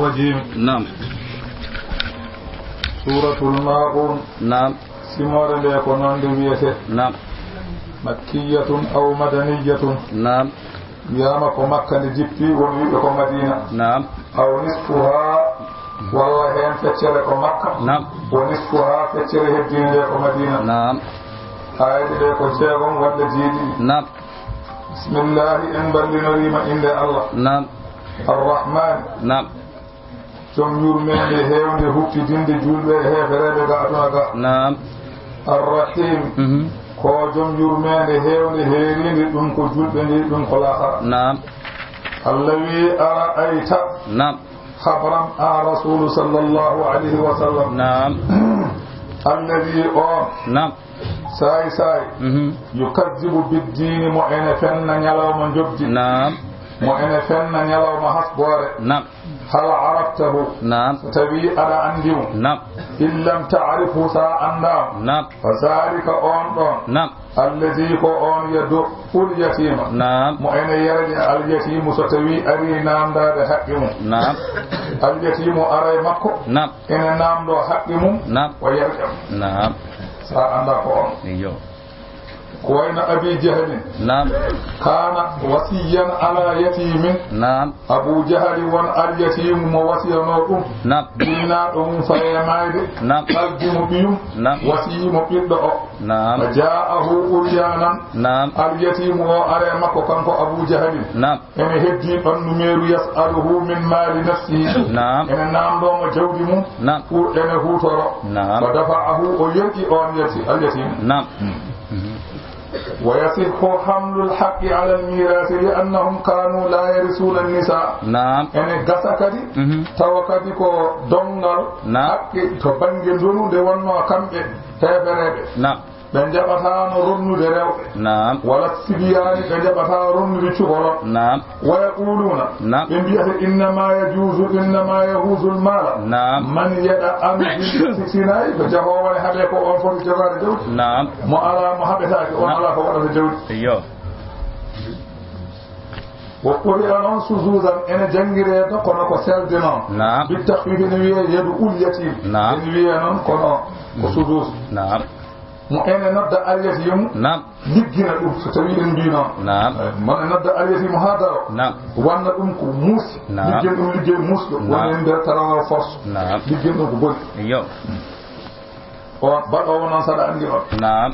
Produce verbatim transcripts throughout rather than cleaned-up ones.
الرجيم. Naam. سورة الماعون. Naam. Simoore nde ko noon nde wiyetee. Naam. مكية أو مدنية. Naam. Wiyaama ko Makka nde jippi, won wiɓe ko Madiina. Naam. أو نصفها, walla heen feccere ko Makka. Naam. ونصفها, feccere heddiinde nde ko Madiina. Naam. Aayaaje ɗe ko jeegom walla jeeɗiɗi. Naam. بسم الله, en mballinorii ma innde Allah. Naam. الرحمن. Naam. Jom yurmeende heewnde huɓtidinde juulɓe e heefereeɓe ga aduna ga. Naam. الرحيم. Mhm. Ko jom yurmeende heewnde heeriinde, ɗum ko juulɓe nde, ɗum ko laakara. Naam. Allah wi, أرأيت. Naam. Habram an Rasuulu صلى الله عليه وسلم. Naam. الذي, on. Naam. Saay saay. Mhm. يكذب بالدين, mo ene fenna ñalawma njoɓdi. Naam. Mo ene fenna ñalawma hasboore. Naam. هل عرفته؟ Naam. So tawi aɗa anndi mo. Naam. إن لم تعرفه, so a anndaa mo. Naam. فذلك, on ɗon. Naam. الذي, ko on, يدع اليتيم. Naam. Mo ene yerƴa alyatiimu, so tawi ari naamndaade haqqe mum. Naam. Alyatiimu ara e makko. Naam. Ene naamndoo haqqe mum. Naam. O yerƴa mo. Naam. So a anndaa ko on. Iyo. Ko wayno Abi Jahlin. Naam. كان وصيا على يتيم. Naam. Abu Jahali won alyatiimu mo wasiyanoo ɗum. Naam. Jinnaaɗo mum faye maayde. Naam. Haldi mo ɓiyum. Naam. Wasiyii mo ɓiɗɗo o. Naam. فجاءه عريانا. Naam. Alyatiimu o are makko kanko Abu Jahalin. Naam. Ene heddii ɓanndu meeru, يسأله من مال نفسه. Naam. Ene naamndoo mo jawdi mum. Naam. Pour ene huutoro. Naam. فدفعه, o yerƴi on yati-, alyatiimu. Naam. ويصح حمل الحق على الميراث لأنهم كانوا لا يرثون النساء. Naam. Ene gasa kadi, mhm, tawa kadi ko donngal, naam, haqqe to bannge ndonu nde wonnoo kamɓe heefereeɓe. Naam. Ɓe njaɓataano ronnude rewɓe. Naam. ولا الصبيان, ɓe njaɓataa ronnude cukalon. Naam. ويقولون, naam, ɓe mbiyata, إنما يجوز, إنما يجوز المال, naam, من يدعن بالمسكناء, ko jahoowo ne haɓe ko on foti jogaade jawdi. Naam. Mo alaa mo haɓetaake, on, naam, alaa ko waɗata jawdi. Iyo. وقرئ noon شذوذا, ene janngiree ɗo kono ko selde noon. Naam. بالتخفيف, ene wiyee يدع اليتيم. Naam. Ene wiyee noon kono ko, mm, شذوذ. Naam. Mo ene nodda alyatiimu, naam, liggina ɗum, so tawi en mbii noon. Naam. Eh, mo ene nodda alyatiimu haa daro. Naam. Wanna ɗum ko muusi. Naam. Liggen ɗum liggey muusɗo. Naam. Woni en nder tarawal force. Naam. Liggen ɗum ko boni. Iyo. O baɗoowo noon, saɗa anndi on. Naam.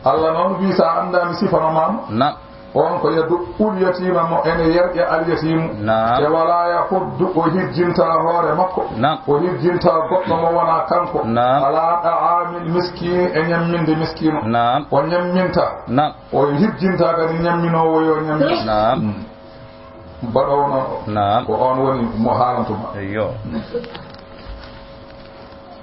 Allah noon wii, so a anndaa mi sifano maa mo. Naam. On ko يدع اليتيم, mo ene yerƴa alyatiimu. Naam. E ولا يحض, o hirjinta hoore makko. Naam. O hirjinta goɗɗo mo wonaa kanko. Naam. على طعام المسكين, e ñamminde miskiino. Naam. O ñamminta. Naam. O hirjinta kadi ñamminoowo yo ñammin. Naam. Mm. Baɗoowo noon o. Naam. Ko on woni mo haalantuma. Iyo.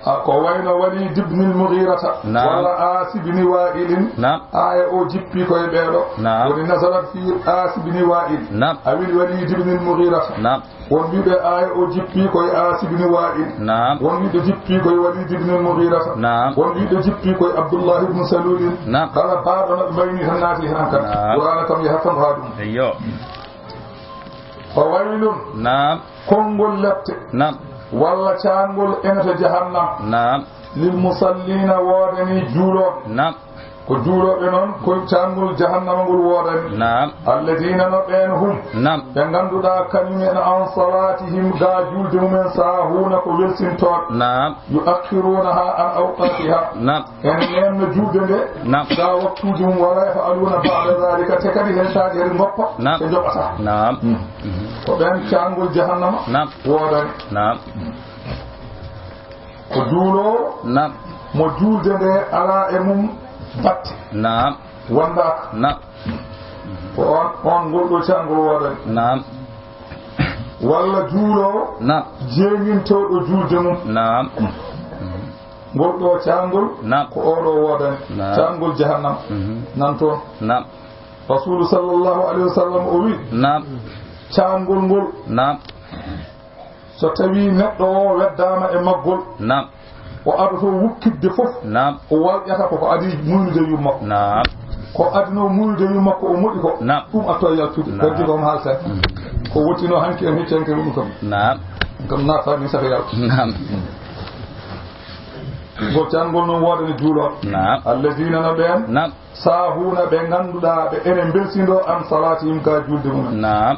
A, ko wayno Walid ibn al-Mughirata, naam, walla Aas ibn Wa'il. Naam. Aaya o jippi ko e ɓeeɗo. Naam. Woni نزلت في عاص بن وائل. Naam. أو الوليد بن المغيرة. Naam. Won wiɓe aaya o jippi ko e Aas ibn Wa'il. Naam. Won wiɓe jippi ko e Walid ibn al-Mughirata. Naam. Won wiɓe jippi ko e Abdullah ibn Salul. Naam. Kala baaɗo no ɓe mbayni tan naati hen kan. Naam. Qur'aana kam yaha tan haa ɗum. Iyo. فويل. Naam. Konngol lepte. Naam. Walla caangol ene to jahannam. Naam. للمصلين, woodani juulooɓe. Naam. Ko juulooɓe noon, ko caangol jahannama ngol woodani. Naam. الذين, no ɓeen, هم, naam, ɓe ngannduɗaa, kañum en, عن صلاتهم, ga juulde mum en, ساهون, ko welsintooɓe. Naam. يؤخرونها عن أوقاتها. Naam. Ene neenna juulde nde, naam, ga waktuuji mum, ولا يفعلون بعد ذلك, te kadi heen taake eɗe ngoppa, naam, ɓe njoɓataa. Naam. Hmm. Mhm. Ko ɓeen caangol jahannama, naam, woodani. Naam. Ko juuloowo, naam, mo juulde nde alaa e mum batte. Naam. Wondaaka. Naam. Ko on, on ngol ɗo caangol woodani. Naam. Walla juuloowo, naam, jeeŋintooɗo juulde mum. Naam. Ngol ɗo caangol, naam, ko oo ɗo woodani. Naam. Caangol jahannama. Mhm. Nan toon. Naam. Rasuulu sallallahu alayhi wa sallam o wi, naam, caangol ngol, naam, so tawii neɗɗo o weddaama e maggol, naam, o adotoo wukkitde fof, naam, o walƴata ko ko adii muynude yumma ko. Naam. Ko adinoo muynude yumma ko o moɗi ko, naam, ɗum adotoo yaltude. Naam. Heddi ko omo haalta. Mm. Ko wottinoo hanki en hecci hanki ɗum kam. Naam. Kam na faami saka yalta. Naam. Ngol cangol noon woodani juulooɓe. Naam. Alladina no ɓeen. Naam. Saahuuna ɓe ngannduɗaa ɓe ene mbelsindo an salatihim ka juulde mumen. Naam.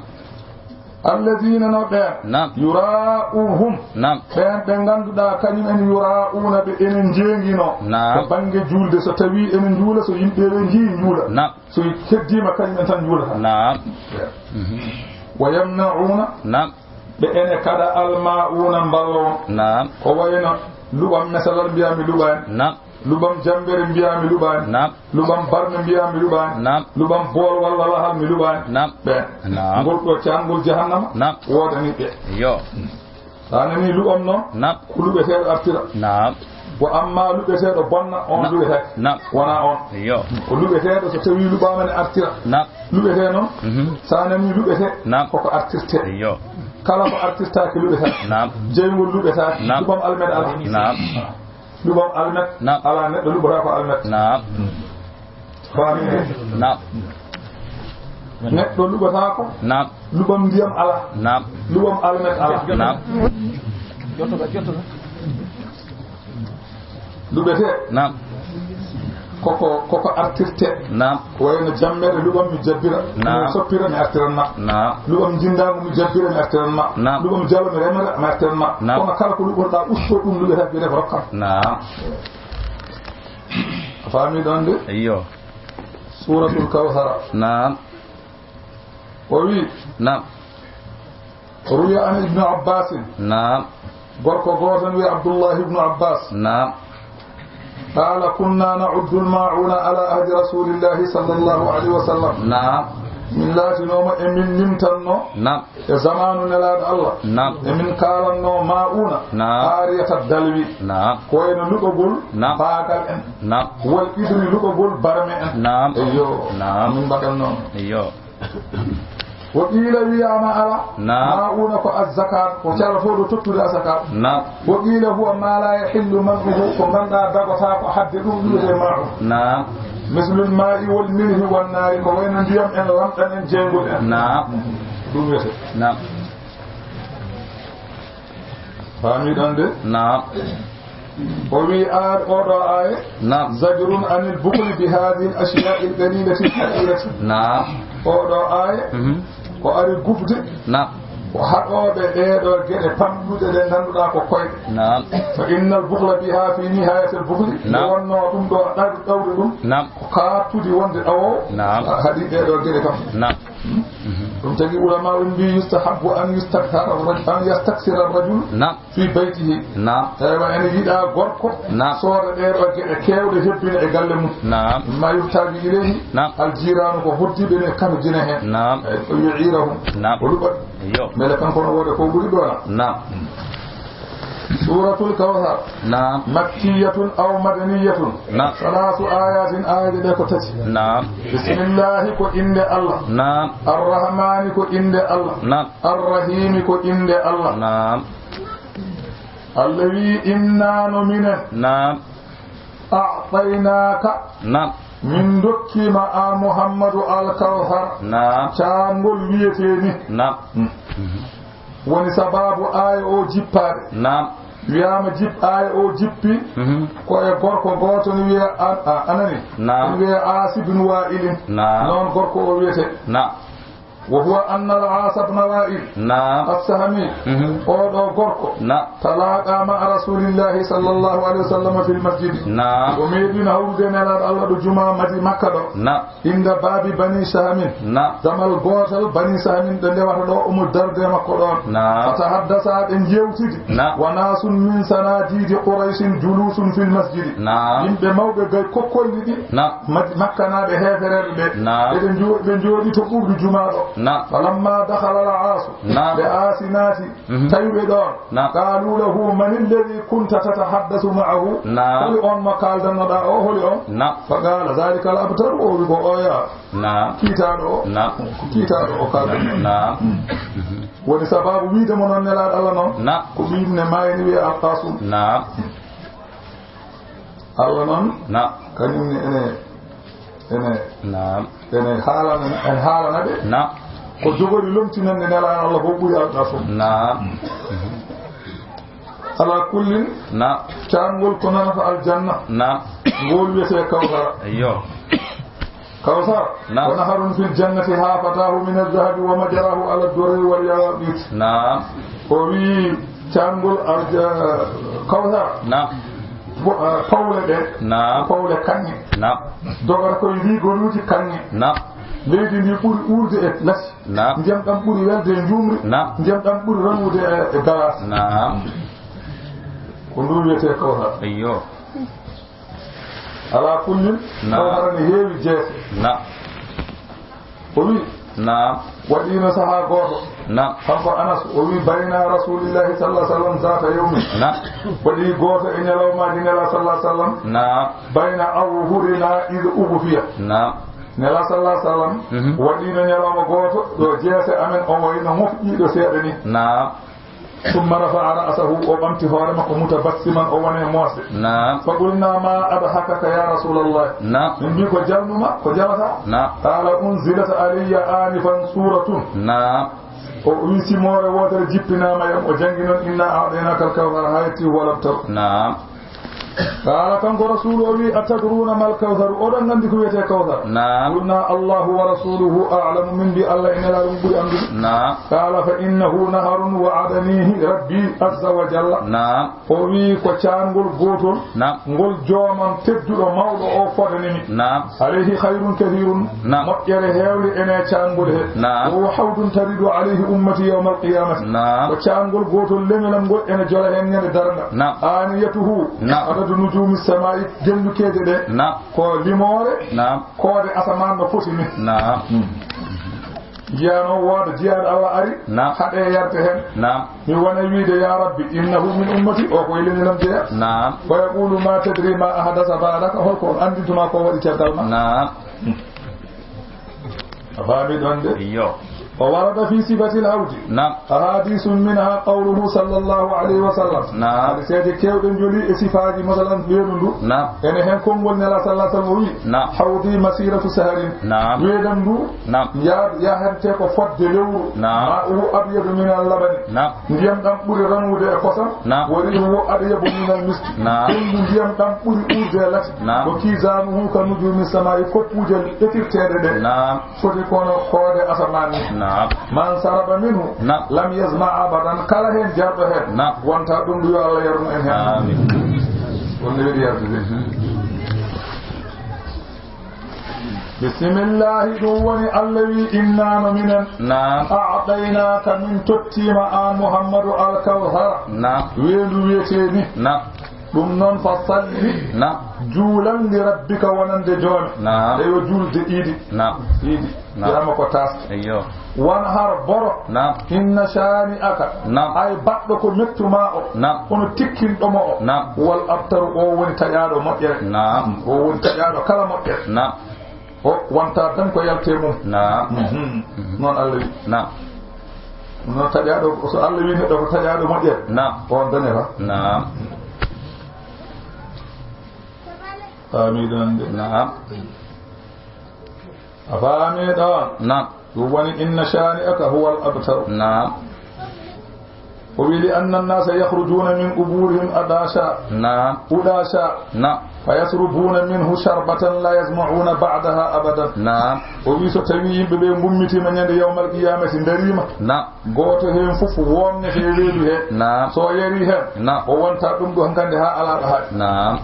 Alladina no ɓeen. Naam. Yura'uhum. Naam. Ɓeen ɓe ngannduɗaa kañum en yura'uuna ɓe ene njeengino. Naam. To bannge juulde so tawi ene njuula so yimɓe ɓe njii njuula. Naam. So heddiima kañum en tan njuulata. Naam. Wa yamna'uuna. Naam. Ɓe ene kaɗa alma'uuna mballo on. Naam. Ko wayno luɓam mesalal mbiyaa mi luɓaani. Naam. Luɓam jammbere mbiyaa mi luɓaani. Naam. Luɓam barme mbiyaa mi luɓaani. Naam. Luɓam bool walla lahal mi luɓaani. Naam. Ɓeen. Naam. Ngol ɗo caangol jahannama. Naam. Woodani ɓe. Yo. Sa nani luɓam noon. Naam. Ko luɓeteeɗo artira. Naam. Ko amma luɓeteeɗo bonna on luɓetaake. Naam. Wona on. Yo. Ko luɓeteeɗo so tawi luɓaama ne artira. Naam. Luɓetee noon. Mhm. Sa nani luɓetee. Naam. Koko artirtee. Yo. Kala ko artirtaake luɓetaake. Naam. Jeyngol luɓetaake. Naam. Luɓam almet alaa. Naam. Luɓam almet. Naam. Alaa neɗɗo luɓata ko almet. Naam. Faami? Naam. Neɗɗo luɓataako. Naam. Luɓam ndiyam alaa. Naam. Luɓam almet alaa. Naam. Luɓetee. Naam. Koko, koko artirtee. Naam. Ko wayno jammere luɓam mi jabbira. Naam. Mi soppira mi artiran ma. Naam. Luɓam njindaangu mi jabbira mi artiran ma. Naam. Luɓam jalo mi remata mi artiran ma. Naam. Kono kala ko luɓotoɗaa usto ɗum luɓetee biyete ko rokkam. Naam. A faami ɗon de? Iyo. Suuratul Kawsara. Naam. O wi. Naam. Ruwiya an Ibnu Abbaasin. Naam. Gorko gooto ne wiya Abdullahi Ibnu Abbaas. Naam. Qaala, kunna na'uddu al-maa'uuna ala ahdi Rasuulillahi sallallahu alayhi wa sallam. Naam. Min laatinooma e min limtanno. Naam. E zamaanu Nelaaɗo Allah. Naam. E min kaalanno maa'uuna. Naam. Aariyata dalwi. Naam. Ko wayno luɓagol. Naam. Baagal en. Naam. Wal idri luɓagol barme en. Naam. Eyyo. Naam. Min mbaɗan noon. Eyyo. Wa qiila wiyaama ala. Naam. Maa'uuna ko azzakat, ko cala fof ɗo tottude azakat. Naam. Wa qiila huwa ma la yahillu man'uhu, ko ngannduɗaa dagotaako haɗde ɗum ɗum e maa'uun. Naam. Mislul maa'i wal milhi wan naari, ko wayno ndiyam en, lamɗam en, jeyngol en. Naam. Ɗum wiyete. Naam. Faami ɗon de? Naam. O wi aaya, oɗo aaya. Naam. Zajrun anil bukhli bi hadhihi al ashiya'i al qalilati al kathirati. Naam. Oɗo aaya. Mhm. Ko ari gufde. Naam. Ko haɗooɓe ɗeeɗo geɗe pamɗuɗe ɗe ngannduɗaa ko koyɗe. Naam. Fa innal bukhla biha fi nihayati al bukhli. Naam. Wonno ɗum ɗo ɗaw-, ɗawde ɗum. Naam. Ko kaartudi wonde ɗawo. Naam. Haɗi ɗeeɗo geɗe kam. Naam. Ɗum tagi ulama on mbi yustahabbu an yustakthara ar-raj-, an yastaksira ar-rajul. Naam. Fi baytihi. Naam. Tawi ene yiɗa gorko. Naam. Sooda ɗeeɗo geɗe keewɗe hebbina e galle mum. Naam. Ma yuhtaji ilayhi. Naam. Al jiraanu ko hoddiiɓe ne kano jina heen. Naam. Ay, o yu'irahum. Naam. O luɓa. Yo. Mbele kanko no wooda ko ɓuri ɗo na. Naam. Suuratul Kawsar. Naam. Makkiyatun aw madaniyatun. Naam. Salaasu ayatin, aayaji ɗe ko tati. Naam. Bismillahi ko innde Allah. Naam. Arrahmani ko innde Allah. Naam. Arrahimi ko innde Allah. Naam. Allah wi inna no minen. Naam. A'taynaaka. Naam. Min ndokkii ma an Muhammadu Alkawsar. Naam. Caangol wiyetee ni. Naam. Hmm. Woni sabaabu aaya o jippaade. Naam. Wiyaama jip-, aaya o jippi. Mhm. Ko e gorko gooto ne wiya a-, a-, anani. Naam. Ne wiya Aas ibn Waa'ilin. Naam. Noon gorko o wiyetee. Naam. Wa huwa anna al-Aas ibn Waa'il. Naam. As-Sahmi. Mhm. Oo ɗoo gorko. Naam. Talaaqa ma'a Rasuulillahi sallallahu alayhi wa sallam fil masjidi. Naam. O meeɗiino hawrude e Nelaaɗo Allah ɗo jumaa Madi-, Makka ɗo. Naam. Inda baabi Bani Sahmin. Naam. Damal gootal Bani Sahmin ɓe ndewata ɗo, omo darde makko ɗoon. Naam. Fatahaddasa ɓe njeewtidi. Naam. Wa naasun min sanadiidi Qurayshin juluusun fil masjidi. Naam. Yimɓe mawɓe gay kokkolli ɗi. Naam. Mak-, Makkanaaɓe heefereeɓe ɓe. Naam. Eɓe njo-, ɓe njooɗi to ɓuuɓri jumaa ɗo. Naam. Falamma dakhala al-Aasu. Naam. Ɓe Aasi naati. Mhm. Tawi ɓe ɗoon. Naam. Qaalu lahu, man alladhi kunta tatahaddasu ma'ahu? Naam. Holi on mo kaaldannoɗaa o, holi on? Naam. Fa qaala, dhalika al-abtar, o wi ko oya. Naam. Kiitaaɗo o. Naam. Ko kiitaaɗo o kaaldanno. Naam. Mm. Mhm. Woni sabaabu wiide mo noon Nelaaɗo Allah noon. Naam. Ko ɓiyum ne maayni wiye Al-Qaasum. Naam. Allah noon, naam, kañum ne ene, ene, naam, ene haalana, ene haalana ɓe. Naam. Ko jogori lomtinande Nelaaɗo Allah ko ɓuri alɗa fof. Naam. Ala kullin, na, caangol ko nanata aljanna. Na. Ngol wiyetee Kawsara. Eyyo. Kawsar, na, ko naharun fil jannati hafatahu min adh-dhahabi wa majrahu ala ad-durri wal yaqut. Na. O wi caangol alja-, Kawsar. Na. Bo-, ah, pawle ɗe, na, pawle kaŋŋe. Na. Dogata koye rigoluuji kaŋŋe. Na. Leydi ndi ɓuri uurde e lasi. Na. Ndiyam ɗam ɓuri welde e njuumri. Na. Ndiyam ɗam ɓuri ranude e, e galas. Na. Ko ndu wiyetee Kawsar. Eyyo. Ala kullin, na, Kawsara ne heewi jeese. Na. O wi, na, waɗiino sahaa gooto. Na. Kanko Anas, o wi, bayna Rasulillahi sallallahu alaihi wasallam zata yawmin. Na. Waɗi gooto e ñalawmaaji Nela sallallahu alaihi wasallam. Na. Bayna azhurina idh ughfiya. Na. Nela sallallahu alaihi wasallam, mhm, waɗiino ñalawma gooto ɗo jeese amen o wayno mofƴiiɗo seeɗa ni. Na. Summa rafa'a ra'sahu, o ɓamti hoore makko, mutabassiman, o woni e moosde. Naam. Fa qulna ma adhakaka ya Rasulallah? Naam. Min mbi ko jalnuma, ko jalata? Naam. Qala unzilat alayya anifan suratun. Naam. O wi simoore wootere jippinaama yam, o janngi noon inna a'taynaka al-kawthar, haa yetti wa lam tar. Naam. Qaala, kanko Rasuulu o wi, "Atadruuna mal kawtharu?" Oɗon nganndi ko wiyetee kawthar? Naam. Qulnaa, "Allahu wa rasuluhu a'lamu." Min mbi, "Allah e Nelaaɗo mum ɓuri anndude." Naam. Qaala, "Fa innahu naharun wa'adanihi rabbi azza wa jalla." Naam. O wi, "Ko caangol gootol, naam, ngol joomam tedduɗo mawɗo o fodani mi." Naam. "Alayhi khayrun kathirun." Naam. Moƴƴere heewde ene caangol he. Naam. "Wa huwa hawdun taridu alayhi ummati yawmal qiyamati." Naam. Ko caangol gootol leñol am ngol ene jola heen ñande darnga. Naam. "Aniyatuhu, naam, adadu nujumi samai," gellukeeje ɗe. Naam. Ko limoore, naam, koode asamaan no foti ni. Naam. Hmm. Jiyano wooda jiyaaɗo Allah ari, naam, haɗe yarte heen. Naam. Mi wona wiide, "Ya Rabbi, innahu min ummati," o ko e leñol am jeya. Naam. Wa yaqulu, "Ma tadri ma ahdasa ba'daka," holko on anndintuma ko waɗi caggal ma? Naam. A faami ɗon de? Iyo. O warada fi sifatil hawdi. Naam. Ahadisun minha qawluhu sallallahu alayhi wa sallam. Naam. Hadiseeje keewɗe njoli e sifaaji, masalan, weedu ndu. Naam. Ene heen konngol Nela sallallahu alayhi wa sallam o wi, naam, "Hawdi masiratu saharin." Naam. Weedam ndu, naam, yaa-, yahante ko fodde lewru. Naam. "Ma'uhu abyadu min al-labani." Naam. Ndiyam ɗam ɓuri ranude e kosam. Naam. "Wa rihuhu atyabu min al-misk." Naam. Ɓenndu ndiyam ɗam ɓuri uurde e lati. Naam. "Wa kizanuhu ka nujumi samai," koppuuje ɓetirteeɗe ɗe. Naam. Foti kono koode asamaan ni. Naam. "Man sharaba minhu, naam, lam yazma abadan." Kala heen jarɗo heen, naam, wonta ɗum ɗo yo Allah yarnu en heen. Amin. On ne weɗi yardude. Bisimillahi, ɗum woni Allah wi, "Inna no minen." Naam. "A'taynaka, min tottiima aan Muhammadu al-kawthara." Naam. Weendu wiyetee ni. Naam. Ɗum noon, "Fa salli." Naam. Juulan li rabbika wonande joome. Naam. Eyo juulde iidi. Naam. Iidi. Naam. Wiyama ko taas. Eyyo. "Wanhar boro." Naam. "Inna shani'aka." Naam. Ay baɗɗo ko mettu ma o. Naam. Kono tikkinɗo mo o. Naam. "Wal abtaru," o woni taƴaaɗo moƴƴere. Naam. O woni taƴaaɗo kala moƴƴere. Naam. O wonta tan ko yalte mum. Naam. Mhm. Mhm. Noon Allah wi. Naam. Noon taƴaaɗo, so Allah wi neɗɗo ko taƴaaɗo moƴƴere. Naam. On dañata. Naam. Faami ɗon de. Naam. A faami ɗon? Naam. Ɗum woni, "Inna shani'aka huwal abtar." Naam. O wi, "Li anna annasa yakhrujuna min quburihim adasha." Naam. Udasha. Naam. "Fa yashrabuna minhu sharbatan la yazma'una ba'daha abadan." Naam. O wi, so tawi yimɓe ɓe ngummitima ñande yawmal qiyamati, darima. Naam. Gooto heen fof womnete e reedu he. Naam. So o yari heen, naam, o wonta ɗum ɗo hankande haa alaa ɗo haɗi. Naam.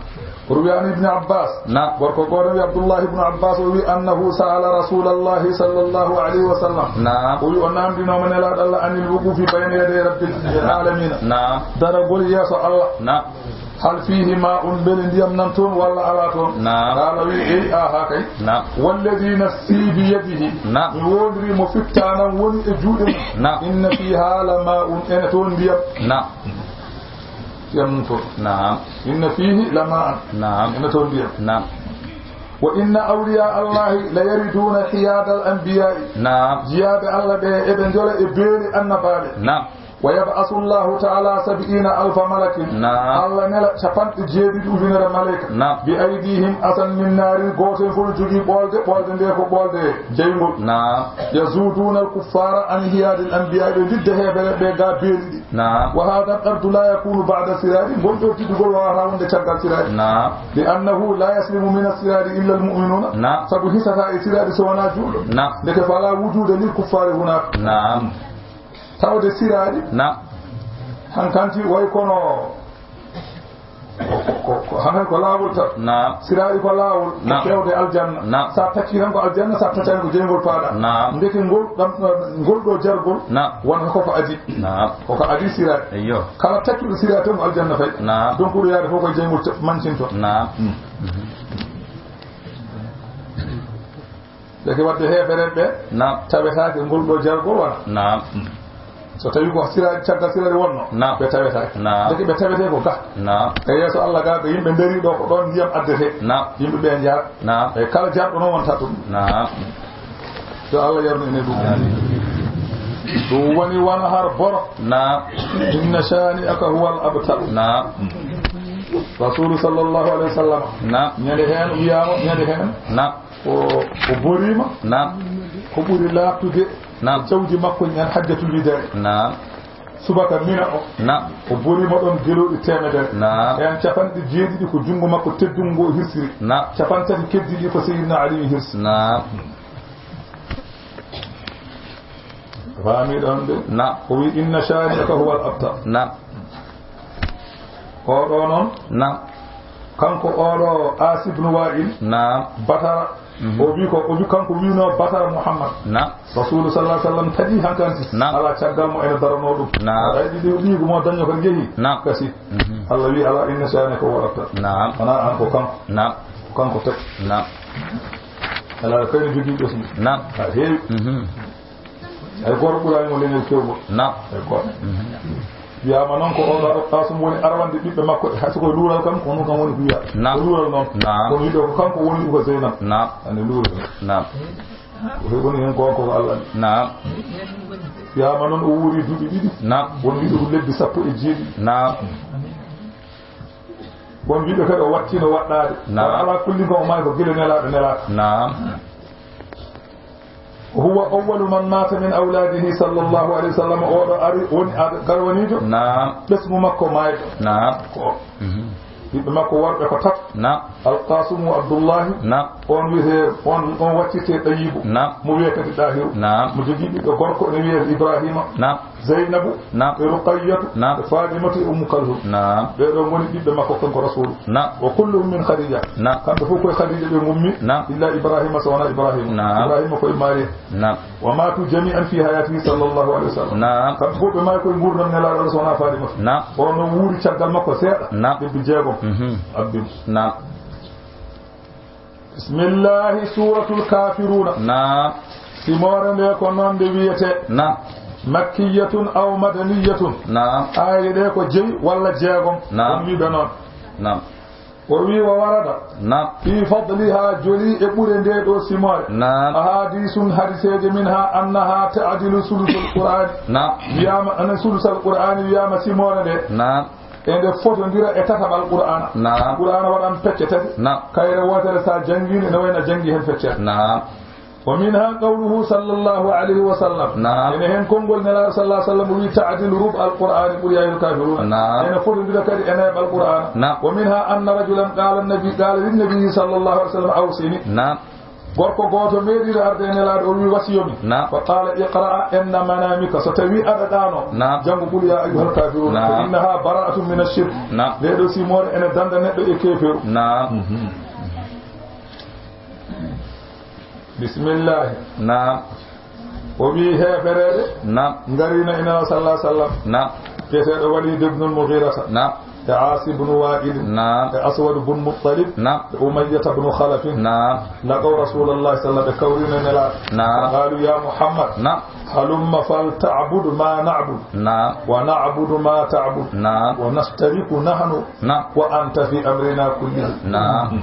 Ruwiya an Ibn Abbas. Naam. Gorko gooto wi Abdullah ibn Abbas, o wi, "Annahu sa'ala Rasulallahi sallallahu alayhi wa sallam." Naam. O wi, o namdinooma Nelaaɗo Allah anil wuqufi bayna yaday Rabbil alamina. Naam. Daragol yeeso Allah. Naam. "Hal fihi ma'un, mbele ndiyam nan toon walla alaa toon?" Naam. Qaala wi, "Eey, aha kay." Naam. "Walladhi nafsi bi yadihi." Naam. Mi wondiri mo fittanam woni e juuɗe mum. Naam. "Inna fiha la ma'un, ene toon ndiyam." Naam. Ndiyam nan toon. Naam. "Inna fihi la ma'an." Naam. Ene toon ndiyam. Naam. "Wa inna awliya Allahi la yariduna hiyadal anbiya'i." Naam. Jiyaaɓe Allah ɓe, eɓe njola e beeli annabaaɓe. Naam. ويبعث الله تعالى سبعين ألف ملك. Naam. Allah nela capanɗe jeeɗiɗi ujunere malayka. Naam. بأيديهم عصا من نار, gooto heen fof no jogii ɓoolde, ɓoolde nde ko ɓoolde jeyngol. Naam. يصدون الكفار عن حياد الأنبياء, ɓe ndidda heefereɓe ɓe ga beeli ɗi. Naam. وهذا الطرد لا يكون بعد الصراط, ngol ɗo tiddugol waawata wonde caggal siraati. Naam. لأنه لا يسلم من الصراط إلا المؤمنون. Naam. Sabu hisataa e siraati so wonaa juulɗo. Naam. Ndeke فلا وجود للكفار هناك. Naam. Tawde siraati. Naam. Hankanti way kono ko, ko, ko, ko, hankadi ko laawol tan. Naam. Siraati ko laawol, ko Naam. Fewde aljanna. Naam. Sa taccii tan ko aljanna, sa taccaani ko jeyngol faaɗa. Naam. Ndeke ngol ɗam, ngol ɗo jargol, Naam. Wonata koko adii. Naam. Koko adii siraati. Eyyo. Kala taccuɗo siraati tan ko aljanna fay. Naam. Donc ɗo yaade fof ko jeyngol ca-, mancinto. Naam. Ndeke wadde heefereɓe ɓe Naam. Tawetaake ngol ɗo jargol wona. Naam. So tawi ko siraji, caggal siraji wonno, Naam. Ɓe tawetaake. Naam. Ndeke ɓe tawete ko ga. Naam. E yeeso Allah ga, ko yimɓe ndari ɗo, ko ɗon ndiyam addete. Naam. Yimɓe ɓe njaara. Naam. E kala jarɗo noon wonta ɗum. Naam. Yo Allah yarnu en e ɗum. Amin. Ɗum woni wano har boro. Naam. Inna shani'aka huwal abtar. Naam. Rasulu sallallahu alaihi wasallam. Naam. Ñande heen wiyaama, ñande heen. Naam. O, o boriima. Naam. Ko ɓuri laaɓtude. Naam. Jawdi makko ñan hajjatul wida'i. Naam. Subaka Mina o. Naam. O boriima ɗon gelooɗi teemedere. Naam. Heen capanɗe jeeɗiɗi ko junngo makko teddungo o hirsiri. Naam. Capantati keddiiɗi ko Seydina Aliyu hirsi. Naam. Faami ɗon de. Naam. O wi, "Inna shani'aka huwal abtar." Naam. Oɗo noon. Naam. Kanko oɗo As ibn Wa'il. Naam. Batara. Mhm. O wi ko, o wi kanko wino Batara Muhammad. Naam. Rasulu sallallahu alaihi wasallam taƴi hankanti. Naam. Ala caggal mo ene darano ɗum. Naam. Ay ɗiɗi ɗigo mo daño ko jeehi. Naam. Kasi. Mhm. Allah wi, "Ala inna shani'aka huwal abtar." Naam. Wona an ko kanko. Naam. Ko kanko taƴi. Naam. Ala kayno jogii ɓesngu. Naam. Ha heewi. Mhm. Hay gooto ɓuraani mo leñol kewngol. Naam. Hay gooto. Mhm. Wiyaama noon ko oɗo Al-Qaasim woni arwande ɓiɓɓe makko, hay so koye luural kam, ko ɗum kam woni ko wiyaa. Naam. Ko luural noon. Naam. Kono wiɗo ko kanko woni ɗum ko Zeynab. Naam. Ande luural. Naam. Ko heɓi woni heen ko, ko Allah. Naam. Wiyaama noon o wuuri duuɓi ɗiɗi. Naam. Won wiɗo ko lebbi sappo e jeeɗiɗi. Naam. Won wiɗo kadi o wattino waɗɗaade. Naam. Kono alaa kulli ko o maayi ko gila nelaaɗo nelaaka. Naam. Huwa awwalu man maata min awlaadihi sallallahu alayhi wa sallam. Oɗo ari woni ad-, garwaniijo. Naam. Ɓesngu makko maayɗo. Naam. Ko Mhm. Ɓiɓɓe makko worɓe ko tato. Naam. Al-Qaasimu Abdullahi. Naam. On wiyetee, on, on waccirtee Ɗayibu. Naam. Mo wiyee kadi Ɗaahiru. Naam. Mo jogii ɓiɗɗo gorko ene wiyee Ibraahiima. Naam. Zeynabu. Naam. E Ruqayyatu. Naam. E Faadimatu e Ummu Kalsum. Naam. Ɓee ɗoo ngoni ɓiɓɓe makko kanko Rasuulu. Naam. Wa kulluhum min Khadija. Naam. Kamɓe fof koye Khadija ɓe ngummi. Naam. Illa Ibrahima so wonaa Ibrahima. Naam. Ibrahima koye Mariya. Naam. Wa matu jami'an fi hayatihi sallallahu alaihi wasallam. Naam. Kamɓe fof ɓe maayi koye nguurndam Nelaaɗo Allah so wonaa Faadimatu. Naam. O no wuuri caggal makko seeɗa. Naam. Lebbi jeegom. Mhm. Abbin. Naam. Bismillahi suratul kafiruna. Naam. Simoore nde ko noon nde wiyetee. Naam. Makkiyatun aw madaniyatun. Naam. Aaye ɗe ko jeyi walla jeegom. Naam. Ɗum wiɓe noon. Naam. O wi wa warada. Naam. Fi fadliha joli e ɓure nde ɗo simoore. Naam. Ahadisun hadiseeje minha annaha ta'dilu sulusul Qur'ani. Naam. Wiyama, ana sulusal Qur'ani wiyama simoore nde. Naam. E nde fotondira e tataɓal Qur'ana. Naam. Qur'ana waɗan pecce tati. Naam. Kayre wootere sa janngi nde, ne wayna janngi hen feccere. Naam. Wa minha qawluhu sallallahu alayhi wa sallam. Naam. Ene hen konngol Nelaaɗo sallallahu alayhi wa sallam wi ta'dilu rubu al-Qur'ani qul ya ayyuhal kafirun. Naam. Ene fotondira kadi e neeɓal Qur'ana. Naam. Wa minha anna rajulan qala an-nabi, qala lin-nabi sallallahu alayhi wa sallam awsini. Naam. Gorko gooto meeɗiiɗo arde e Nelaaɗo, o wi wasiyomi. Naam. Fa qala iqra inda manamika, so tawi aɗa ɗaano. Naam. Janngu qul ya ayyuhal kafirun. Naam. Fa innaha bara'atun min ash-shirk. Naam. Nde ɗo simoore ene danda neɗɗo e keeferu. Naam. Mhm. Bismillahi. Naam. O wi heefereeɓe. Naam. Ngarino ina sallallahu alaihi wasallam. Naam. Biyeteeɗo Walid ibn al-Mughirata. Naam. E As ibn Wa'il. Naam. E Aswad ibn Muttalib. Naam. E Umayyata ibn Khalaf. Naam. Laqaw Rasulullah sallallahu alaihi wasallam, ɓe kawrino Nelaaɗo. Naam. Qalu ya Muhammad. Naam. Halumma fal ta'bud ma na'bud. Naam. Wa na'budu ma ta'bud. Naam. Wa nashtariku nahnu. Naam. Wa anta fi amrina kullihi. Naam.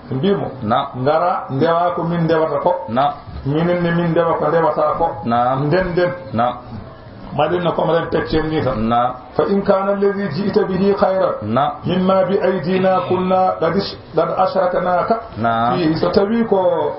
Ɓe mbi mo, Naam. Ngara, ndewa ko min ndewata ko. Naam. Minen ne min ndewa ko ndewata ko. Naam. Nden nden. Naam. Madina comme ren peccen ni tan. Naam. Fa in kana alladhi ji'ta bihi khayran Naam. mimma bi aydina kunna qad ish-, qad ashraknaka Naam. fihi. So tawi ko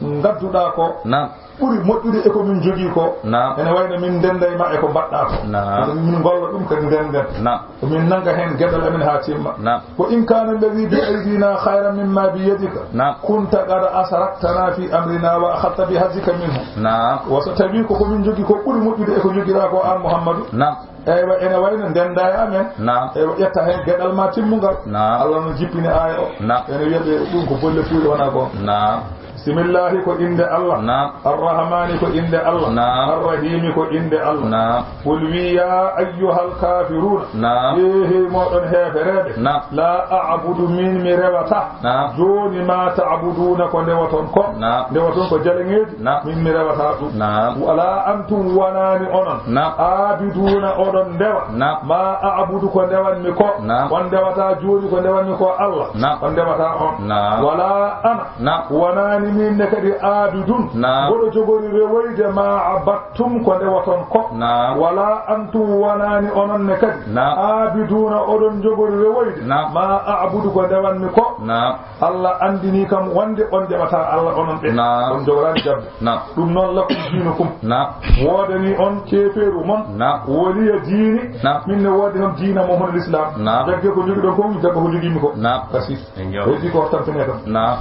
ngadduɗa ko Naam. ɓuri moƴƴude e ko min jogii ko, Naam. ene wayno min ndenda e ma e ko mbaɗɗa ko. Naam. Min ngolla ɗum kadi ndenden. Naam. Min nanga heen geɗal amen haa timma. Naam. Wa in kana alladhi bi aydina khayran mimma bi yadika, Naam. kunta qad ashraktana fi amrina wa akhadta bi hazzika minhu. Naam. Wa so tawi ko ko min jogii ko ɓuri moƴƴude e ko jogiɗa ko an Muhammadu. Naam. Eywa, ene wayno ndenda e amen. Naam. Eywa, ƴetta heen geɗal ma timmungal. Naam. Allah no jippini aaya o. Naam. Ene wiya ɓe ɗum ko bolle puyɗe wona ko. Naam. Bismillahi ko innde Allah. Naam. Arrahmani ko innde Allah. Naam. Arrahimi ko innde Allah. Naam. Qul wi ya ayyuhal kafiruna. Naam. He, he moɗon heefereɓe. Naam. La a'budu min mi rewata. Naam. Joni ma ta'buduna ko ndewaton ko. Naam. Ndewaton ko jaleŋeeji. Naam. Min mi rewata ɗum. Naam. Wala antum wonani onon. Naam. Abiduna oɗon ndewa. Naam. Ma a'budu ko ndewanmi ko. Naam. On ndewata joni ko ndewanmi ko Allah. Naam. On ndewata on. Naam. Wala ana. Naam. Wonani min ne kadi abidun. Naam. Mboɗo jogori rewoyde ma abattum ko ndewaton ko. Naam. Wala antum wonani onon ne kadi. Naam. Abiduna oɗon jogori rewoyde. Naam. Ma a'budu ko ndewanmi ko. Naam. Allah anndini kam wonde on ndewataa Allah onon ɓe. Naam. On njogoraani jabbe. Naam. Ɗum noon lakum diinukum. Naam. Woodani on keefeeru mon. Naam. Woliya diini. Naam. Min ne woodi kam diina mo hono l'islam. Naam. Jagge ko njogiɗon ko, jagga ko njogiimi ko. Naam. Kasi. Eyyo. Heddi ko tampine kam. Naam.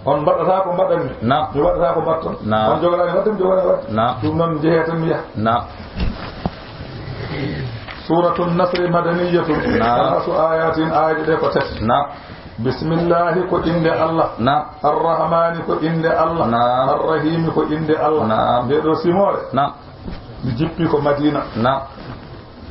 On mbaɗata ko mbaɗanmi. Naam. Mi waɗata ko mbaɗton. Naam. On jogoraani waɗde, mi jogoraani waɗde. Naam. Ɗum noon njehee tan mi yaha. Naam. Suuratul Nasri madaniyatun. Naam. Salaasu ayatin, aayeeje ɗe ko tati. Naam. Bismillahi ko innde Allah. Naam. Arrahmani ko innde Allah. Naam. Arrahimi ko innde Allah. Naam. Nde ɗo simoore. Naam. Mi jippi ko Madina. Naam.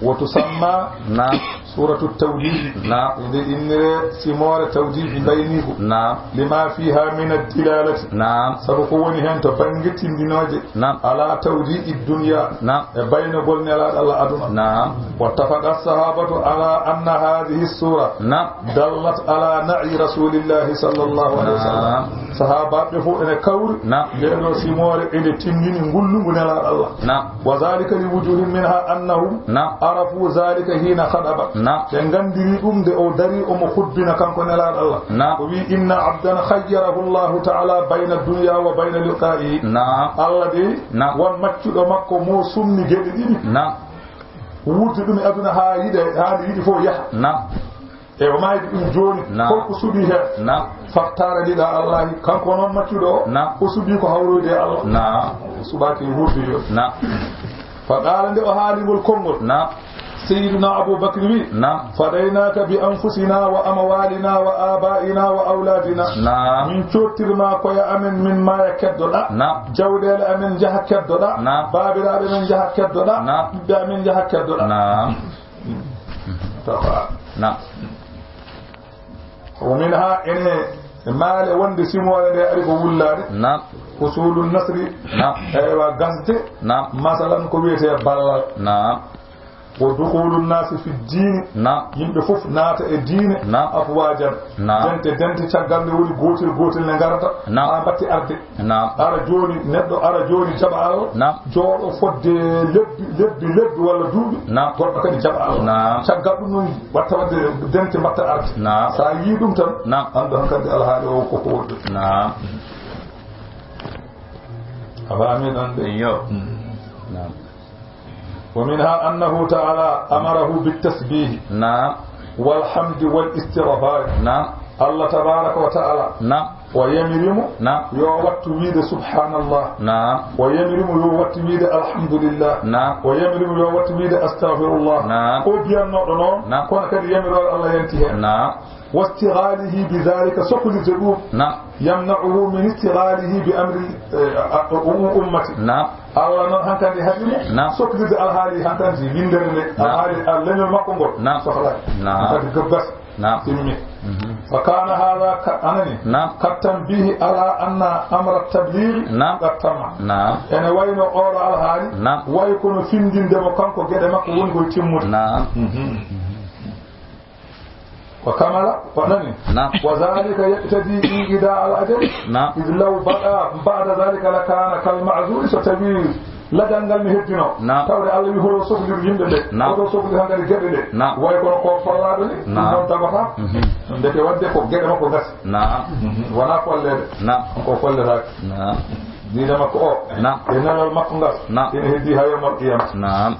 Wo tusamma Naam. Suuratu Tawjihi. Naam. Nde innire simoore tawjihi mbayniigu. Naam. Lima fiha min ad-dilalati. Naam. Sabu ko woni heen to bannge tindinooje. Naam. Ala tawjihi dunya. Naam. E baynagol Nelaaɗo Allah aduna. Naam. Wattafaqa sahabatu ala anna hadhihi sura Naam. dallat ala na'i rasulillahi sallallahu alaihi wasallam. Naam. Sahabaaɓe fof ene kawri. Naam. Nde ɗo simoore ene tindini ngullungu Nelaaɗo Allah. Naam. Wa dhalika li wujuhin minha annahum Naam. arafu dhalika hina khadaba. Naam. Ɓe nganndiri ɗum nde o dari omo hubbina kanko Nelaaɗo Allah. Naam. O wi, inna abdan khayyarahu Allahu ta'ala bayna dunya wa bayna liqa'i. Naam. Allah de Naam. won maccuɗo makko mo sumni geɗe ɗiɗi. Naam. Wuurde ɗum e aduna haa yiɗe, haa nde yiɗi fof yaha. Naam. E o maayde ɗum jooni, Naam. holko suɓi heen? Naam. Fattaare ɗiɗa Allahi, kanko noon maccuɗo o, Naam. o suɓi ko hawroyde e Allah. Naam. O suɓaaki e wuurde jooni. Naam. Fa qaala nde o haali ngol konngol. Naam. Sayyiduna Abu Bakr wi, Naam. Fadaynaka bi anfusina wa amwalina wa abaina wa awladina. Naam. Min coottirma koye amen min maaya keddoɗa. Naam. Jawɗeele amen njaha keddoɗa. Naam. Baabiraaɓe men njaha keddoɗa. Naam. Ɓiɓɓe amen njaha keddoɗa. Naam. Tawa. Naam. Wa minha ene maale wonde simoore nde ari ko wullaade. Naam. Usulu nasri. Naam. Eywa gasde. Naam. Masalan ko wiyetee ballal. Naam. Wa dukhulu nasi fi diini. Naam. Yimɓe fof naata e diine. Naam. Afwajan. Naam. Dente dente caggal nde woni gootel gootel ne ngarata. Naam. Haa mbatti arde. Naam. Ara jooni, neɗɗo ara jooni jaɓa Allah, Naam. jooɗo fodde lebbi, lebbi, lebbi walla duuɓi, Naam. goɗɗo kadi jaɓa Allah. Naam. Caggal ɗum noon watta waɗde dente mbatta arde. Naam. So a yii ɗum tan, Naam. anndu hankadi alhaali o ko ko woɗɗi. Naam. A faami ɗon de? Iyo. Naam. Wa minha annahu ta'ala amarahu bit tasbihi Naam. wal hamdi wal istighfar. Naam. Allah tabaraka wa ta'ala Naam. o yamiri mo Naam. yo wattu wiide subhanallah. Naam. O yamiri mo yo wattu wiide alhamdulillah. Naam. O yamiri mo yo wattu wiide astaghfirullah. Naam. O biyannooɗo noon, Naam. kono kadi yamiroore Allah yanti heen. Naam. Wastighalihi bi dhalika, soklirde ɗum. Naam. Yamna'uhu min istighalihi bi amri, eh, a-, a-, u-, ummati. Naam. Allah noon hankadi haɗi mo Naam. soklirde alhaali hankadi winndere nde. Naam. Alhaali al leñol makko ngol. Naam. Sohlaaki. Naam. Hankadi gaggas. Naam. Timmi. Mhm. Fa kana hadha ka-, anani. Naam. Kattan bihi ala anna amra tablighi Naam. qad tamma. Naam. Ene wayno oɗo alhaali. Naam. Way kono findinde mo kanko geɗe makko woni koye timmude. Naam. Mhm. Wa kamala, o nani. Naam. Wa dhalika yaqtadi inqida al ajal. Naam. Id law baqa ba'da dhalika lakana kal ma'zuri, so tawi Lajal ngal mi heddino. Naam. Tawde Allah wi hoto soklir yimɓe ɓe. Naam. Hoto soklir hankadi geɗe ɗe. Naam. Way kono ko fallaaɗo ni. Naam. Ɗum noon tagata. Mhm. Ndeke wadde ko geɗe makko gasi. Naam. Mhm. Wonaa folleede. Naam. Ko folletaake. Naam. Diine makko o. Naam. E nelal makko ngal. Naam. Ene heddi haa yawmal qiyama. Naam.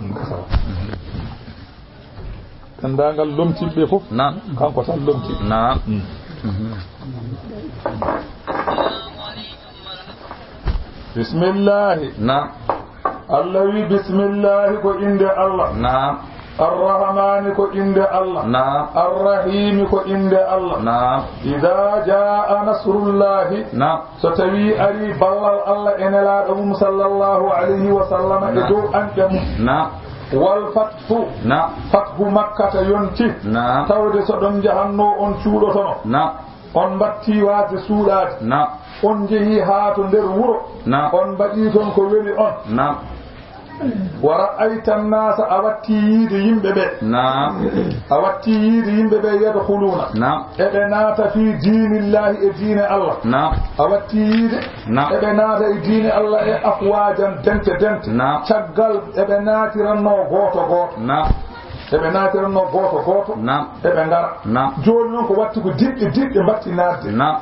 Denndaangal lomtiiɓe ɓe fof. Naam. Kanko tan lomtii. Naam. Mhm. Bismillahi. Naam. Allah wi, bismillahi ko innde Allah. Naam. Arrahmani ko innde Allah. Naam. Arrahimi ko innde Allah. Naam. Ida jaa nasrullahi. Naam. So tawi ari ballal Allah e nelaaɗo mum sallallahu alayhi wa sallam e Naam. dow anɗe mum. Naam. Wal fathu. Naam. Fathu Makkata yonti. Naam. Tawde so ɗon njahanno on cuuɗotono. Naam. On mbattii waasde suuɗaade. Naam. On njehii haa to nder wuro. Naam. On mbaɗii toon ko weli on. Naam. Wa ra'ayta nnaasa, a wattii yiide yimɓe ɓe. Naam. A wattii yiide yimɓe ɓe yadkhuluuna. Naam. Eɓe naata fii diinillaahi e diine Allah. Naam. A wattii yiide Naam. eɓe naata e diine Allah e afwaajan dente dente. Naam. Caggal eɓe naatiranno gooto gooto. Naam. Eɓe naatiranno gooto gooto. Naam. Eɓe ngara. Naam. Jooni noon ko watti ko diɗɗe diɗɗe mbatti naatde. Naam.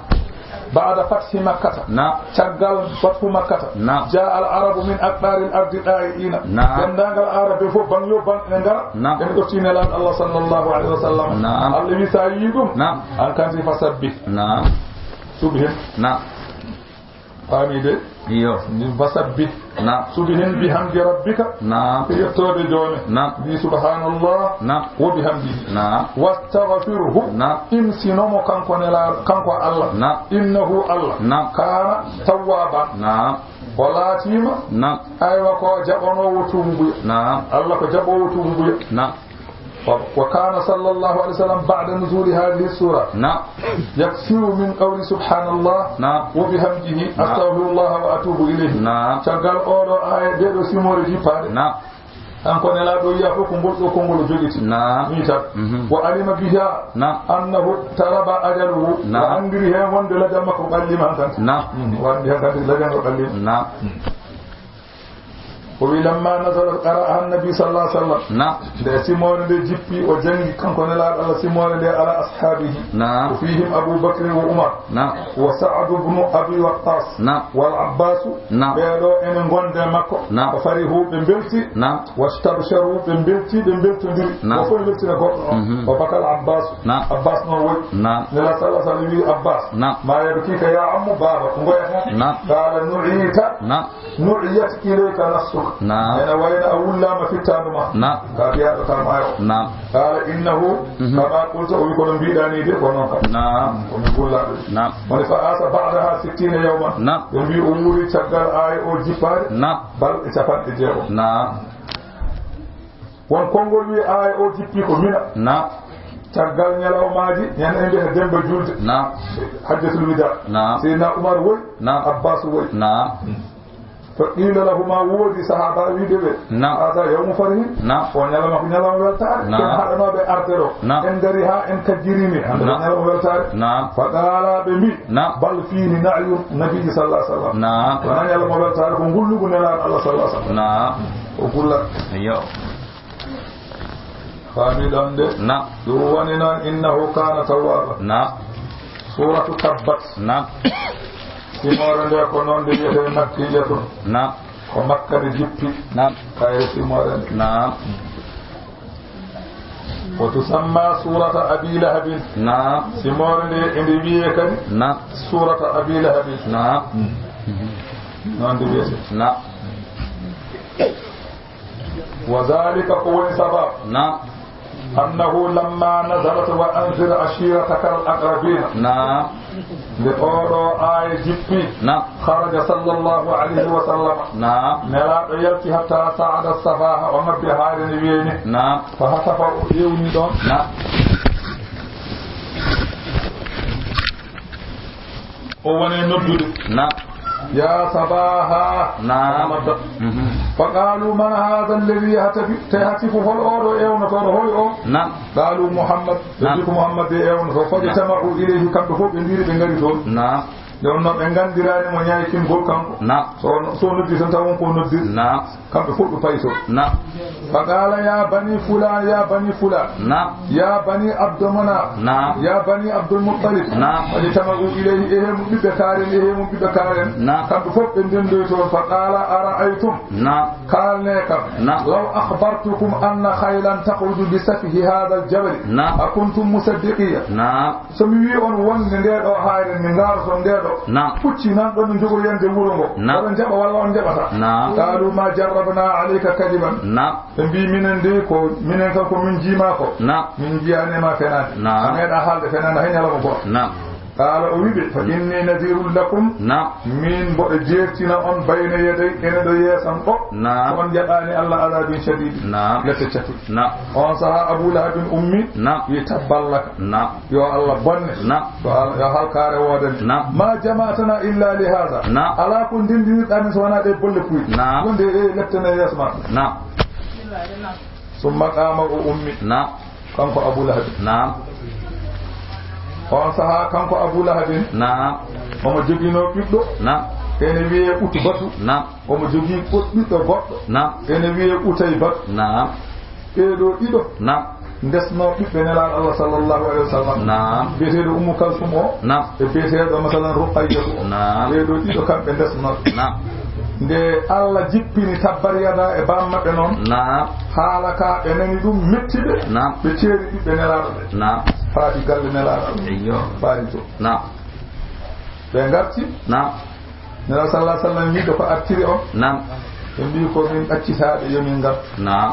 Ba'da fathi Makkata. Naam. Caggal fathu Makkata. Naam. Jaa al arabu min aqdaril ardi ɗaa'i'iina. Naam. Denndaangal Arab ɓe fof, baŋ yo baŋ, ene ngara. Naam. Ene ɗoftii Nelaaɗo Allah sallallahu alayhi wa sallam. Naam. Allah wi, so a yii ɗum, Naam. aan kanti fasabbih. Naam. Subhin. Naam. Faami de? Iyo. Fasabbih. Naam. Subhin bihamdi rabbika. Naam. E yettoode joome. Naam. Mbi subhanallah. Naam. Wa bihamdihi. Naam. Wastaghfirhu. Naam. Imsino mo kanko Nelaaɗo, kanko Allah. Naam. Innahu Allah. Naam. Kaana tawwaaban. Naam. O laatiima. Naam. Aywa, ko jaɓanoowo tuububuya. Naam. Allah ko jaɓoowo tuububuya. Naam. Wa, wa kaana sallallahu alayhi wa sallam ba'da nuzuuli haadihi suura. Naam. Yaksiru min qawli subhanallah Naam. wa bihamdihi Naam. astaghfirullah wa atuubu ilayhi. Naam. Caggal oo ɗoo aaya, ɗee ɗoo simoore jippaade. Naam. Kanko Nelaaɗo wiya fof ko ngol ɗoo konngol o jogiti. Naam. Nii tan. Mhm. Wa alima biha Naam. annahu taraba ajaluhu. Naam. O anndiri heen wonde lajal makko ɓalliima hankadi. Naam. Mhm. O anndi hankadi lajal ngal ɓalliima. Naam. O wi, lamma nazalat qara'aha annabi sallallahu alaihi wasallam. Naam. Nde simoore nde jippi, o jangi kanko Nelaaɗo Allah simoore nde ala ashaabihi. Naam. Wa fihim Abu Bakr wa Umar. Naam. Wa Sa'd ibn Abi Waqqas. Naam. Wal Abbas. Naam. Ɓee ɗoo ene ngonde makko. Naam. Fa farihu, ɓe mbelti. Naam. Wastabsharu, ɓe mbelti, ɓe mbeltondiri. Naam. Ko fof weltina goɗɗo o. Mhm. O bakal Abbas. Naam. Abbas noon woy. Naam. Nelaaɗo sallallahu alaihi wasallam wi Abbas. Naam. Ma yabkika ya ammu, baaba, ko ngoyata? Naam. Qala nu'ita. Naam. Nu'iyat ilayka nafsuka. Naam. Ene wayno a wullaama fittaandu ma. Naam. Ka biyaaɗo ka maayo. Naam. Qala innahu Mhm. kama qulta, o wi kono mbiɗa ni de, ko noon kam. Naam. Ko min gullaɓe. Naam. Woni fa asa ba'daha sittina yawman. Naam. Ɓe mbi o wuuri caggal aaya o jippaade. Naam. Balɗe capanɗe jeego. Naam. Won konngol wi aaya o jippi ko Mina. Naam. Caggal ñalawmaaji, ñande en mbiyata Demba Julde. Naam. Hajjatul Wida. Naam. Seydina Umar woy, Naam. Abbas woy. Naam. Fa qila lahuma, woodi sahaaba wiide ɓe, Naam. Hada yawmu farihin. Naam. O ñalawma ko ñalawma weltaare. Naam. Ken haɗanooɓe arde ɗo. Naam. En ngari haa en kajjirimi. Hande ko Naam. ñalawma weltaare. Naam. Fa qala, ɓe mbi, Naam. Bal fihi na'yu nabi sallallahu alaihi wasallam. Naam. Wona ñalawma weltaare, ko ngullugu Nelaaɗo Allah sallallahu alaihi wasallam. Naam. O gulla. Iyo. Faami ɗon de. Naam. Ɗum woni noon, innahu kana tawwaba. Naam. Suratu Tabbat. Naam. Simoore nde ko noon nde wiyetee Makkiyatun. Naam. Ko Makka nde jippi. Naam. Kayre simoore nde. Naam. Wa tusamma surata Abi Lahabin. Naam. Simoore nde ene wiyee kadi Naam. Surata Abi Lahabin. Naam. Noon nde wiyetee. Naam. Wa dhalika, ko woni sabab. Naam. Annahu lamma nazalat wa anzir ashirataka al-aqrabin. Naam. Nde oɗo aaya jippi. Naam. Kharaja sallallahu alayhi wa sallam. Naam. Nelaaɗo yalti hatta sa'ada safaha, o ngabbi haayre nde wiyeeni. Naam. Fa hatafa, o ewni ɗon. Naam. O woni noddude. Naam. Ya sabaha. Naam. Nodda. Mhm. Fa qalu man hadha alladhi yahtafi-, tahtifu, hol oɗo ewnotooɗo, hol o? Naam. Qalu Muhammad. Ɓe Naam. mbi ko Muhammad de ewnoto. Naam. Fajtama'u ilayhi, kamɓe fof ɓe ndiri, ɓe ngari toon. Naam. Nde wonnoo ɓe nganndiraani mo ñaykingol kanko. Naam. So, so noddi tan taw won ko noddir. Naam. Kamɓe fof ɓe payi toon. Naam. Fa qaala ya bani fulaan, ya bani fulaan. Naam. Ya bani Abdu Manaf. Naam. Ya bani Abdul Muttalib. Naam. Fajtama'u ilayhi, e hee mum ɓiɓɓe kaaren, e hee mum ɓiɓɓe kaaren. Naam. Kamɓe fof ɓe ndendoyi toon. Fa qaala ara'aytum. Naam. Kaalnee kam. Naam. Law akhbartukum anna khaylan takhruju bi safhi haadhal jabali. Naam. Akuntum musaddiqiyya. Naam. So mi wii on wonde ndee ɗoo haayre nde ndaaroton ndee ɗoo. Naam. Pucci nan ɗon no njogori yande wuro ngo. Naam. Oɗon njaɓa walla on njaɓata? Naam. Qaalu ma jarrabna alayka kadiban. Naam. Ɓe mbii minen de ko, minen kam ko min njiima ko. Naam. Min njiyaani ma fenaande. Naam. A meeɗa haalde fenaande hay ñalawma gooto. Naam. Qaala o wiɓe, fa inni nadhirun lakum. Naam. Min mboɗo jeertina on bayna yaday, ene ɗo yeesan ɗo. Naam. So on njaɓaani Allah adabin shadid. Naam. Lette catuɗe. Naam. On sahaa Abu Lahabin ummi. Naam. Wi tabballaka. Naam. Yo Allah bonne. Naam. Yo Allah, yo halkaare woodane. Naam. Ma jama'tana illa li hadha. Naam. Alaa ko ndenndinirɗaa min so wonaa ɗee bolle puyɗe. Naam. Wonde e leptene yeeso maɓɓe. Naam. Summa qaama o ummi. Naam. Kanko Abu Lahabi. Naam. On sahaa kanko Abu Lahabin. Naam. Omo joginoo ɓiɗɗo. Naam. Ene wiyee Utbatu. Naam. Omo jogii goɗ-, ɓiɗɗo goɗɗo. Naam. Ene wiyee Utaybatu. Naam. Ɓee ɗoo ɗiɗo. Naam. Ndesnoo ɓiɓɓe Nelaaɗo Allah sallallahu alayhi wa sallam. Naam. Biyeteeɗo Ummu Kalsum o. Naam. E biyeteeɗo, masalan, Ruqayyatu o. Naam. Ɓee ɗoo ɗiɗo kamɓe ndesnoo. Naam. Nde Allah jippini tabbar yada e bammaɓe noon. Naam. Haala ka ɓe nani ɗum metti ɓe. Naam. Ɓe ceeri ɓiɓɓe Nelaaɗo ɓe. Naam. Faati galle Nelaaɗo. Eyyo. Faati to. Naam. Ɓe ngarti. Naam. Nelaaɗo sallallahu alayhi wa sallam wiide ko artiri on. Naam. Ɓe mbii ko min ɗaccitaaɓe, yo min ngartu. Naam.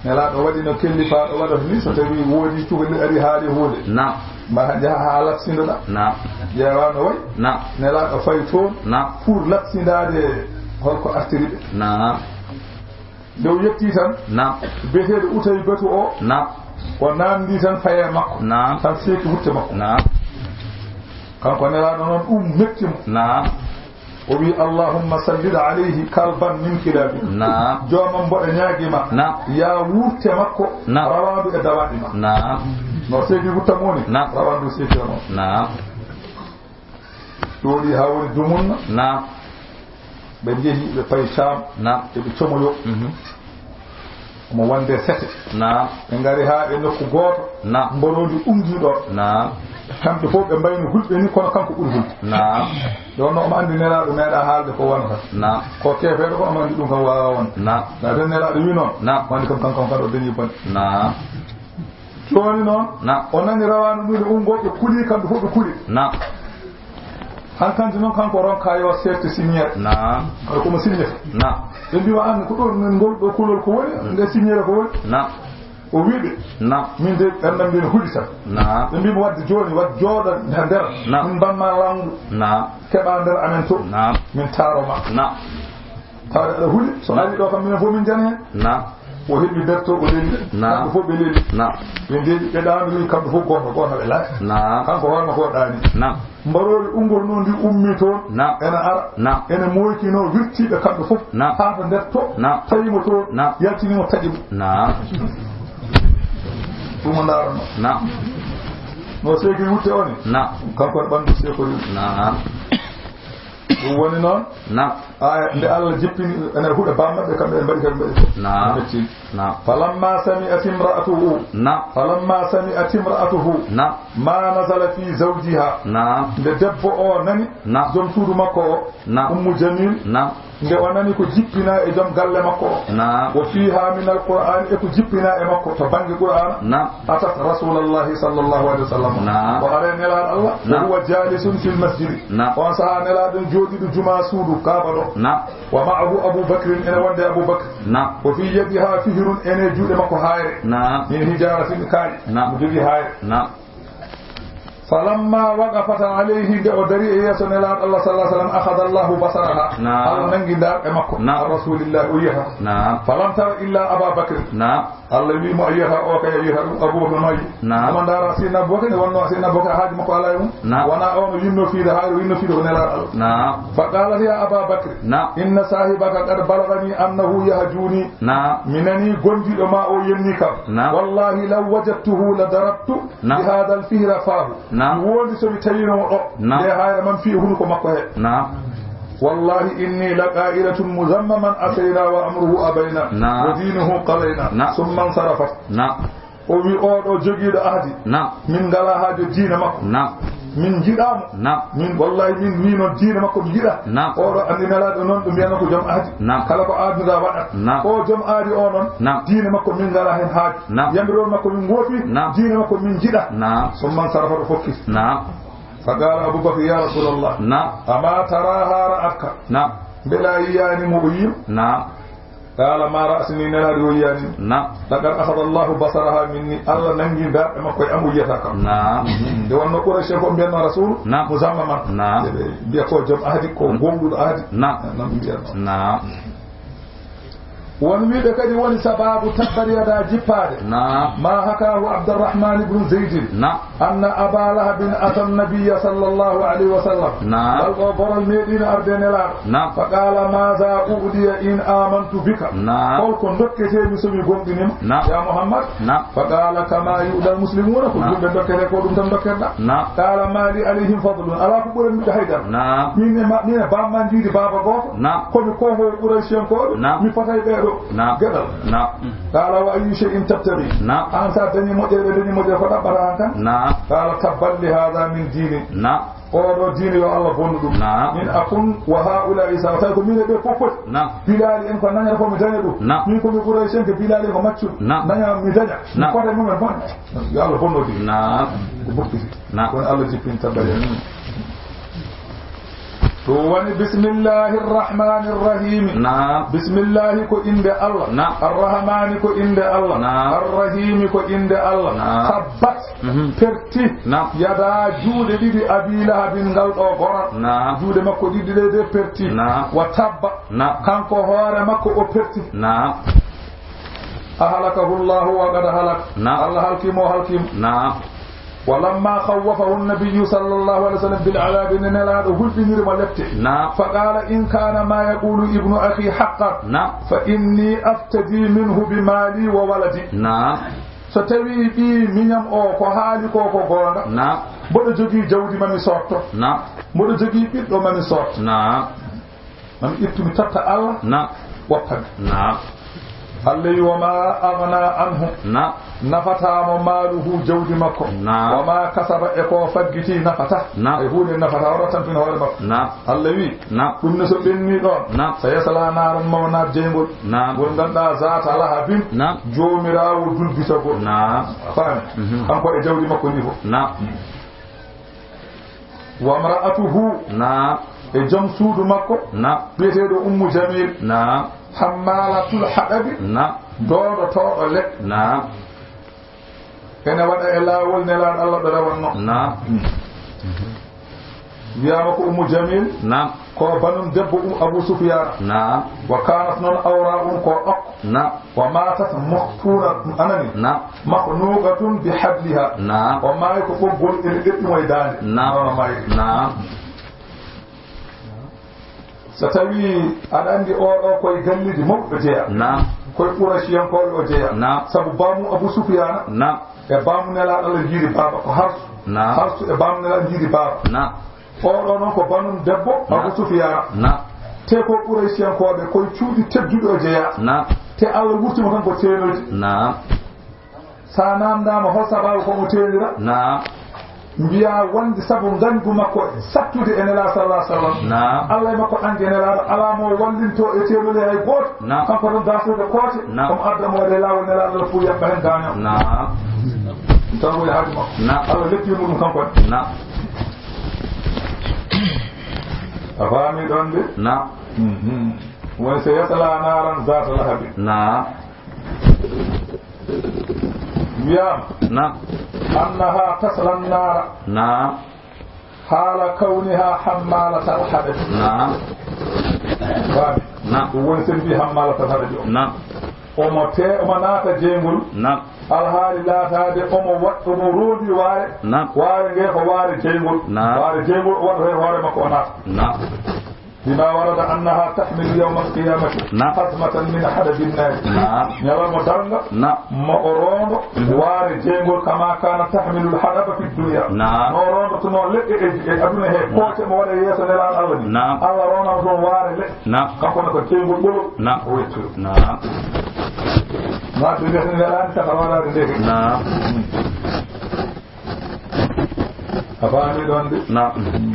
Nelaaɗo waɗi no kellifaaɗo waɗata ni, so tawi woodi cukalel ari haali huunde. Naam. Mbaɗa njaha haa latsindoɗa. Naam. Ƴeewa no wayi. Naam. Nelaaɗo fayi toon. Naam. Pour latsindaade holko artiri ɓe. Naam. Nde o yettii tan, naam, biyeteeɗo Utaybatu o, naam, o naamndii tan faye makko. Naam. Tan seeki wutte makko. Naam. Kanko Nelaaɗo noon, ɗum metti mo. Naam. O wi, "Allahumma sallit alayhi kalban min kilabi." Naam. Joomam, mboɗo ñaagii ma. Naam. Yaa wuurte makko, naam, rawaandu e dawaaɗi ma. Naam. No seeki wuttam woni? Naam. Rawaandu seeki o noon. Naam. Ɗooɗi haa woni dumunna. Naam. Ɓe njehi, ɓe payi Caam. Naam. Eɓe comoyo. Mhm. Omo wonde sete. Naam. Ɓe ngari haa e nokku gooto. Naam. Mboroondi ummii ɗo. Naam. Kamɓe fof ɓe mbayno hulɓe ni, kono kanko ɓuri hulɓe. Naam. Ɗon no omo anndi Nelaaɗo meeɗa haalde ko wonata. Naam. Ko keefeeɗo ko omo anndi ɗum kam waawaa wonde. Naam. Na den Nelaaɗo wi noon. Naam. Wonde kam kanko on kadi o dañi bonde. Naam. Jooni noon, naam, o nani rawaandu ndu ne unngoo, ɓe kuli, kamɓe fof ɓe kuli. Naam. Hankanti noon, kanko o ronka yo seefte siññeere. Naam. Kala ko mo siññata. Naam. Ɓe mbiwa, "Aan, ko ɗoon ngol ɗo kulol ko woni, nde siññeere ko woni?" Naam. O wi ɓe, naam, "Min de, ɓerndam nde ne huli tan." Naam. Ɓe mbi mo, "Wadde jooni, wad jooɗa ha nder. Naam. Min mbamma lawngu. Naam. Keɓa nder amen to. Naam. Min taaro ma." Naam. Tawde aɗa huli, so ari ɗo kam, minen fof min njana heen. Naam. O heɓi berto, o leli. Naam. Kamɓe fof ɓe leli. Naam. Ɓe ndeeƴi, ɓe ɗaani, wi kamɓe fof goonga, goonga ɓe laati. Naam. Kanko hoore makko o ɗaani. Naam. Mbaroori unngol noon ndi ummi toon. Naam. Ena ara. Naam. Ene moykinoo wirtiiɓe kamɓe fof. Naam. Haa to nder to. Naam. Tawi mo toon. Naam. Yaltini mo, taƴi mo. Naam. Ɗum o ndaarano. Naam. No seeki wutte o ni. Naam. Kanko e ɓanndu seekori. Naam. Ɗum woni noon. Naam. Aya, nde Allah jippini, ene huɗa bam maɓɓe, kamɓe ɓe mbaɗi, kamɓe mbaɗi fof. Naam. Ɓe cin. Naam. Falamma sami'at imra'atuhu. Naam. Falamma sami'at imra'atuhu. Naam. Ma nazala fi zawjiha. Naam. Nde debbo o nani, naam, joom suudu makko o, naam, Ummu Jamil. Naam. Nde o nani ko jippina e joom galle makko o. Naam. Wa fiha min al-Qur'an, e ko jippina e makko to bannge Qur'ana. Naam. Atat Rasulallahi sallallahu alayhi wa sallam. Naam. O ari e Nelaaɗo Allah. Naam. Wa huwa jalisun fil masjidi. Naam. On sahaa Nelaaɗo jooɗiiɗo juma suudu Kaaba ɗo. Naam. Wa ma'ahu Abu Bakrin, ene wonde Abu Bakr. Naam. Wa fi yadiha fihrun, ene juuɗe makko haayre. Naam. Min hijaratin, kaaƴe. Naam. Mo jogii haayre. Naam. Falamma waqafat alayhi, nde o dari e yeeso Nelaaɗo Allah sallallahu alayhi wa sallam, akhadha Allahu basaraha. Naam. Allah nangi ndaar e makko. Naam. An Rasulillah, o yiyata. Naam. Falam tara illa Aba Bakr. Naam. Allah wi mo a yiyata o kay, a yiyata ɗum Abubakar maayi. Naam. Omo ndaara Seydina Abubakar, nde wonno Seydina Abubakar haaji makko alaa e mum. Naam. Wona on o yinno fiide, haa o yinno fiide ko Nelaaɗo Allah. Naam. Fa qaalat ya Aba Bakr, naam, inna saahibaka qad balagani annahu yahjuni. Naam. Mi nani gondiiɗo ma o yenni kam. Naam. Wallahi law wajadtuhu la darabtu, naam, bi haadal fihra faahu. Naam. Mi wondi so mi tawino mo ɗo. Naam. Nde hayra man fii hunuko makko he. Naam. Wallahi inni la qaa'ilatun muzammaman asayna wa amruhu abayna, naam, wa diinuhu qalayna. Naam. Summa nsarafat. Naam. O wi oɗo jogiiɗo ahdi. Naam. Min ngala haajo diina makko. Naam. Min njiɗa mo. Naam. Min wallahi min ni noon diina makko mi yiɗa. Naam. Oɗo andi Nelaaɗo noon ɗum mbiyatnoo ko joom ahdi. Naam. Kala ko adduda waɗat. Naam. O joom ahdi o noon. Naam. Diina makko min ngala hen haaju. Naam. Yamiroore makko min goofi. Naam. Diina makko min njiɗa. Naam. Summa nsarafat o fokkiti. Naam. Fa qaala Abu Bakr ya Rasulallah. Naam. Ama taraha ra'atka. Naam. Mbela yiyaani mo o yiima? Naam. Qaala ma ra'atni, Nelaaɗo o yiyaani. Naam. Laqad akhadha Allahu basaraha minni. Allah nangi darɗe makko e am o yiyata kam. Naam. Nde wonno Quraysh ko mbiyatnoo Rasuulu. Naam. Muzammaman. Naam. Ɓe mbiya ko joom ahdi, ko gonɗuɗo ahdi. Naam. Noon mbiyatnoo. Naam. Won wiiɓe kadi woni sababu tabbat yada jippaade. Naam. Ma hakahu Abdurrahman ibn Zaydin. Naam. Anna Aba Lahabin ata Nabiyya sallallahu alayhi wa sallam. Naam. Ngal ɗo borol meeɗiino arde Nelaaɗo. Naam. Fa qaala, maza u'diya in amantu bika? Naam. Hol ko ndokketee mi so mi gomɗinii ma? Naam. Ya Muhammad? Naam. Fa qaala, kama yu'da al muslimuna, ko, naam, julɓe ndokketee ko ɗum tan ndokketeɗaa. Naam. Qaala, ma li alayhim fadlun, alaa ko ɓuranmi ɓe haydara. Naam. Min e ma-, min e bamma njiidi baaba gooto. Naam. Ko mi konngol Qurayshiyankooɓe, naam, mi fotay ɓee ɗo. Naam. Geɗal. Naam. Qaala, wa ayyu shay'in tabtaghi? Naam. Aan so a dañii moƴƴere, ɓe dañii moƴƴere, ko ɗaɓɓata aan tan? Naam. Qaala, tabban li haadha min diinin. Naam. Oɗo diine yo Allah bonnu ɗum. Naam. Min akun wa haa'ulaa'i sawa. Tawi ko min e ɓe fof foti. Naam. Bilaali en ko nañata ko mi daña ɗum. Naam. Min ko mi Quraysh en, ko Bilaali en ko maccuɗo. Naam. Naña mi daña. Naam. Mi fota e mum en bonde. Yo Allah bonno ɗum. Naam. Ko bokkiti. Naam. Kono Allah jippinta bari en. Ɗum woni bismillahi rrahmani rrahimi. Naam. Bismillahi ko innde Allah. Naam. Arrahmani ko innde Allah. Naam. Arrahimi ko innde Allah. Naam. Tabbat. Mhm. Perti. Naam. Yada juuɗe ɗiɗi Abi Lahabin ngal ɗo goral. Naam. Juuɗe makko ɗiɗi ɗe de perti. Naam. Wa tabba. Naam. Kanko hoore makko o perti. Naam. Ahalakahu Allahu wa qad halak. Naam. Allah halki mo, halki mo. Naam. Wa lamma khawwafahu an-nabiyyu sallallahu alayhi wa sallam bil adhabi, nde Nelaaɗo hulɓiniri mo lepte. Naam. Fa qaala, in kana ma yaqulu ibnu akhi haqqan, naam, fa inni aftadi minhu bi mali wa waladi. Naam. So tawii ɓii miñam o ko haali ko ko goonga, naam, mboɗo jogii jawdi ma mi sootto. Naam. Mboɗo jogii ɓiɗɗo ma mi sootto. Naam. Mami ittu mi totta Allah. Naam. Woppa mi. Naam. Allah wi, wa ma aghna anhu. Naam. Nafataa mo maaluhu, jawdi makko. Naam. Wa ma kasaba, e ko faggiti nafataa. Naam. E huunde nafataa, o tampina hoore makko. Naam. Allah wi, naam, ɗum ne so ɓenni ɗon. Naam. Sa yasla naaran, maw naat jeyngol. Naam. Ngol ngannduɗaa zaata lahabin. Naam. Joomiraawo dulbitagol. Naam. A faami? Mhm. Kanko e jawdi makko ndi fof. Naam. Wa mra'atuhu. Naam. E joom suudu makko. Naam. Biyeteeɗo Ummu Jamil. Naam. Hammalatul haɗabi. Naam. Doodotooɗo leɗɗe. Naam. Ene waɗa e laawol Nelaaɗo Allah ɗo rewanno. Naam. Wiyaama ko Ummu Jamil. Naam. Ko banun debbo Um-, Abu Sufyaan. Naam. Wa kanat noon awra um ko ɗokko. Naam. Wa matat makhtuuna, anani? Naam. Makhnuqatun bi habliha. Naam. O maayi ko ɓoggol ene ɓeɓɓi mo e daande. Naam. Noon o maayi. Naam. So tawii aɗa anndi oɗo koye galleeji mawɗi o jeyaa. Naam. Koye Qurayshiyankooɓe o jeyaa. Naam. Sabu baamu Abu Sufyaana. Naam. E baamu Nelaaɗo Allah njiidi baaba ko harsu. Naam. Harsu e baamu Nelaaɗo njiidi baaba. Naam. Oɗo noon ko banun debbo, naam, Abu Sufyaana. Naam. Te ko Qurayshiyankooɓe, koye cuuɗi tedduɗi o jeyaa. Naam. Te Allah wurti mo tan ko teenoyde. Naam. Sa naamndaama hol sababu ko mo teenira? Naam. Mbiyaa wonde sabu ngañgu makko sattude e Nelaaɗo sallallahu alaihi wasallam. Naam. Allah e makko anndi e Nelaaɗo, alaa mo wallinto e teenule hay gooto. Naam. Kanko tan daasnude koote, naam, omo adda mo waɗe laawol Nelaaɗo Allah fof yaɓɓa heen gaaño. Naam. Ɗum tan woni haaju makko. Naam. Allah leppi mo ɗum kanko ne. Naam. A faami ɗon de? Naam. Mhm. Woni so yasla naaran zaata lahabi. Naam. Wiyaama. Naam. Annaha tasla naara. Naam. Haala kawniha hammalatal haɗabi. Naam. Faami? Naam. Ɗum woni sen mbi hammalatal haɗabi o. Naam. Omo te, omo naata jeyngol. Naam. Alhaali laataade omo wa-, omo roondi waare. Naam. Waare nge ko waare jeyngol. Naam. Waare jeyngol o waɗata e hoore makko o naata. Naam. Bima warada annaha tahmilu yawma alqiyamati. Naam. Hazmatan min hadabin nari. Naam. Ñalawma darnga. Naam. Mo o roondo. Mhm. Waare jeyngol kama kana tahmilu alhadaba fi dunya. Naam. No o roondotono leɗɗe e, e aduna he. Naam. Pooce mo waɗa yeeso Nelaaɗo Allah ni. Naam. Allah roonama toon waare leɗɗe. Naam. Kanko ne ko jeyngol ɓolo. Naam. O wettu. Naam. Naam, ɓe mbiyata ne welaani saka waɗaade nde. Naam. A faami ɗoon de? Naam.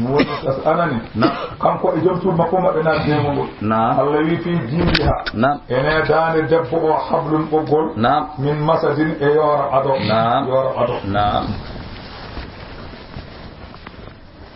Woni kas anani. Naam. Kanko e joom suudu makko maɓɓe naati neemo ngol. Naam. Allah wi fii jiidiha. Naam. Ene daande debbo o hablun ɓoggol. Naam. Min masadin e yoora ado. Naam. Yoora ado. Naam.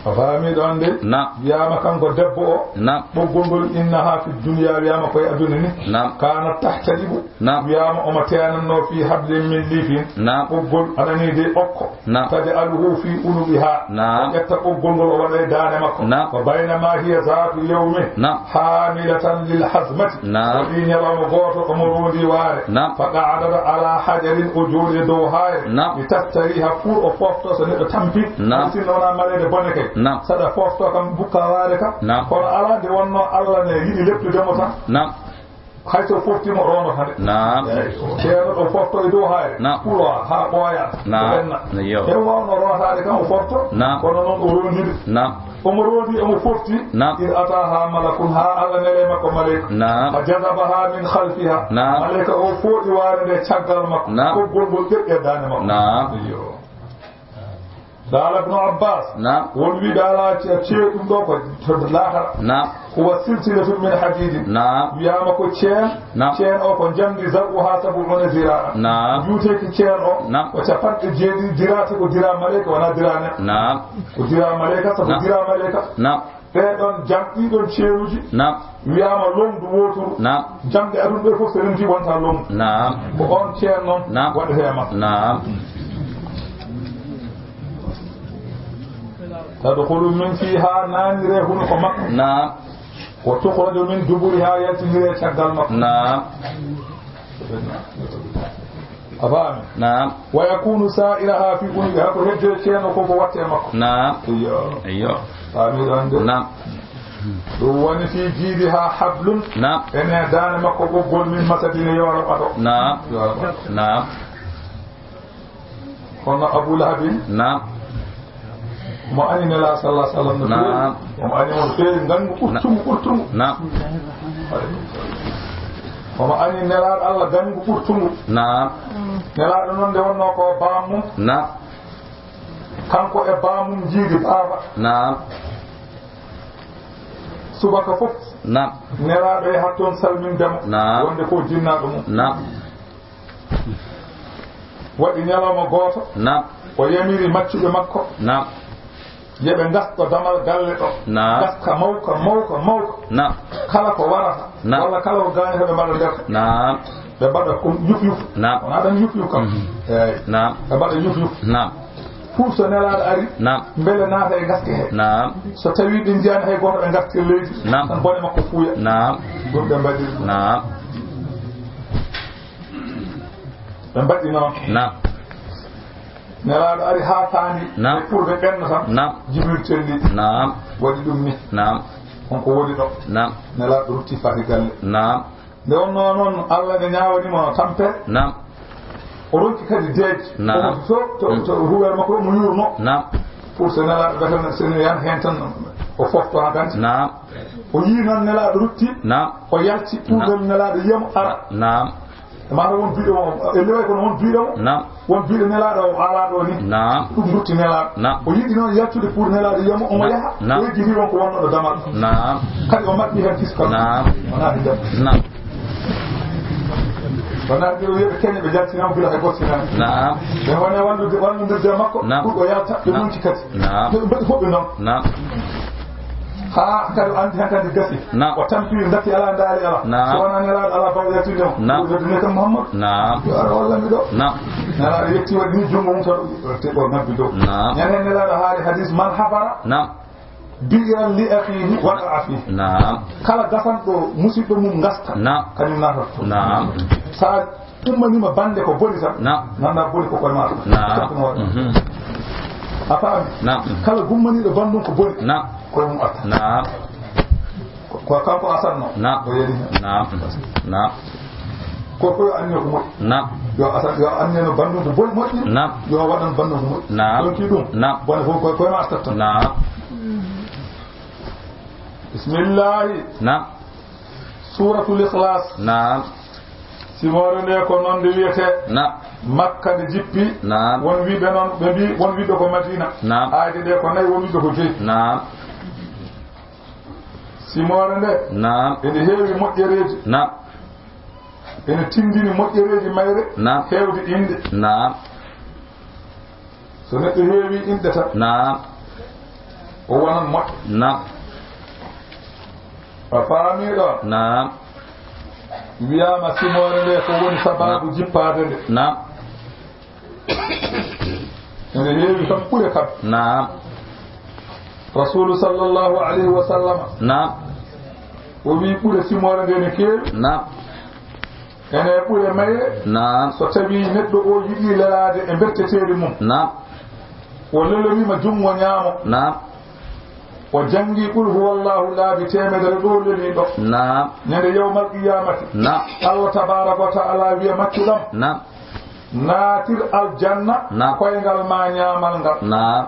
A faami ɗoon de? Naam. Wiyaama kanko debbo o. Naam. Ɓoggol ngol innaha fi dunya, wiyaama koye aduna ni. Naam. Kana tahtalibu. Naam. Wiyaama omo teenanno fi hablin min lifin. Naam. Ɓoggol anani de okko. Naam. Taj'aluhu fi unuqiha. Naam. O ƴetta ɓoggol ngol o waɗa e daande makko. Naam. Wa baynama hiya zatu yawmin. Naam. Hamilatan lil hazmati. Naam. Waɗi ñalawma gooto omo roondi waare. Naam. Fa qa'adat ala hajarin, o jooɗi e dow haayre. Naam. Li tastariha, pour o foofto so neɗɗo tampi. Naam. Sinno wonaa maleede bone kay. Naam. Saɗa foofto kam bukka waare kam. Naam. Kono alaa nde wonnoo Allah ne yiɗi leptude mo tan. Naam. Hay so foofti mo roonota nde. Naam. Eey, ceerno ɗo foofto e dow haayre. Naam. Pour o haa ɓooya. Naam. Ɓenna. Yo. Heew waawno rootaade kam o foofto. Naam. Kono noon o roondiri. Naam. Omo roondi, omo foofti. Naam. Id ataha malakun, haa Allah neli makko maleyka. Naam. Fa jazabaha min khalfiha. Naam. Maleyka o fooɗi waare nde caggal makko. Naam. Ɓoggol ngol ƴetti e daande makko. Naam. Iyo. Daala Ibnu Abbas. Naam. Won wiiɓe alaa ce-, ceeɗum ɗo ko to laakara. Naam. Huwa silsilatun min hadidin. Naam. Wiyaama ko ceen. Naam. Ceen o ko njamndi zar'uha sab'una zira'an. Naam. Juuteeki ceen o. Naam. Ko capanɗe jeeɗiɗi diraate, ko dira maleyka, wonaa dira neɗɗo. Naam. Ko dira maleyka, sabu Naam. dira maleyka. Naam. Ɓee ɗoon jamɗi ɗoon ceenuji. Naam. Wiyaama lomdu wooturu. Naam. Jamɗe aduna ɗe fof so rentii wonta lomdu. Naam. Ko oon ceen noon Naam. waɗetee e makko. Naam. Tadkhulu min fiha, naanire hunuko makko. Naam. Wa tukhraju min duburiha, yaltinire caggal makko. Naam. A faami? Naam. Wa yakunu sa'iraha fi unuqiha, ko hedde ceen o ko ko watte makko. Naam. Iyo. Iyo. Faami ɗon de? Naam. Ɗum woni fi jiidiha hablun. Naam. Ene daande makko ɓoggol min masadin e yooro ɓaɗo. Naam. Yooro ɓaɗo. Naam. Kono Abu Lahabin, Naam. Mo ani Nelaaɗo sallallahu alaihi wasallam no feewi. Naam. Omo ani mo no feewi, ngangu ɓurtungu, ɓurtungu. Naam. Omo ani Nelaaɗo Allah ngangu ɓurtungu. Naam. Nelaaɗo noon nde wonnoo ko baamum. Naam. Kanko e baamum njiidi baaba. Naam. Subaka fof. Naam. Nelaaɗo yahat toon salminde mo. Naam. Wonde ko jinnaaɗo mum. Naam. Waɗi ñalawma gooto. Naam. O yamiri maccuɓe makko. Naam. Yo ɓe ngasto damal galle ɗo. Naam. Ngaska mawka, mawka, mawka. Naam. Kala ko warata. Naam. Walla kala ko gaañata ɓe mbaɗa nder. Naam. Ɓe mbaɗa ko yuf yuf. Naam. Wonaa tan yuf yuf kam. Mhm. Eey. Naam. Ɓe mbaɗa yuf yuf. Naam. Pour so Nelaaɗo ari, Naam. mbele naata e ngaske he. Naam. So tawi ɓe njiyaani hay gooto ɓe ngartir leydi, Naam. tan bone makko fuuya. Naam. Ɗum ɓe mbaɗiri ɗum. Naam. Ɓe mbaɗi noon. Naam. Nelaaɗo ari haa faandi, Naam. e pour ɓe ɓenna tan, Naam. Jibril telli. Naam. Waɗi ɗum ni. Naam. On ko woni ɗo. Naam. Nelaaɗo rutti fati galle. Naam. Nde wonnoo noon, Allah ne ñaawani mo tampere. Naam. O ronki kadi deeƴi. Naam. Omo to, to, Mm. to huwere makko, omo yuurno. Naam. Pour so Nelaaɗo gatana, so ne yan heen tan, o fofto haa ganti. Naam. O yii noon Nelaaɗo rutti. Naam. O yalti, Naam. pour Nelaaɗo yiya mo ara. Naam. Mata won biɗo mo, e leway kono won biɗo mo. Naam. Won biɗo Nelaaɗo o alaa ɗo ni. Naam. Ɗum rutti Nelaaɗo. Naam. O yiɗi noon yaltude pour Nelaaɗo yiya mo, omo Naam. yaha. Naam. O yejjiti on ko wonno ɗo damal. Naam. Kadi o maɓɓi heen kiskal. Naam. O naati nder. Naam. O naati nder, o wiya ɓe keñe ɓe jaltinama gila hay goto sinani. Naam. Ɓe wone wallude, walludirde makko, Naam. pour o yalta, ɓe Naam. nunci kadi. Naam. Ɓe mbaɗi fof ɓe noon. Naam. Haa kadi o anndi han kadi gasi. Naam. O tampii, datti alaa, ndaali alaa. Naam. So wonaa Nelaaɗo alaa baawɗo yaltinde mo. Naam. O yaltinde kam Muhammadu. Naam. Yo ara walla mi ɗo. Naam. Nelaaɗo yetti waɗi ni junngo mum tan, te o ngabbi dow. Naam. Ñande Nelaaɗo haali hadis, man hafara. Naam. Bi'ran li akhihi waqa'a fihi. Naam. Kala gasanɗo musiɗɗo mum ngasta. Naam. Kañum naatata toon. Naam. So a ummanima bande ko boni tan. Naam. Nanda boni ko koye maɗa. Naam. Tokkuno waɗa. Mhm. A faami? Naam. Kala gummaniɗo bandum ko boni. Naam. Koye mum arta. Naam. Ko, ko kanko asanno. Naam. O yeɗi hen. Naam. Naam. Ko, ko yo anniyo ko moƴƴi. Naam. Yo asan, yo anniyano bandum ko boni moƴƴi. Naam. Yo waɗan bandum ko moƴƴi. Naam. Ɗon ki ɗum. Naam. Bone fof ko, koye ma artat tan. Naam. Bismillahi. Naam. Suratul Ikhlas. Naam. Simoore nde ko noon nde wiyetee. Naam. Makka nde jippi. Naam. Won wiɓe noon, ɓe mbi, won wiɓe ko Madina. Naam. Aayde ɗe ko nayi, won wiɓe ko joyi. Naam. Simoore nde. Naam. Ene heewi moƴƴereeji. Naam. Ene tindini moƴƴereeji mayre. Naam. Heewde innde. Naam. So neɗɗo heewi inɗe tan. Naam. O wonan moƴƴo. Naam. A faamii ɗo? Naam. Wiyaama simoore nde ko woni sabaabu. Naam. Jippaade nde. Naam. Ene heewi kam ɓure kam. Naam. Rasulu sallallahu alayhi wa sallam. Naam. O wii ɓure simoore nde ne keewi. Naam. Ene ɓure mayre. Naam. So tawii neɗɗo o yiɗi lelaade e berteteeri mum. Naam. O leloriima junngo ñaamo. Naam. O janngi Qul huwallahu laabi teemedere ɗo lelii ɗo. Naam. Ñande yawmal qiyamati. Naam. Allah tabaraka wa ta'ala wiya maccuɗam. Naam. Naatir aljanna. Naam. Koyngal ma ñaamal ngal. Naam.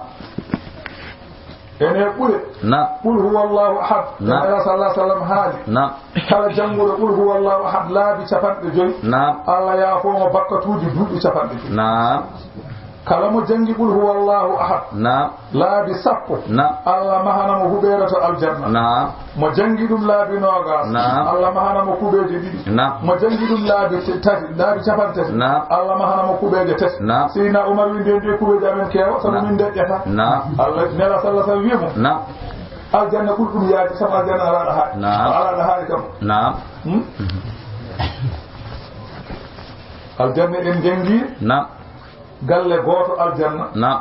Ene ɓure. Naam. Qul huwallahu ahad. Naam. Nela sallallahu alaihi wasallam haali. Naam. Kala jannguɗo Qul huwallahu ahad laabi capanɗe joyi. Naam. Allah yaafo mo bakkatuuji duuɓi capanɗe joyi. Naam. Kala mo janngi Qul huwallahu ahad. Naam. Laabi sappo. Naam. Allah mahana mo huɓeere to aljanna. Naam. Mo janngi ɗum laabi noogas. Naam. Allah mahana mo kuɓeeje ɗiɗi. Naam. Mo janngi ɗum laabi t-, tati, laabi capanɗe tati. Naam. Allah mahana mo kuɓeeje tati. Naam. Seydina Umar wi, "Nde, nde kuɓeeje amen keewa, sabu min ndeƴƴata." Naam. Allah, Nela sallallahu alaihi wasallam wi mo. Naam. Aljanna ɓuri ɗum yaade, sabu aljanna alaa ɗo haaɗi. Naam. Alaa ɗo haaɗi kam. Naam. Hmm? Aljanna en janngi. Naam. Galle gooto aljanna. Naam.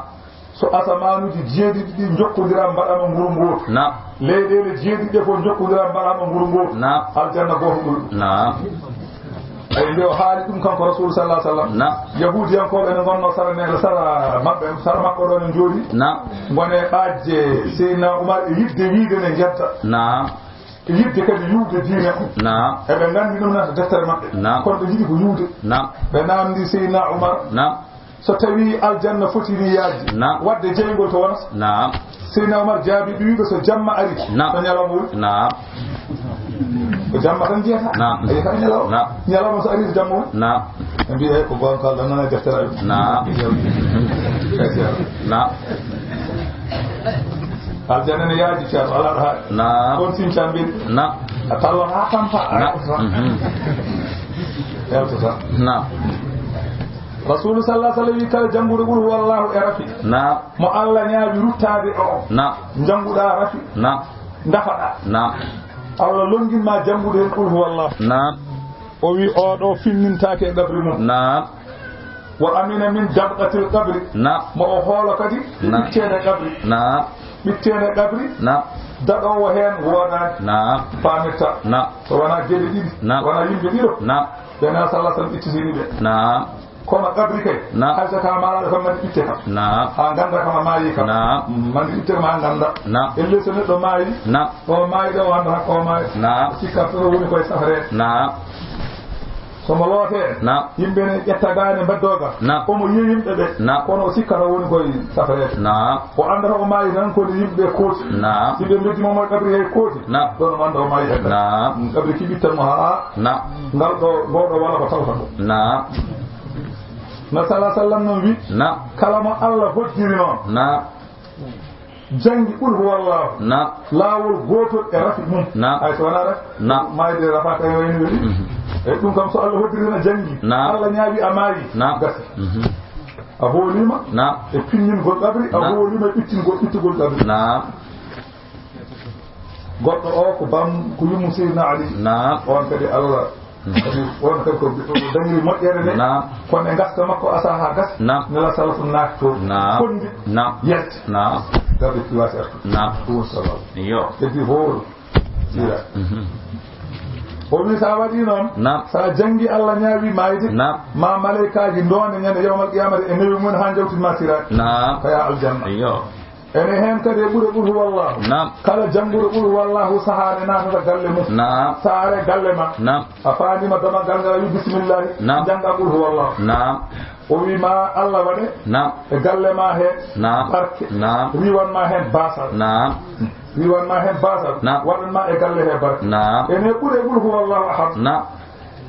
So asamaanuuji jeeɗiɗi ɗi njokkondira mbaɗama nguru ngootu. Naam. Leyɗeele jeeɗiɗi ɗe fof njokkondira mbaɗama nguru ngootu. Naam. Aljanna gooto ɓuri ɗum. Naam. Eyi, nde o haali ɗum kanko Rasul sallallahu alaihi wasallam. Naam. Yahuudiyankooɓe ne ngonnoo sara nde, sara maɓɓe, sara makko ɗo ne njooɗi. Naam. Ngone ɓaajde Seydina Umar e yiɗde wiide ne ngetta. Naam. E yiɗde kadi yuwde diine o. Naam. Eɓe nganndi ɗum nata deftere maɓɓe. Naam. Kono ɓe yiɗi ko yuwde. Naam. Ɓe naamndi Seydina Umar. Naam. So tawii aljanna fotini yaajde. Naam. Waɗde jeyngol to wonata. Naam. Seydina Umar jaabii ɓe, wi ɓe, "So jamma ari, naam, to ñalawma woni?" Naam. Ko jamma tan jeyata. Naam. A yiyata ñalawma. Naam. Ñalawma so ari, to jamma woni? Naam. Ɓe mbi, "Eyi, ko goonga, Allah nana deftere amen." Naam. Naam. Aljanna ne yaaji, Ceerno, alaa ɗo haaɗi. Naam. Ɗon sin cammbin. Naam. A tawat haa tampa, a. Naam. Yaltata. Mhm. Yaltata. Naam. Rasulu sallallahu alaihi wasallam wi, kala jannguɗo Qul huwallahu e rafi. Naam. Mo Allah ñaawi ruttaade o. Naam. Njannguɗaa rafi. Naam. Ndafaɗaa. Naam. Allah lonngin ma janngude heen Qul huwallahu. Naam. O wi, oɗo finnintaake e qabri mum. Naam. Wa amina min dabqatil qabri. Naam. Mo o hoolo kadi. Naam. Ɓitteende qabri. Naam. Ɓitteende qabri. Naam. Daɗoowo heen woodaani. Naam. Faamirta. Naam. So wonaa geɗe ɗiɗi. Naam. Wonaa yimɓe ɗiɗo. Naam. Ɓe na sallallahu alaihi wasallam ittitini ɓe. Naam. Kono qabri kay. Naam. Hay so ka maalaɗo kam, mande itte kam. Naam. Haa ngannda kam a maayi kam. Naam. Mande itte kam haa ngannda. Naam. Elle so neɗɗo maayi. Naam. O maayi ɗo, o annda hannde o maayi. Naam. Sikka to woni koye safre. Naam. So mo loote. Naam. Yimɓe ne ƴetta gaane mbaddooga. Naam. Omo yiya yimɓe ɓe. Naam. Kono o sikkata woni koye safreede. Naam. O anndata o maayi tan ko nde yimɓe ɓe kooti. Naam. Si ɓe mbeddi mo mo qabri hay kooti. Naam. Ɗon o annda o maayi hannde. Naam. Qabri ki ɓittan mo haa. Naam. Ngal ɗo, ngo ɗo wala ko tawta ɗum. Naam. No sallallahu alaihi wasallam noon wi. Naam. Kala mo Allah hoddiri noon. Naam. Janngi Qul huwallahu. Naam. Laawol gootol e rafi mum. Naam. Hay so wonaa rafi. Naam. Maayde rafa kay wayno weli. Mhm. E ɗum kam so Allah hoddiri tan a janngi. Naam. Allah ñaawi a maayi. Naam. Gasi. Mhm. A hooliima. Naam. E pinñingol qabri, a. Naam. Hooliima e ɓittingol, ɓittugol qabri. Naam. Goɗɗo o ko bam, ko yummu Seydina Ali. Naam. On kadi Allah. Kadi on kadi ko dañiri moƴƴere nde. Naam. Kono e gasta makko asa ha gasa. Naam. Nela salafu naati to. Naam. Kondi. Naam. Yalti. Naam. Naam. Ɗum sababu. Iyo. Heddi fof sira. Mhm. O wi, so a waɗi noon, naam, so a janngi Allah ñaawi maayde, naam, ma malaykaaji ndoone ñande yawmal qiyamata e newi mum haa njawtin ma siraat. Naam. Kaya aljanna. Iyo. Ene heen kadi e ɓure qul huwallahu. Naam. Kala jannguɗo qul huwallahu sahaa nde naatata galle mum. Naam. So a are galle ma. Naam. A faandima damagal ngal, a wi bismillahi. Naam. Jannga qul huwallahu. Naam. O wi ma Allah waɗe, naam, e galle ma heen, naam, barke. Naam. Riiwan ma heen baasal. Naam. Riiwan ma heen baasal. Naam. Waɗan ma e galle he barke. Naam. Ene ɓure qul huwallahu ahad. Naam.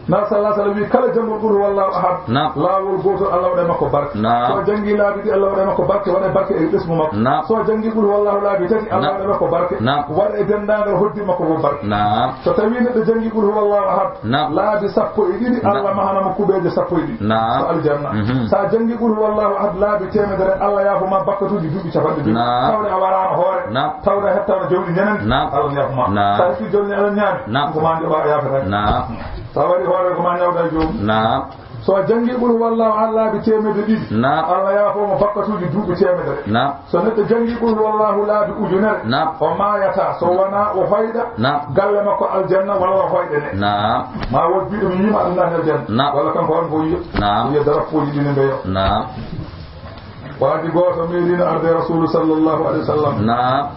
Nabi sallallahu alaihi wasallam wi kala jannguɗo qul huwallahu ahad, naam, laawol gootol Allah waɗa e makko barke. Naam. So a janngi laabi ɗiɗi Allah waɗa e makko barke, waɗa e barke e ɓesngu makko. Naam. So a janngi qul huwallahu laabi tati Allah, naam, waɗa e makko barke. Naam. Waɗa e denndaangal hoɗdi makko fof barke. Naam. So tawi neɗɗo janngi qul huwallahu ahad, naam, laabi sappo e ɗiɗi, naam, Allah mahana mo kuɓeeje sappo e ɗiɗi. Naam. Ko aljanna. Mhm. So a janngi qul huwallahu ahad laabi teemedere, Allah yaafo ma bakkatuuji duuɓi capanɗe joyi. Naam. Tawde a waraama hoore. Naam. Tawde a hettaama jawdi njanandi. Naam. Allah yaafo ma. Naam. So a hetti jawdi njanandi, ñaami. Naam. Ko ma njoɓa a yaafata. Naam. So a waɗi hoore ko ma ñawda e joomum. Naam. So a janngi qul huwallahu ahad laabi teemedde ɗiɗi. Naam. Allah yaafo mo bakkatuuji duuɓi teemedere. Naam. So neɗɗo janngi qul huwallahu laabi ujunere, naam, o maayataa so wonaa o hoyɗa, naam, galle makko aljanna walla o hoyɗa ne. Naam. Ma wood biɗo mi yima ɗum naati aljanna. Naam. Walla kanko on ko yiya. Naam. Yiya darapooji ɗi ne mbeyo. Naam. Waadi gooto meeɗino arde Rasulu sallallahu alaihi wasallam. Naam.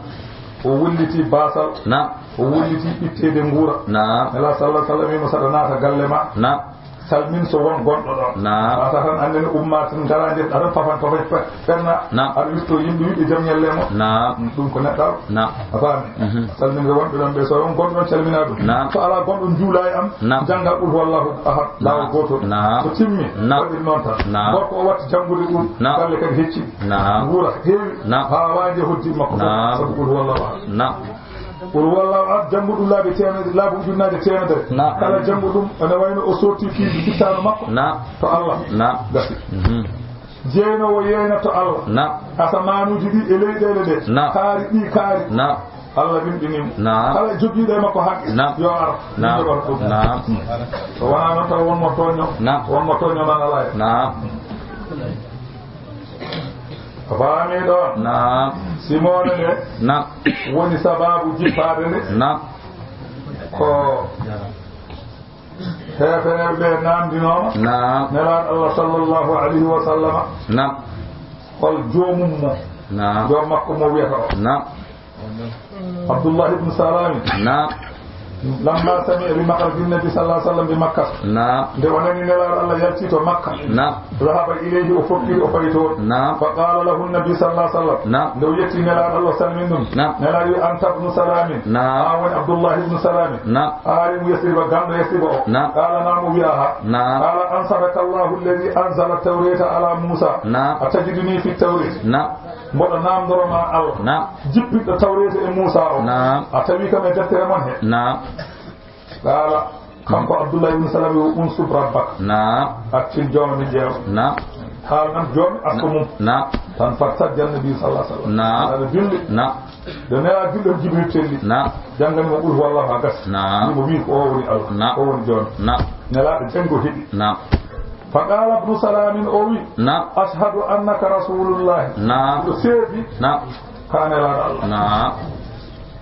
O wulliti baasal. Naam. O wulliti ɓitteede nguura. Naam. Nela sallallahu alaihi wasallam wimo saɗa naata galle ma. Naam. Salmin so won gonɗo ɗon. Naam. Wata tan annden umma tan ngara nder aɗa fafan fafan fe-, fenna. Naam. Aɗa witto yimɓe wiɓe jam ñalle mo. Naam. Mm, ɗum ko neɗɗal. Naam. A faami? Mhm. Salminde wonɓe ɗon ɓe, so won gonɗo ɗon calmina ɗum. Naam. So alaa gonɗo juula e am, naam, jannga qul huwallahu ahad, naam, laawol gootol. Naam. So timmi, naam, waɗir noon tan. Naam. Gorko o watti janngude ɗum, naam, galle kadi hecci. Naam. Nguura heewi. Naam. Haa waaji e hoddi makko fof. Naam. Sabu qul huwallahu ahad. Naam. Qul huwallahu ahad, janngu ɗum laabi teemedere, laabi ujunnaaje teemedere. Naam. Kala janngu ɗum, ene wayno o sotti piiji ittaano makko. Naam. To Allah. Naam. Gasi. Mhm. Jeynowo yeeyna to Allah. Naam. Asamaanuuji ɗi e leyɗeele ɗe. Naam. Kaari ɗi kaari. Naam. Allah wimɗini mo. Naam. Kala jogiiɗo e makko haqqe, naam, yo ar. Naam. Min joɓata ɗum. Naam. So wonaa noon taw won mo tooño. Naam. Won mo tooño noon alaa e. Naam. A faami ɗon? Naam. Simoone nde, naam, woni sababu jippaade nde. Naam. Ko heefereeɓe ɓe naamndinooma. Naam. Nelaaɗo Allah sallallahu alayhi wa sallama. Naam. Hol joomum mo? Naam. Joom makko mo wiyata o. Naam. Abdullah ibn Salami. Naam. Lamma sami'a bi maq'adi nabi sallallahu alaihi wasallam bi Makkah. Naam. Nde o nani Nelaaɗo Allah yalti to Makka. Naam. Dhahaba ilayhi, o fokkiri, o fayi toon. Naam. Fa qala lahu nabi sallallahu alaihi wasallam. Naam. Nde o yetti Nelaaɗo Allah salmin ɗum. Naam. Nelaaɗo wi, "Anta ibnu Salamin." Naam. A woni Abdullah ibn Salami. Naam. Alimu Yasriba, ganndo Yasriba o. Naam. Qala, "Naam," o wi, "Aha." Naam. Qala, "Ansaraka Allahu alladhi anzala tawrata ala Musa. Naam. Atajiduni fi tawrati." Naam. Mboɗo naamndoro ma Allah. Naam. Jippinɗo tawreeta e Muusa o. Naam. A tawi kam e deftere mon he. Naam. Qaala, kanko Abdullah ibn Salam, o, "Unsub rabbak." Naam. Accin jooma min ƴeewa. Naam. Haal nan joom asko mum. Naam. Tan fat sajja Nabi sallallahu alaihi wasallam. Naam. Aɗa julli. Naam. Nde Nelaaɗo julɗo Jibril telli. Naam. Janngani mo qul huwallahu ha gas. Naam. Mo wi ko o woni Allah. Naam. O woni joom. Naam. Nelaaɗo janngo heɓi. Naam. Fa qala ibnu Salamin, o wi, naam, "Ashhadu annaka rasulullah." Naam. Ko seedi. Naam. Ka Nelaaɗo Allah. Naam.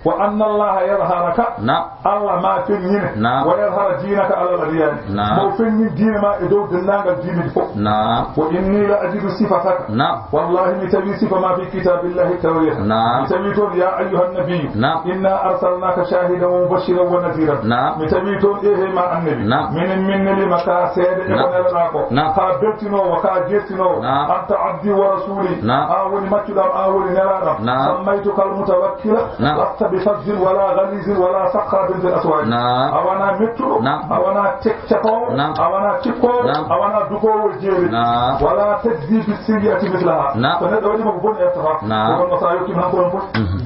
"Wa anna Allaha yadharaka." Naam. Allah ma feññine. Naam. "Wa yadhara dinaka ala al-adyani." Naam. Mo feññin diine ma e dow denndaangal diineji fof. Naam. "Wa inni la ajidu sifataka." Naam. Wallahi, mi tawi sifa ma fi kitabillahi tawreta. Naam. Mi tawi toon, "Ya ayyuhan nabiyyu, naam, inna arsalnaka shahidan wa mubashiran wa nadhiran." Naam. Mi tawi toon, "E he ma annabi, naam, minen min neli ma ka seede e ko, naam, nelaɗa ko." Naam. Ka beltinowo, ka jertinowo. Naam. "Anta abdi wa rasuli." Naam. A woni maccuɗam, a woni nelaɗam. Naam. "Sammaytuka al mutawakkila." Naam. "Lasta bi fazzin wala ghalizin wala sakhabin fil aswaq." Naam. A wona mettuɗo, naam, a wona tek-, cakoowo, naam, a wona cikkoowo, naam, a wona dugoowo jeere. Naam. "Wala tajzi bis sayyi'ati mithlaha." Naam. So neɗɗo waɗi ma ko boni, a yettata. Naam. Ko wonno sa yettiima han ko ɗon fof. Mhm.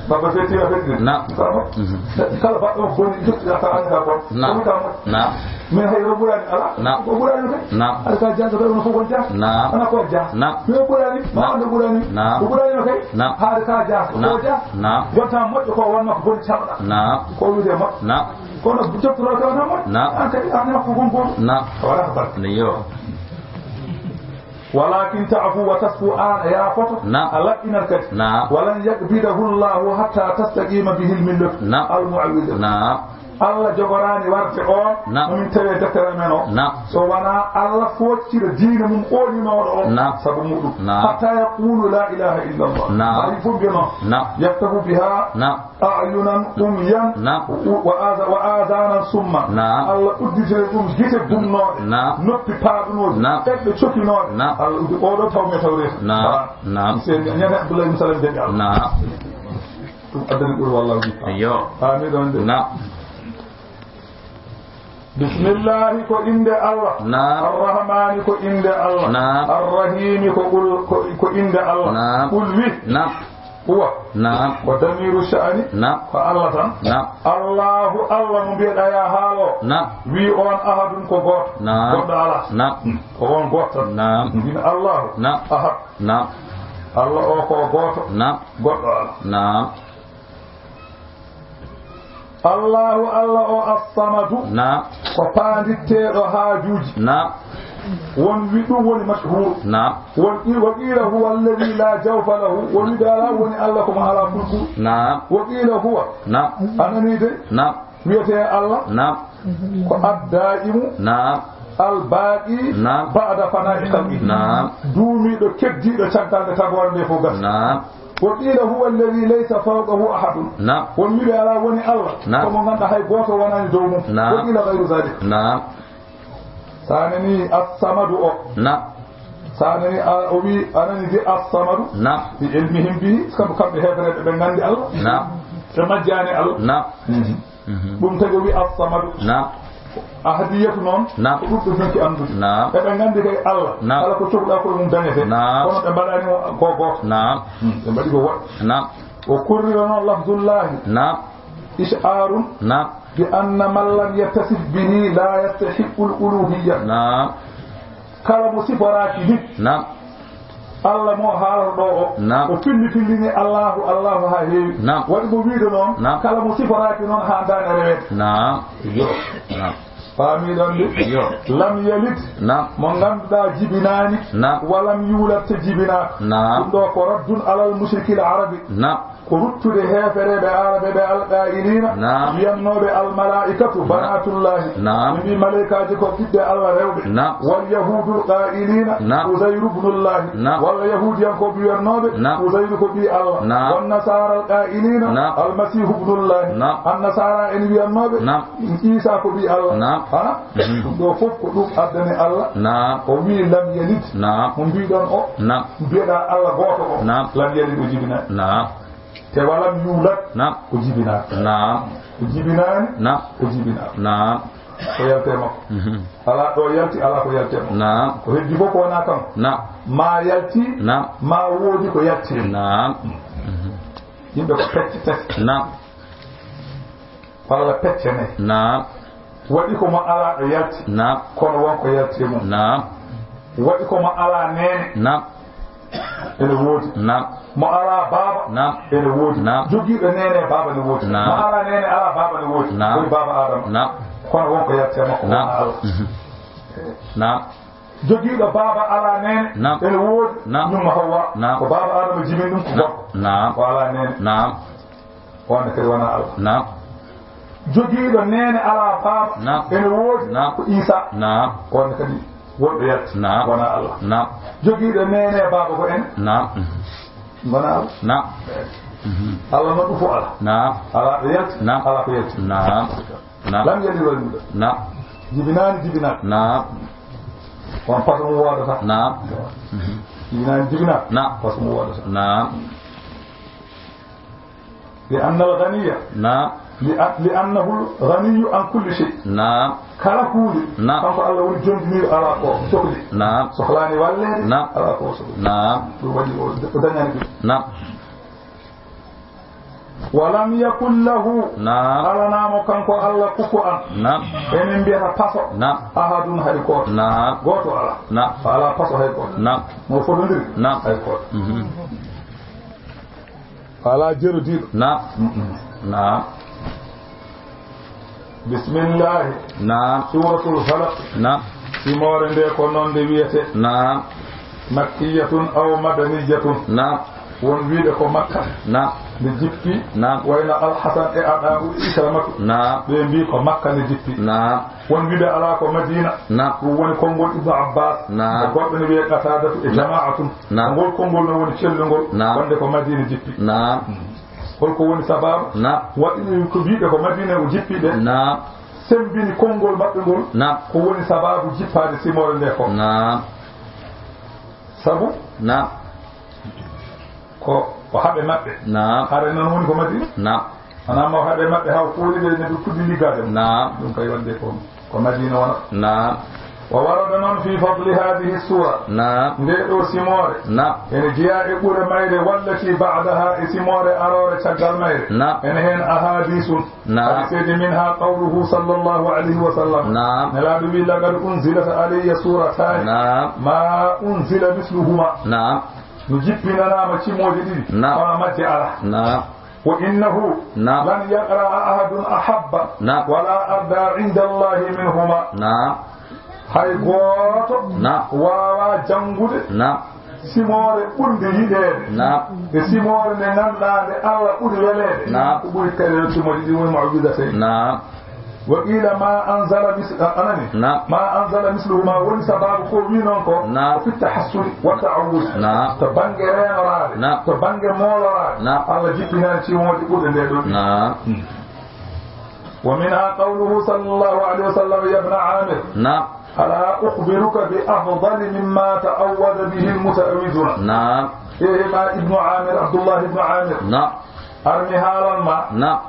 Baba fetti a fetti. Naam. Sama. Mhm. Kala baɗɗo boni, jotti a ka annda bon. Naam. Ko wita mo. Naam. Min hay ro ɓurani ala. Naam. Ko ɓurani kay. Naam. Aɗa ka jaaga ɓe wona fof ko jaa. Naam. Ana ko jaa. Naam. Min ɓurani. Ma, naam, anda ɓurani. Naam. Ko ɓurani no kay. Naam. Haade ka jaa. Ko, naam, jaa. Naam. Jonta moƴƴo ko wonno ko boni caɗɗa. Naam. Ko wiyde moƴƴo. Naam. Kono jottoro ka wona moƴƴo. Naam. An kadi an ko gon gon. Naam. Wala ko barke. Nde yo. ولكن تعفو وتصفو, aan a yaafoto, Naam. a laɓɓinat kadi. Naam. ولن يقبضه الله حتى تستقيم به الملة Naam. المعوجة. Naam. Allah jogoraani warde on, Naam. mo min tawi e deftere men o. Naam. So wonaa Allah fooccira diine mum ooninooɗo o, Naam. sabu muɗum. Naam. حتى يقولوا لا إله إلا الله. Naam. Hay fof mbiya noon. Naam. يفتح بها Naam. أعينا عميا Naam. و-, وآذ-, وآذانا صما. Naam. Allah udditira ɗum gite gumnooɗe, Naam. noppi paaɗunooɗe, Naam. ɓerɗe cokinooɗe. Naam. Allah uddi oɗo taw mi tawreeta. Naam. Naam. Seydi Ñande Abdoulaye Moussa Lam Jaɓi Allah. Naam. Ɗum addani ɓuri wallahu. Iyo. Faami ɗon de. Naam. Bismillahi ko innde Allah. Naam. Arrahmani ko innde Allah. Naam. Arrahimi ko ɓul-, ko, ko innde Allah. Naam. Qul wi. Naam. Huwa. Naam. Ko damiru sha'ani. Naam. Ko Allah tan. Naam. Allahu, Allah mo mbiyeɗaa ya haalo. Naam. Wi on ahadun ko gooto. Naam. Goɗɗo alaa. Naam. Hmm. Ko on gooto tan. Naam. Mbin Allahu. Naam. Ahad. Naam. Allah o ko gooto. Naam. Goɗɗo alaa. Naam. Allahu, Allah o As-Samadu. Naam. Ko paanditteeɗo haajuuji. Naam. Won wi ɗum woni mashhur. Naam. Won i-, wa qiila huwa alladhi la jawfa lahu. Won wi dala woni Allah ko mo alaa kulkul. Naam. Wa qiila huwa. Naam. A nanii de? Naam. Wiyetee Allah. Naam. Ko ad-daimu. Naam. Al-baqi. Naam. Ba'da fana'i khalqihi. Naam. Duumiiɗo keddiiɗo caggal nde tagoore nde fof gasi. Naam. Wa qiila huwa alladhi laysa fawqahu ahadun. Naam. Won wiɓe alaa woni Allah. Naam. Ko mo ngannduɗaa hay gooto wonaani dow mum. Naam. Wa qiila ghayru dhalik. Naam. So a nanii As-Samadu o. Naam. So a nanii a, o wi, a nanii de As-Samadu. Naam. Bi ilmihim bihi, sabu kamɓe heefereɓe ɓe nganndi Allah. Naam. Ɓe majjaani Allah. Naam. Mhm. Mhm. Ɗum tagi o wi As-Samadu. Naam. Ahadiyatu noon, Naam. ko ɗum ɓe jonki anndude. Naam. Eɓe nganndi kay Allah, Naam. kala ko cohluɗaa koye mum dañete. Naam. Kono ɓe mbaɗaani mo ko gooto. Naam. Hmm, ɓe mbaɗi ko woɗɓe. Naam. O kurrira noon lafdullahi. Naam. Ish'arun Naam. bi anna man lam yattasif bihi la yastahiqqul uluhiyya. Naam. Kala mo siforaaki nit. Naam. Allah mo haalata ɗo o. Naam. O filli fillini Allahu, Allahu haa heewi. Naam. Waɗi mo wiide noon, Naam. kala mo siforaaki noon haa daande rewete. Naam. Yo. Naam. Faami ɗon de? Yo. Lam yalid. Naam. Mo ngannduɗaa jibinaani. Naam. Wa lam yuulad te jibinaaka. Naam. Ɗum ɗo ko raddun alal mushrikil arabi. Naam. Ko ruttude heefereɓe Arabe ɓe alqaa'iliina, Naam. wiyannooɓe almalaa'ikatu Naam. banaatullaahi. Naam. Ɓe mbii malaykaaji ko ɓiɓɓe Allah rewɓe. Naam. Wal yahuudul qaa'iliina Naam. Uzayru bnullaahi. Naam. Walla yahuudiyankooɓe wiyannooɓe Naam. Uzayru ko ɓii Allah. Naam. Wan nasaara alqaa'iliina Naam. Almasiihu bnullaahi. Naam. Annasaara en wiyannooɓe Naam. Iisaa ko ɓii Allah. Naam. Ha? Mhm. Ɗum ɗo fof ko ɗum addani Allah. Naam. O wii lam yalid. Naam. Mo mbiiɗon o. Naam. Mbiyeɗaa Allah gooto o. Naam. Lam yalid o jibinaani. Naam. Te walam yuulad Naam. o jibinaaka. Naam. O jibinaani Naam. o jibinaaka. Naam. Ko yaltee makko. Mhm. Alaa ɗo yalti, alaa ko yaltee makko. Naam. Ko heddi fof ko wonaa kanko. Naam. Maa yalti, Naam. maa woodi ko yalti. Naam. Mhm. Yimɓe ko pecce tati. Naam. Walla pecce nayi. Naam. Waɗi ko mo alaa ɗo yalti. Naam. Kono won ko yalti e mum. Naam. Waɗi ko mo alaa neene. Naam. Ene woodi. Naam. Mo alaa baaba. Naam. Ene woodi. Naam. Jogiiɗo neene e baaba ne woodi. Naam. Mo alaa neene, alaa baaba ne woodi. Naam. Woni baaba Adama. Naam. Kono won ko yalti e makko, Naam. wonaa Allah. Mhm. Naam. Jogiiɗo baaba alaa neene. Naam. Ene woodi. Naam. Ñumma Hawwa. Naam. Ko baaba Adama jibini ɗum ko Naam. gorko. Naam. O alaa neene. Naam. Wonde kadi wonaa Allah. Naam. Jogiiɗo neene alaa baaba. Naam. Ene woodi. Naam. Ko Iisaa. Naam. Wonde kadi wonɗo yalti. Naam. Wonaa Allah. Naam. Jogiiɗo neene e baaba ko en. Naam. Wonaa Allah. Naam. Mhm. Allah noon ɗum fof alaa. Naam. Alaa ɗo yalti. Naam. Alaa ko yalti. Naam. Naam. Lam yalid walam yuulad. Naam. Jibinaani, jibinaaka. Naam. Won façon mo woodata. Naam. Mhm. Jibinaani, jibinaaka. Naam. Façon mo woodata. Naam. Li anna al ghaniya. Naam. Li a-, li annahu al ghaniyu an kulli shay. Naam. Kala huunde. Naam. Kanko Allah woni jondiniiɗo alaa ko sohli. Naam. Sohlaani walleede. Naam. Alaa ko sohli. Naam. Ɗum waɗi o, o dañani ɗum. Naam. Walam yakun lahu. Naam. Alanaamo kanko Allah kufuwan. Naam. Enen mbiyata paso. Naam. Ahadun hay gooto. Naam. Gooto alaa. Naam. Alaa paso hay gooto. Naam. Mo fotondiri. Naam. Hay gooto. Mhm. Alaa jerodiiɗo. Naam. Mm-mm. Naam. Bismillahi. Naam. Suuratul Falaq. Naam. Simoore nde ko noon nde wiyetee. Naam. Makkiyatun aw madaniyatun. Naam. Won wiiɓe ko Makka. Naam. Nde jippi. Naam. Wayno Alhasan e Ada'u e Ikramatu. Naam. Ɓe mbii ko Makka nde jippi. Naam. Won wiiɓe alaa ko Madina. Naam. Ɗum woni konngol Ibnu Abbas. Naam. E goɗɗo ne wiyee Qatadatu e Naam. Jama'atun. Naam. Ngol konngol no woni cellungol. Naam. Wonde ko Madina jippi. Naam. Holko woni sababu? Naam. Waɗi ko wiiɓe ko Madina o jippi ɓe. Naam. Sembini konngol maɓɓe ngol. Naam. Ko woni sababu jippaade simoore nde ko? Naam. Sabu? Naam. Ko, ko haɓe maɓɓe. Naam. Hare noon woni ko Madina? Naam. Wonaa mo haɓe maɓɓe haw fooli ɓe ne ɓe puɗɗi liggaade mo. Naam. Ɗum kay wonde ko, ko Madina wona. Naam. Wa warada noon fi fadli hadihi sura. Naam. Nde ɗo simoore. Naam. Ene jeyaa e ɓure mayre wallati ba'daha e simoore aroore caggal mayre. Naam. Ene heen ahadisun. Naam. Hadiseeji min ha qawluhu sallallahu alayhi wa sallam. Naam. Nelaaɗo wi, "Laqad unzilat alayya surataani Naam. ma unzila misluhuma." Naam. No jippinanaama cimooje ɗiɗi. Naam. Kono majje alaa. Naam. Wa innahu Naam. lan yaqra'a ahadun ahabba Naam. wala arda inda Allahi minhuma. Naam. Hay gooto Naam. waawaa janngude Naam. simoore ɓurde yiɗeede. Naam. E simoore nde ngannduɗaa nde Allah ɓuri weleede. Naam. Ko ɓuri kadi e simooje ɗi woni mu'awwidatayn. Naam. Wa qila ma anzala mis-, a-, anani? Naam. Ma anzala misluhuma woni sababu ko wi noon ko Naam. ko fi tahassuni wa ta'awwuz. Naam. To bannge reenoraade, Naam. to bannge mooloraade, Naam. Allah jippinaani simooje ɓurɗe nde ɗo. Naam. Wa minha qawluhu sallallahu alayhi wa sallam, ya ibna Amir. Naam. Ala ukhbiruka bi afdali mimma ta'awwada bihi al-muta'awwidhuna. Naam. Ehe ma ibnu Amir, Abdullah ibnu Amir. Naam. Ar mi haalan ma. Naam.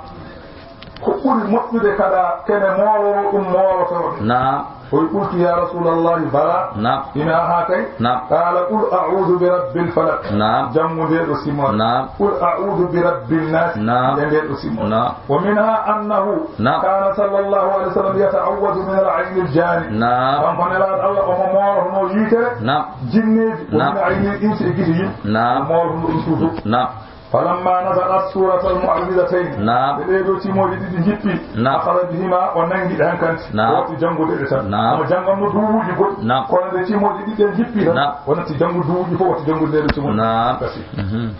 Ko ɓuri moƴƴude kada kene mooloro ɗum moolotooɓe. Naam. O wi, qultu ya Rasulallahi, bala. Naam. Ina haa kay. Naam. Qala, qul a'udhu bi rabbil falaq. Naam. Janngu nde ɗo simon. Naam. Qul a'udhu bi rabbin nas. Naam. E nde ɗo simon. Naam. Wa minha annahu Naam. kana sallallahu alayhi wa sallam yata'awwadu min al-ayni al-jani. Naam. Kanko nelaaɗo Allah omo moolotono yiitere Naam. jinneeji, wa Naam. min ayni al-insi e gite yimɓe. Naam. O moolotono ɗum toujours. Naam. Falamma nazalat suratul mu'awwidhatayn. Naam. Nde ɗee ɗo cimooje ɗiɗi jippi. Naam. Akhadha bihima, o nangi ɗe hankanti. Naam. O watti janngude ɗe tan. Naam. Omo jannganno duuɓuuji goɗɗi. Naam. Kono nde cimooje ɗiɗi ɗen jippi tan, Naam. o natti janngude duuɓuuji fof, watti janngude nde ɗo cimooje. Naam. Kasi. Mhm.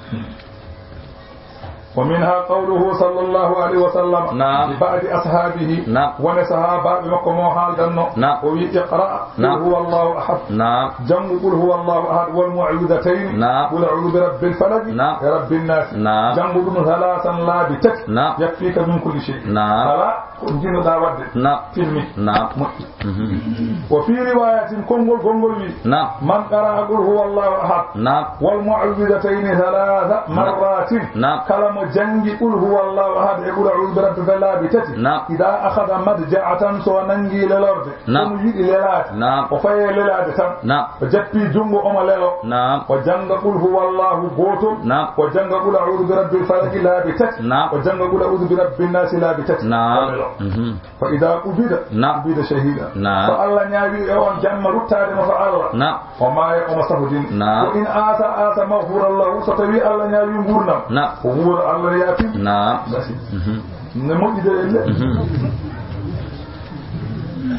Wa minha qawluhu sallallahu alayhi wa sallam Naam. li ba'di ashabihi. Naam. Wone sahaabaaɓe makko mo haaldanno. Naam. O wi, iqra Naam. qul huwa Allahu ahad. Naam. Janngu qul huwa Allahu ahad wal mu'awwidhatayn. Naam. Qul a'udhu bi rabbil falaq Naam. e rabbin nas. Naam. Janngu ɗum thalathan laabi tati. Naam. Yakfika min kulli shay. Naam. Kala ko njiɗnoɗaa waɗde. Naam. Filmi. Naam. Moƴƴi. Mhm. Wa fi riwayatin, konngol gonngol wi, Naam. man qara'a qul huwa Allahu ahad Naam. wal mu'awwidhatayni thalatha Naam. marratin, Naam. kala mo janngi qul huwa Allahu ahad e qul a'udhu bi rabbil falaq laabi tati, Naam. idha akhadha madja'atan, so nanngi lelorde, Naam. omo yiɗi lelaade, Naam. o faye lelaade tan, Naam. o jappi junngo omo lelo, Naam. o jannga qul huwa Allahu gootol, Naam. o jannga qul a'udhu bi rabbil falaq laabi tati, Naam. o jannga qul a'udhu bi rabbin nas laabi tati, Naam. o lelo. Mhm. Fa idha qubida, Naam. qubida shahida. Naam. So Allah ñaawi e on jamma ruttaade mo fa Allah, Naam. o maaya omo safodini. Naam. Ko in aasa, aasa maghfuran lahu, so tawi Allah ñaawi nguurndam, Naam. o wuura Allah ne yaafi. Naam. Basi. Mhm. Ne moƴƴi de elle. Mhm.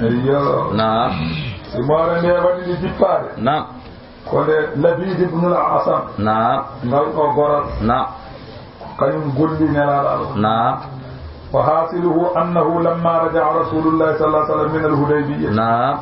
Eyyo. Naam. Si moore nde waɗi ndi jippaade. Naam. Ko nde Labid ibn al-Asam. Naam. Ngal ɗo goral. Naam. Kañum golli nelaaɗo Allah. Naam. Wa hasiluhu annahu lamma raja'a Rasulullah sallallahu alaihi wasallam min al-Hudaybiyya. Naam.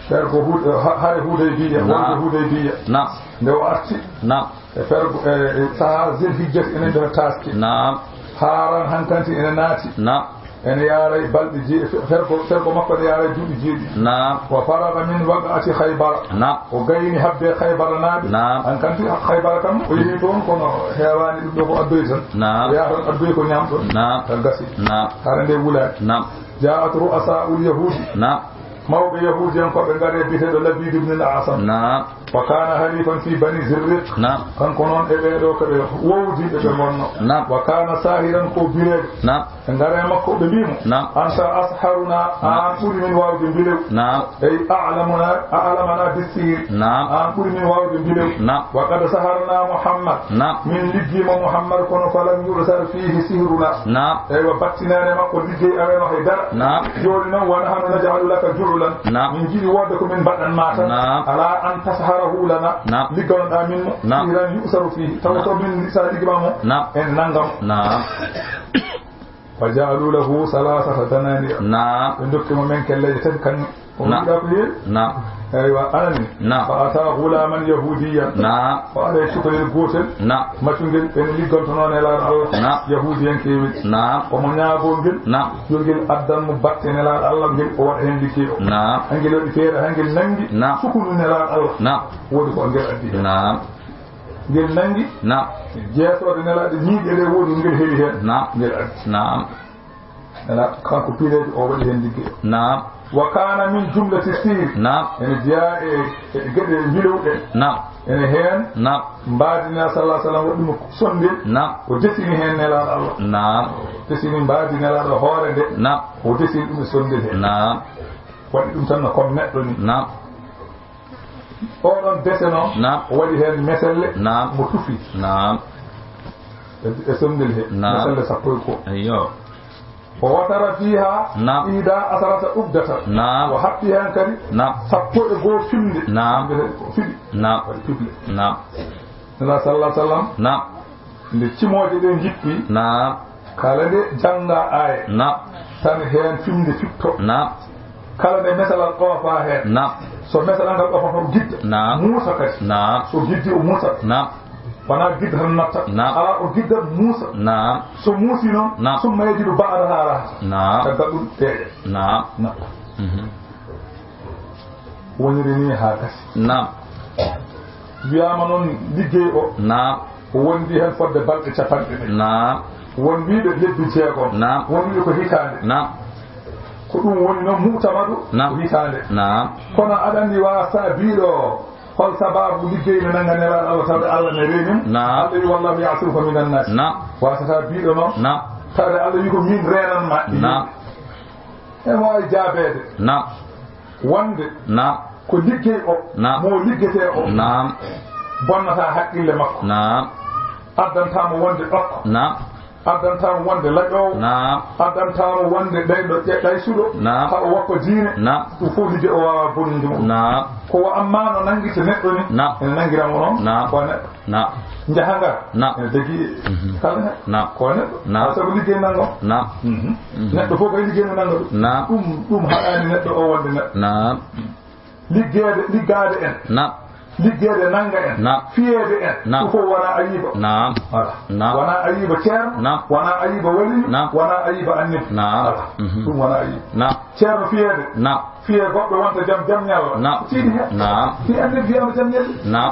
Nder ko Hud-, ha-, hare Hudaybiyya, Naam. wonde Hudaybiyya. Naam. Nde o arti. Naam. E fergo, e, e saha Zil Hijjat ene nder taaske. Naam. Haaran hankanti ene naati. Naam. Ene yaaray balɗe jee-, fe-, fergo, fergo makko ene yaaray duuɓi jeeɗiɗi. Naam. Wa faraga min waqa'ati Khaybara. Naam. O gayni habbe Khaybara naaɓe. Naam. An kanti Khaybara kam, o yehi toon, kono heewaani ɗum ɗo ko addoyi tan. Naam. O yaha toon addoyi ko ñaam ɗon. Naam. Tan gasi. Naam. Hara nde wulaani. Naam. Ja'at ru'asa'ul yahudi. Naam. Mawɓe Yahuudiyankooɓe ngari e biyeteeɗo Labiid ibn al-Asam. Naam. Wa kaana halifan fi bani Zirriq. Naam. Kanko noon e ɓee ɗoo ko ɓe wowdiiɓe ɓe ngonno. Naam. Wa kaana saahiran ko bireeɗo. Naam. Ɓe ngari e makko ɓe mbii mo. Naam. Anta asharuna, Naam. aan ɓuri min waawde mbilew. Naam. Ey a'lamuna, a'lamana bissihir. Naam. Aan ɓuri min waawde mbilew. Naam. Wa qad saharna Muhammad. Naam. Min liggiima Muhammad kono falam yu'sar fiihi sihruna. Naam. Eywa, battinaani e makko liggey amen o hay dara. Naam. Jooni noon, wa nahnu naj'alu laka ju'lan. Naam. Min njiɗi wonde ko min mbaɗan ma tan. Naam. Ala an tashara Lana, naam, ligganoɗaa min mo, naam, sihran yu'saru fiihi, tawa, naam, to min sa liggima mo, naam, en nanga mo. Naam. Fa ja'alu lahu salasata dananira. Naam. Ɓe dokki mo men kelleeje tati kan. O, naam, wiɗa ko heewi. Naam. Eywa, anani. Naam. Fa ata ghulaman yahudiyan. Naam. O ari e cukalel gootel. Naam. Macungel ɓen liggantonoo Nelaaɗo Allah. Naam. Yahudiyankeewel. Naam. Omo ñaagoo ngel. Naam. Yo ngel addan mo batte Nelaaɗo Allah, ngel o waɗa heen liggey o. Naam. Hangel waɗi feere, hangel nangi. Naam. Sukunu Nelaaɗo Allah. Naam. Woodi ko ngel addi heen. Naam. Ngel nangi. Naam. Jeesoode Nelaaɗo ñiiƴe ɗe woodi ngel heli heen. Naam. Ngel addi. Naam. Nela kanko piireejo o waɗi heen liggey o. Naam. Wa kana min jumlati sihri. Naam. Ene jeyaa e, e geɗe mbilewɗe. Naam. Ene heen. Naam. Mbaadi Nelaaɗo sallallahu alaihi wasallam waɗi mo sonndel. Naam. O desini heen Nelaaɗo Allah. Naam. Desini mbaadi Nelaaɗo hoore nde. Naam. O desini ɗum e sonndel heen. Naam. Waɗi ɗum tan no comme neɗɗo ni. Naam. Oɗon dese noon, naam, o waɗi heen meselle, naam, mo tufi. Naam. E, e sonndel he, naam, meselle sappo e goo. Eyyo. O watara fiiha, naam, ihda asarata ubdatan. Naam. O haɓɓi heen kadi, naam, sappo e goo fimde. Naam. Fimde ko fiɗi. Naam. Waɗi fiɓle. Naam. Nela sallallahu alaihi wasallam. Naam. Nde cimooje ɗe njippi. Naam. Kala nde jannga aaya. Naam. Tan heen fimde fitto. Naam. Kala nde mesalal ɗoofa heen. Naam. So mesalal ngal ɗoofa, o gidda. Naam. Muusa kadi. Naam. So giddi, o muusa. Naam. Wonaa gidda tan natta. Naam. Alaa, o gidda, muusa. Naam. So muusi noon, naam, summa yajidu ba'daha rahata. Naam. Caggal ɗum deeƴa. Naam. Natta. Mhm. Woniri ni haa gasi. Naam. Wiyaama noon liggey o. Naam. O wondi heen fodde balɗe capanɗe nayi. Naam. Won wiiɓe lebbi jeegom. Naam. Won wiiɓe ko hitaande. Naam. Ko ɗum woni noon mu'tamadu, naam, ko hitaande. Naam. Kono aɗa anndi, wa sa biiɗo hol sababu liggey ne nanga Nelaaɗo Allah, tawde Allah ne reenim. Naam. Allah wi, "Wallahu ya'simuka minan nas." Naam. Wasata biiɗo noon. Naam. Tawde Allah wi ko min reenan ma. Naam. E mo waawi jaabeede. Naam. Wonde, naam, ko liggey o, naam, mo liggetee o, naam, bonnata haqqille makko. Naam. Addanta mo wonde ɗokko. Naam. Addanta mo wonde laƴoowo. Naam. Addanta mo wonde ɓeyɗo ƴe-, ɗaysuɗo. Naam. Haa o woppa diine. Naam. Ɗum fof liggey o waawaa bonnude mo. Naam. Ko wa amma no nanngirta neɗɗo ni, naam, ene nanngira mo noon, naam, ko neɗɗo. Naam. Njaha ngar. Naam. Ene dagi, mhm, kala neɗɗo. Naam. Ko neɗɗo. Naam. Sabu liggey nanngo. Naam. Mhm. Mhm. Neɗɗo fof kay liggey no nannga ɗum. Naam. Ɗum, ɗum haɗaani neɗɗo o wonde neɗɗo. Naam. Liggeede, liggaade en. Naam. Liggeede nannga en. Naam. Fiyeede en. Naam. Ɗum fof wonaa ayiba. Naam. Voilà. Naam. Wonaa ayiba ceerno. Naam. Wonaa ayiba waliyu. Naam. Wonaa ayiba annabi. Naam. Voilà. Mhm. Ɗum wonaa ayiba. Naam. Ceerno fiyeede. Naam. Fiye goɗɗo wonta jam, jam ñalla. Naam. Tiiɗi heen. Naam. Fi annabi fiyaama jam ñalli. Naam.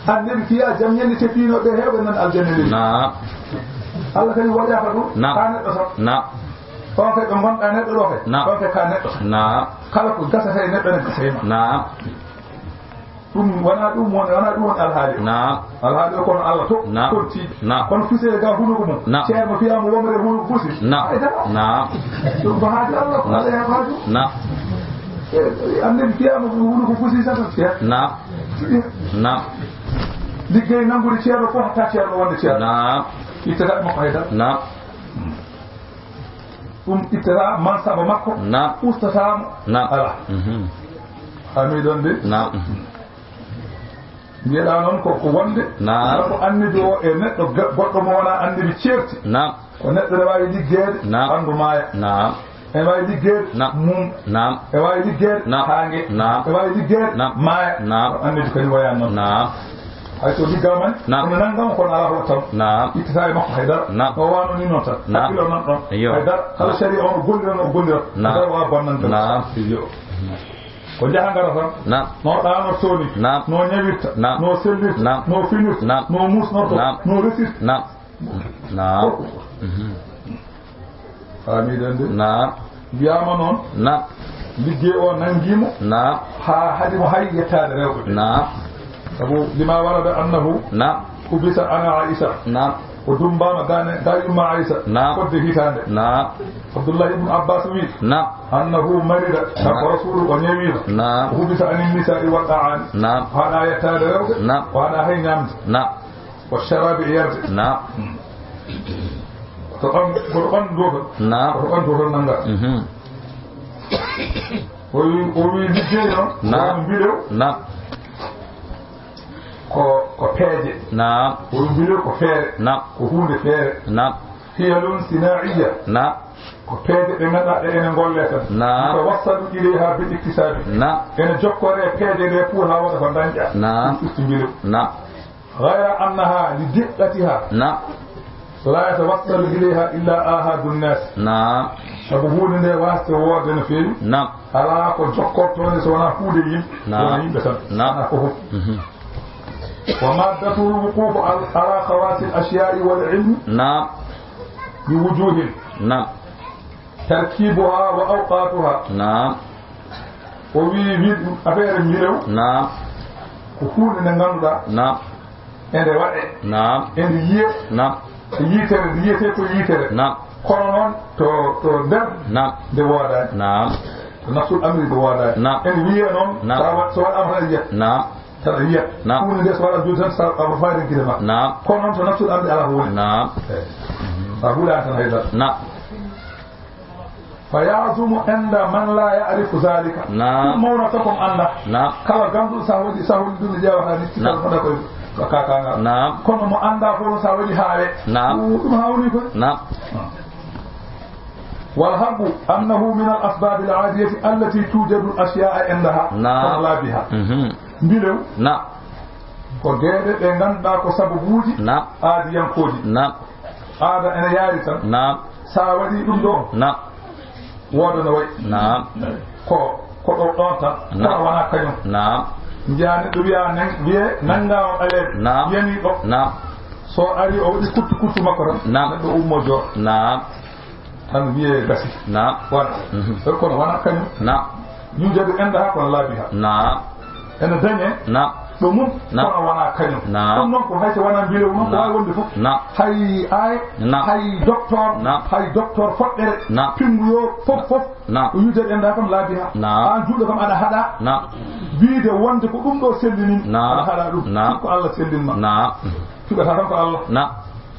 Annabi fiyaa jam ñalli, te fiinooɓe heewɓe nan aljanna leydi. Naam. Allah kadi waɗata ɗum. Naam. Haa neɗɗo tan. Naam. Ɗon kay ɓe ngonɗaa neɗɗo ɗo kay. Naam. Ɗon kay ka neɗɗo tan. Naam. Kala ko gasata e neɗɗo ne gasa e ma. Naam. Ɗum wonaa ɗum woni, wonaa ɗum woni alhaali o. Naam. Alhaali o kono Allah to, naam, toon tiiɗi. Naam. Kono fusee ga hunuko mum. Naam. Ceerno fiyaama womre hunuko fusi. Naam. Ay, dara. Naam. Ɗum ko haaju Allah, ko Allah heɓa haaju. Naam. Eh, annabi fiyaama ko hunuko fusi sata fiya. Naam. Fiya. Naam. Liggey nanngude ceerno fof hatta ceerno wonde ceerno. Naam. Ittata makko hay dara. Naam. Ɗum ittata mansaba makko. Naam. Ustata mo. Naam. Ala. Mhm. Ami ɗon de. Naam. Mbiyeɗaa noon ko, ko wonde. Naam. Kala ko annabi o e neɗɗo ga-, goɗɗo mo wonaa annabi ceerti. Naam. Ko neɗɗo ne waawi liggeede, naam, ɓanndu maaya. Naam. Ene waawi liggeede, naam, mum. Naam. Ene waawi liggeede, naam, haange. Naam. Ene waawi liggeede, naam, maaya. Naam. Ko annabi kadi wayaani noon. Naam. Hay so liggaama ne, naam, kono nanngam kono alaa ko waɗata mo. Naam. Ittata e makko hay dara. Naam. O waano ni noon tan. Naam. Hakkilo nan ɗon. Iyo. Hay dara. Kala, naam, sariya on o golliran, o golliran. Naam. Hay dara waa bonnande. Naam. Iyo. Ko njaha ngara tan. Naam. No ɗaanortoo ni. Naam. No ñawirta. Naam. No sellirta. Naam. No finirta. Naam. No musnorto. Naam. No resirta. Naam. Naam. Fof ko. Mhm. Faamiɗon de? Naam. Wiyaama noon. Naam. Liggey o nanngii mo. Naam. Haa haɗi mo hay yettaade rewɓe ɓe. Naam. Sabu lima warada annahu, naam, hubisa ana Aisha. Naam. O dummbaama ga ne, ga yumma Aisha. Naam. Fodde hitaande. Naam. Abdullah ibn Abbas wi, naam, annahu marida. Naam. Kanko Rasulu o ñawiino. Naam. O hubisa anin nisa'i wa ta'ami. Naam. O haɗaa yettaade rewɓe. Naam. O haɗaa hay ñaamde. Naam. Wa sharabi e yarde. Naam. Hmm. Ko ɓan-, ko ɓanndu ɗo tan. Naam. Ko ɓanndu ɗo tan nannga. Mhm. O wi, o wi liggey noon. Naam. Wano mbiɗo. Naam. Ko, ko peeje. Naam. Ko mbiɗo ko feere. Naam. Ko huunde feere. Naam. Hiyalun sinaa'iya. Naam. Ko peeje ɗe ngannduɗaa ɗe ene ngolle tan. Naam. Yutawassalu ilayha bil iktisabi. Naam. Ene jokkore e peeje ɗe pour haa waɗa ko dañɗa. Naam. Ɗum usti mbiɗo. Naam. Ghayra annaha li diqqatiha. Naam. La yatawassalu ilayha illa ahadun nas. Naam. Sabu huunde nde waasde woorde no feewi. Naam. Alaa ko jokkortoo nde so wonaa kuuɗe yimɓe. Naam. Wona yimɓe tan. Naam. Alaa ko fof. Mhm. Wa maddatul wuqufu al-, ala khawasil ashya'i wal ilmi. Naam. Bi wujuhin. Naam. Tarkibuha wa awqatuha. Naam. O wi, wi ɗum affaire mbirew. Naam. Ko huunde nde ngannduɗaa. Naam. Ende waɗe. Naam. Ende yiye. Naam. Yitere, nde yiyete ko yitere. Naam. Kono noon to, to nder. Naam. Nde woodaani. Naam. To nafsul amri nde woodaani. Naam. Ene wiye noon. Naam. Tawa so waɗaama tan a yiyat. Naam. Tan a yiyat. Naam. Huunde nde so waɗaama jooni tan sa a faade gide ma. Naam. Kono noon to nafsul amri alaa ko woni. Naam. Eyi. A huulaani tan haydara. Naam. Fa ya'zumu inda man la ya'rifu zalika. Naam. Ɗum mawnata ko mo annda. Naam. Kala ganduɗo sa waɗi sahol ɗum ƴeewata ni. Naam. Kala fota koye ko kakangal. Naam. Kono mo annda fof sa waɗi haawe. Naam. Ɗum, ɗum hawni koye. Naam. Wal haqqu annahu min al asbab al adiyati allati tujadu al ashya'a indaha. Naam. Kono la biha. Mhm. Mbilew. Naam. Ko geɗe ɗe ngannduɗaa ko sababuuji. Naam. Aadiyankooji. Naam. Aada ene yaari tan. Naam. Sa waɗi ɗum ɗo. Naam. Wooda no wayi. Naam. Ko, ko ɗo ɗon tan. Naam. Kono wonaa kañum. Naam. Njiyaa neɗɗo wiya nen-, wiye nanngaa on ɓaleeɓe. Naam. Yani ɗo. Naam. So ari o waɗi kuttu kuttu makko tan. Naam. Neɗɗo ummo jo. Naam. Tan wiye gasi. Naam. Wona. Mhm. Kono wonaa kañum. Naam. Yujadu indaha kono la biha. Naam. Ene dañe. Naam. Ɗo mum. Naam. Kono wonaa kañum. Naam. Ɗum noon ko hay so wonaa mbilew noon ko. Naam. Waawi wonde fof. Naam. Hay aay. Naam. Hay docteur. Naam. Hay docteur foɗɗere. Naam. Pinngu yo fof fof. Naam. Ko yujadu indaha kono la biha. Naam. Aan juuɗo kam aɗa haɗa. Naam. Wiide wonde ko ɗum ɗo sellini. Naam. Aɗa haɗa ɗum. Naam. Ko Allah sellinma. Naam. Cuɓata tan ko Allah. Naam.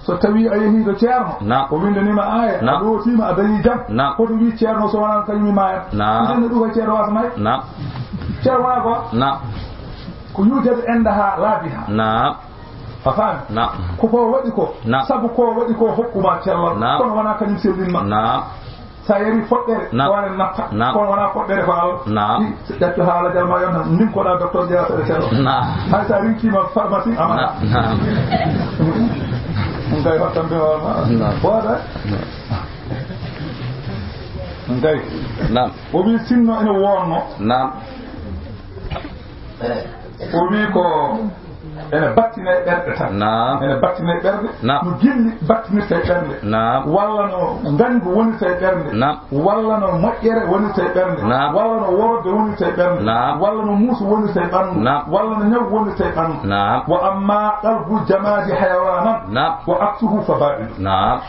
So tawi a yehi to ceerno, naam, o windanima aaya, naam, a ɗootima, a dañi jam. Naam. Hoto wi ceerno so wonano kañum mi maaya. Naam. Ɗum ɗum ko ceerno wasa maay. Naam. Ceerno wona ko? Naam. Ko yujadu indaha la biha. Naam. A faami? Naam. Ko ko waɗi ko. Naam. Sabu ko waɗi ko hokkuma cellal. Naam. Kono wona kañum sellinma. Naam. Sa yari foɗɗere, naam, ko waɗa natta. Naam. Kono wona foɗɗere ko Allah. Naam. Ɗi, so ƴetto haala jal ma yonta, ndin ko ɗa docteur jeya seɗa seɗa. Naam. Hay sa rinkima pharmacie, ama. Naam. Naam. Ɗum kay hokkam be wama. Naam. Wada. Naam. Ɗum kay. Naam. O wi sinno ene wonno. Naam. O wi ko ene battina e ɓerɗe tan. Naam. Ene battina e ɓerɗe. Naam. No gilli battinirta e ɓernde. Naam. Walla no ngañgu wonirta e ɓernde. Naam. Walla no moƴƴere wonirta e ɓernde. Naam. Walla no worode wonirta e ɓernde. Naam. Walla no muusu wonirta e ɓanndu. Naam. Walla no ñaw wonirta e ɓanndu. Naam. Wa amma qalbu jamaadi hayawanan. Naam. Wa aksuhu fa baɗilu. Naam.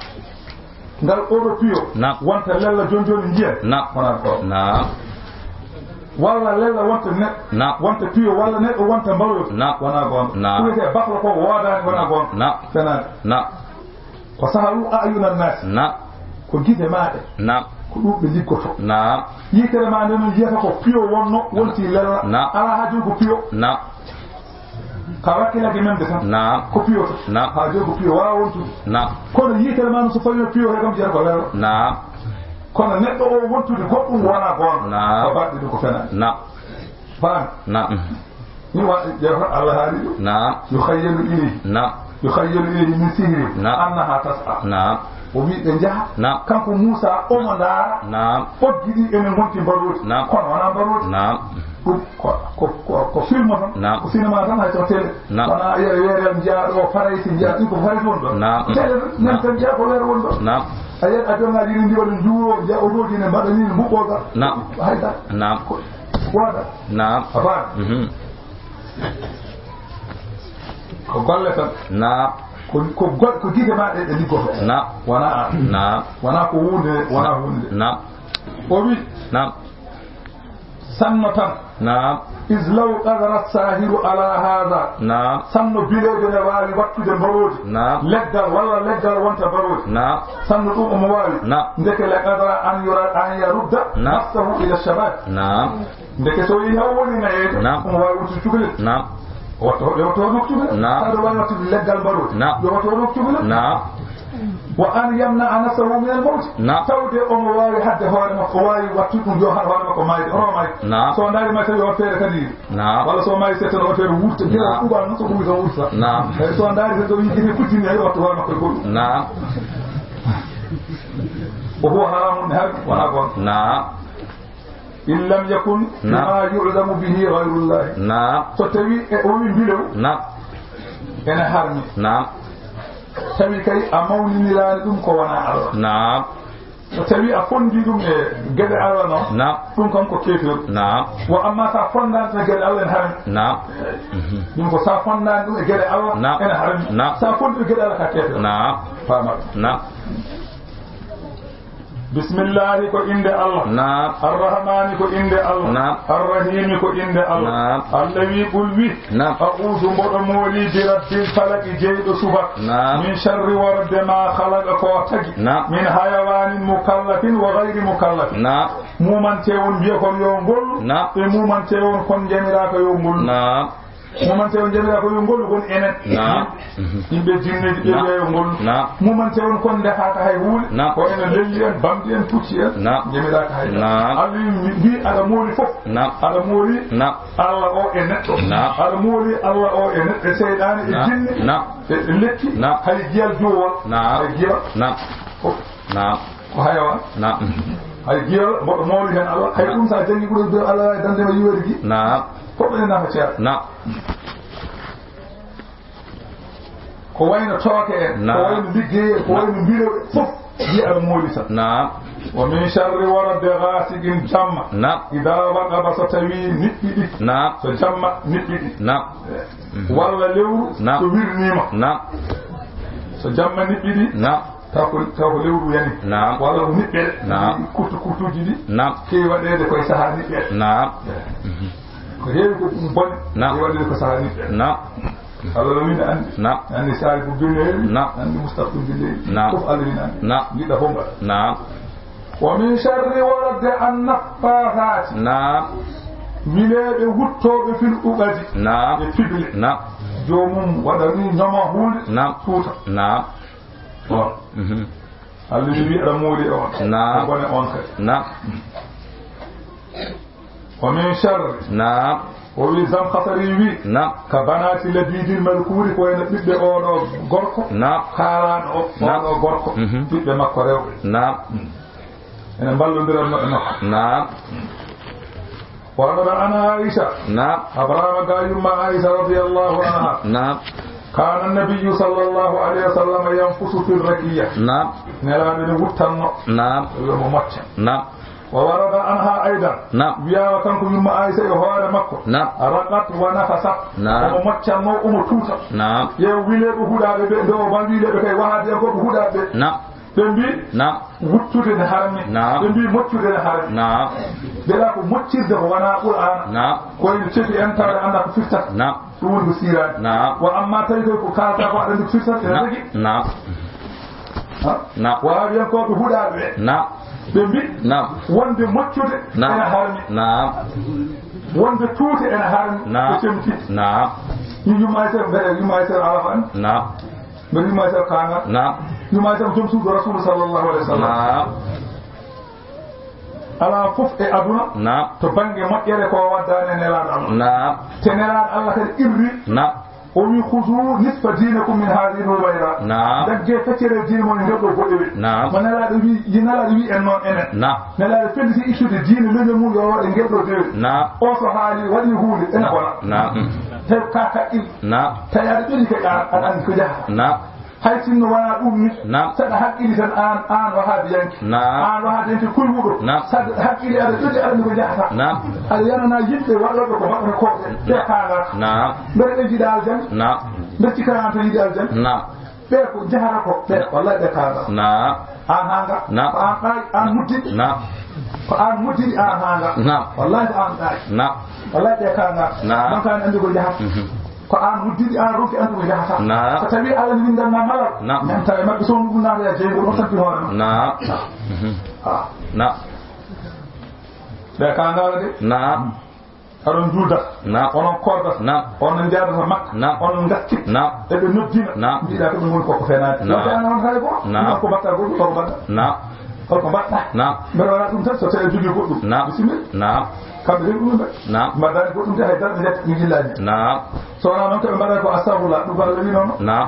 Ngal oɗo piyo. Naam. Wonta lella joni joni njiyen. Naam. Wonaa ko. Naam. Walla lella wonta neɗɗo. Naam. Wonta piyo walla neɗɗo wonta mbaroodi. Naam. Wonaa goonga. Naam. Ko wiyetee baklo ko woodaani, wonaa goonga. Naam. Fenaande. Naam. Ko saharu a'yunan naasi. Naam. Ko gite maaɗe. Naam. Ko ɗum ɓe liggoto. Naam. Yitere ma nde noon yiyata ko piyo wonno, wonti lella. Naam. Alaa haa jooni ko piyo. Naam. Ka wakkilaki men de tan. Naam. Ko piyo tan. Naam. Haa jooni ko piyo waawa wontude. Naam. Kono yitere ma noon so fawii piyo he kam jiyata ko lella. Naam. Kono neɗɗo o wontude goɗɗum wonaa goonga. Naam. Ko baɗɗe ɗum ko fenaande. Naam. Faami? Naam. Ni wa-, ƴeewa, Allah haali ɗum. Naam. Yukhayyalu ilayhi. Naam. Yukhayyalu ilayhi min sihri. Naam. Annaha tas'a. Naam. O wi ɓe njaha. Naam. Kanko Muusa omo ndaara. Naam. Ɓoggi ɗi ene ngonti mbaroodi. Naam. Kono wonaa mbaroodi. Naam. Ɗum ko, ko, ko, ko film tan. Naam. Ko cinéma tan, hay so télé. Naam. Wona yere weere njiya ɗo Farayse, njiya ɗum ko Farayse woni ɗon. Naam. Télé tan, nan tan njiya ko weere woni ɗon. Naam. A yiyat avion ngaji ni ndi waɗi njuuro, njiya otoji ne mbaɗa ni, ne mbuɓɓoga. Naam. Hay sa. Naam. Ko, wada. Naam. A faami? Mhm. Ko golle tan. Naam. Ko, ko gol-, ko gite ma ɗe, ɗe liggoto. Naam. Wona an. Naam. Wona ko hunde, wona hunde. Naam. O wi. Naam. Sanno tan. Naam. Is law qadara sahiru ala hada. Naam. Sanno bileejo ne waawi wattude mbaroodi. Naam. Leggal walla leggal wonta mbaroodi. Naam. Sanno ɗum omo waawi. Naam. Ndeke la qadara an yura-, an yarudda, naam, nafsahu ila shabab. Naam. Ndeke so yi haw woni nayeede, naam, omo waawi wontude cukalel. Naam. Wattu, yo wattu hoore makko cukalel. Naam. Tawa ɗo waawi wattude leggal mbaroodi. Naam. Yo wattu hoore makko cukalel. Naam. Wa an yamna'a nafsahu min al-mawt. Naam. Tawde omo waawi haɗde hoore makko, o waawi wattude ɗum, yo haɗ hoore makko maayde, hono o maayde. Naam. So o ndaari maayde, tawi o feere kadi. Naam. Walla so o maayi, seeɗa o feere wurta. Naam. Ndeya o ɓuuɓaani noon, so ɓuuɓi tan wurta. Naam. Eey, so o ndaari tan, so o yii ene kuccini, yo wattu hoore makko e goɗɗum. Naam. Wa huwa haramun, harmi, wonaa goonga. Naam. In lam yakun, naam, bima yu'lamu bihi ghayrullahi. Naam. So tawi e o wi mbilew, naam, ene harmi. Naam. Tawi kay a mawniniraani ɗum ko wonaa Allah. Naam. So tawi a fondii ɗum e geɗe Allah noon, naam, ɗum kam ko keefeeru. Naam. Wa amma so a fondaani ɗum e geɗe Allah, ene harmi. Naam. Mhm. Ɗum ko so a fondaani ɗum e geɗe Allah, naam, ene harmi. Naam. So a fondii ɗum e geɗe Allah, ka keefeeru. Naam. Faama. Naam. Bismillahi ko innde Allah. Naam. Arrahmani ko innde Allah. Naam. Arrahimi ko innde Allah. Naam. Allawi ɓul wi. Naam. A'uudu mboɗo mooli bi rabbil falaki jeyɗo subaka. Naam. Min sharri wonde ma khalaqa ko tagi. Naam. Min hayawanin mukallafin wa ghayri mukallafin. Naam. Mumante on mbiya kon yo ngollu. Naam. Ɓe mumante on kon njamiraaka yo ngollu. Naam. Mumante on njamira ko yo ngollu kon enen. Naam. Yimɓe jinneeji ɓe, naam, mbiya yo ngollu. Naam. Mumante on kon ndefaaka hay huunde. Naam. Ko enen lelli en, bamɗi en, pucci en. Naam. Njamiraaka hay. Naam. Allah mbi aɗa mooli fof. Naam. Aɗa mooli, naam, Allah o e neɗɗo. Naam. Aɗa mooli Allah o e neɗɗo, e seyɗaane, e, naam, jinne, naam, e, e lekki. Naam. Hay giyal juwol. Naam. Hay giyal. Naam. Fof. Naam. Ko hayawan. Naam. Hay giyal mboɗo mooli heen Allah. Hay ɗum so a janngi ɓurɗo Allah waawi dande ma yiwede gi. Naam. Fof ene nafa ceerno. Naam. Ko wayno tooke en, ko, naam, wayno liggey en, ko, naam, wayno mbilew, fof mbiya aɗa mooli tan. Naam. Wa min sharri wonde ghasiqin jamma. Naam. Idha waqaba so tawi niɓɓiɗi. Naam. So jamma niɓɓiɗi. Naam. Walla lewru, naam, so wirniima. Naam. So jamma niɓɓiɗi. Naam. Taw ko, taw ko lewru yani. Naam. Walla ko niɓɓere. Naam. Kurtu, kurtuuji ɗi. Naam. Keewi waɗeede koye sahaa niɓɓere. Naam. Ko heewi ko ɗum bone. Naam. Keewi waɗeede ko sahaa niɓɓere. Naam. Allah no winnda anndi. Naam. Anndi saari ko binneeri. Naam. Anndi mustaqbal binneeri. Naam. Fof Allah winnda anndi. Naam. Njiɗɗa fof mbaɗa. Naam. Wa min sharri wonde an naffaasaati. Naam. Wileeɓe wuttooɓe fil uqadi. Naam. E piɓle. Naam. Joomum waɗa ni ñoma huunde. Naam. Tuuta. Naam. On. Mhm. Allah wi aɗa mooli e on. Naam. Ko bone on kadi. Naam. Wa min sharri. Naam. O wi Zamkhasari wi. Naam. Ka banaati Labiidil Malkuuri ko wayno ɓiɓɓe oɗo gorko. Naam. Kaalaaɗo o, naam, oɗo gorko. Mhm. Ɓiɓɓe makko rewɓe. Naam. Ene mballondiranno e makko. Naam. Wa rawa an Aisha. Naam. Abrahama ga yumma Aisha radiyallahu anha. Naam. Kana nabiyyu sallallahu alayhi wa sallam yanfusu fi rakiya. Naam. Nelaaɗo ne wuttanno. Naam. Yo mo mocca. Naam. Wa warada anha aidan. Naam. Wiyaama kanko yumma Aisha e hoore makko. Naam. Raqat wa nafasat. Naam. Omo moccanno, omo tuuta. Naam. Ƴeew wileeɓe huɗaaɓe ɓe, nde o ban wileeɓe kay wahaabiyankooɓe huɗaaɓe ɓe. Naam. Ɓe mbi, naam, wuttude ne harmi. Naam. Ɓe mbi moccude ne harmi. Naam. Mbeɗa ko moccirde ko wonaa Qur'aana. Naam. Ko ene ceti en tawa en anndaa ko firtata. Naam. Ɗum woni ko siiraani. Naam. Wa amma tawi koy ko kaalata ko aɗa anndi ko firtata, ene, naam, tagi. Naam. Ha? Naam. Wahaabiyankooɓe huɗaaɓe ɓe. Naam. Ɓe mbi, naam, wonde moccude, naam, ene harmi. Naam. Wonde tuute ene harmi. Naam. Ɓe cemti. Naam. Yumma Aysata, mbeɗa yumma Aysata Arafa en. Naam. Mbeɗa yumma Aysata Kaanga. Naam. Yumma Aysata ko joom suudu Rasuulu sallallahu alayhi wa sallam. Naam. Alaa fof e aduna, naam, to bannge moƴƴere ko waddaani e Nelaaɗo Allah. Naam. Te Nelaaɗo Allah kadi irri. Naam. O wi, "Khuzu nisfa dinakum min hadhihi al-hubayra." Naam. Ndaggee feccere diine mon e nder ɗo boɗewe. Naam. Mo Nelaaɗo wi, yi Nelaaɗo wi en noon enen. Naam. Nelaaɗo felliti ittude diine leñol mum yo waɗe ngel ɗo dewe. Naam. O so haali waɗi huunde, ene bona. Naam. Tawi ka kaɗɗin. Naam. Tawi aɗa ɓeni kadi an, aɗa anndi ko jahata. Naam. Hay sinno wonaa ɗum ni, naam, saɗa haqqili tan aan, aan wahaabiyanke. Naam. Aan wahaabiyanke kulwuɗo. Naam. Saɗa haqqili aɗa ƴoƴi aɗa anndi ko njahata. Naam. Aɗa yanana yimɓe waɗooɓe ko mbaɗata ko ɓe kaanata. Naam. Mbeɗa ɓe njiɗa aljanna. Naam. Mbeɗa cikkanaa to yiɗi aljanna. Naam. Ɓe ko njahata ko, ɓe, naam, wallahi ɓe kaanata. Naam. Aan haanga. Naam. Ko aan ɗaay, aan mudditi. Naam. Ko aan mudditi, aan haanga. Naam. Wallahi ko aan ɗaay. Naam. Wallahi ɓe kaanata. Naam. Ɗon kaan anndi ko njahata. Mhm. Ko aan udditi, aan ronki anndude ko yahata. Naam. So tawii Allah ne winndan ma malal, naam, ñamta e maɓɓe, so ɗum naata e jeygol, on santi hoore ma. Naam. Mhm. Ah. Naam. Ɓe ka ngaala de. Naam. Aɗon juulda. Naam. Onon koorda. Naam. Onon njaadata Makka. Naam. Onon ngaskit. Naam. Eɓe noddina. Naam. Mbiɗa ko ɗum woni koko fenaani. Naam. Wonde an on hay gooto. Naam. Ko mbaɗta gooto, ko mbaɗta. Naam. Holko mbaɗta? Naam. Mbeɗa waɗa ɗum tan so tawi a jogii goɗɗum. Naam. Bisimilla. Naam. Kamɓe de ɗum ɓe. Naam. Mbaɗaani goɗɗum de hay dara ɓe ƴetta mi yillaani. Naam. So wonaa noon ko ɓe mbaɗa ko astagfirullah, ɗum ko Allah wi noon. Naam.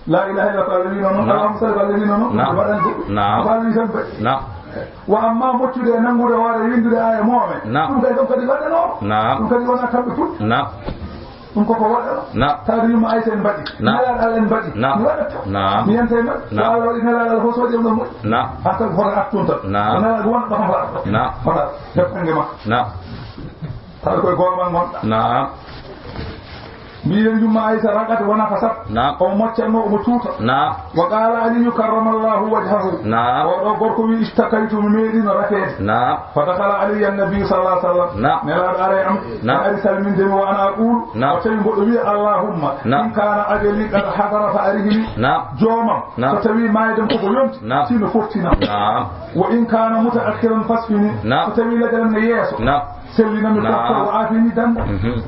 La ilaha illallah ko Allah wi noon. Naam. Allahumma salli ko Allah wi noon. Naam. Ɗum mbaɗaani goɗɗum. Naam. Ko Allah wi tan ɓe. Naam. Wa amma moccude e nanngude hoore e winndude aya moome. Naam. Ɗum kay ɗum kadi waɗanoo. Naam. Ɗum kadi wonaa kamɓe put. Naam. Ɗum koko waɗa. Naam. Taade yumma Aysa en mbaɗi. Naam. Nelaaɗo Allah en mbaɗi. Naam. Mi waɗata. Naam. Mi yanta e maɓɓe. Naam. So Allah waɗi nelaaɗo Allah fof so waɗi e mum. Naam. An kadi hoto artu tan. Naam. Nelaaɗo wona ɗo hoto artu. Naam. Hoto artu. Def ange ma. Naam. Tawi koye goomal ngonɗa. Naam. Mbiyen yumma Aysa ragat wona fasat. Naam. O moccatno omo tuuta. Naam. Wa qala Aliyu karramallahu wajhahu. Naam. O ɗo gorko wi ishtakaytu mi meeɗino rakeede. Naam. Fa dakhala alayya annabi sallallahu alaihi wasallam. Naam. Nelaaɗo ari e am. Naam. Mi ari salminde mi wa ana aqulu. Naam. O tawi mboɗo wiya allahumma. Naam. In kana ajali qad hadara fa arihni. Naam. Joomam. Naam. So tawi maayde am koko yonti. Naam. Sino fottina. Naam. Wa in kana mutaakhiran fasfini. Naam. So tawi lajal am ne yeeso. Naam. Sellinami. Naam. Ko afini danda. Mhm.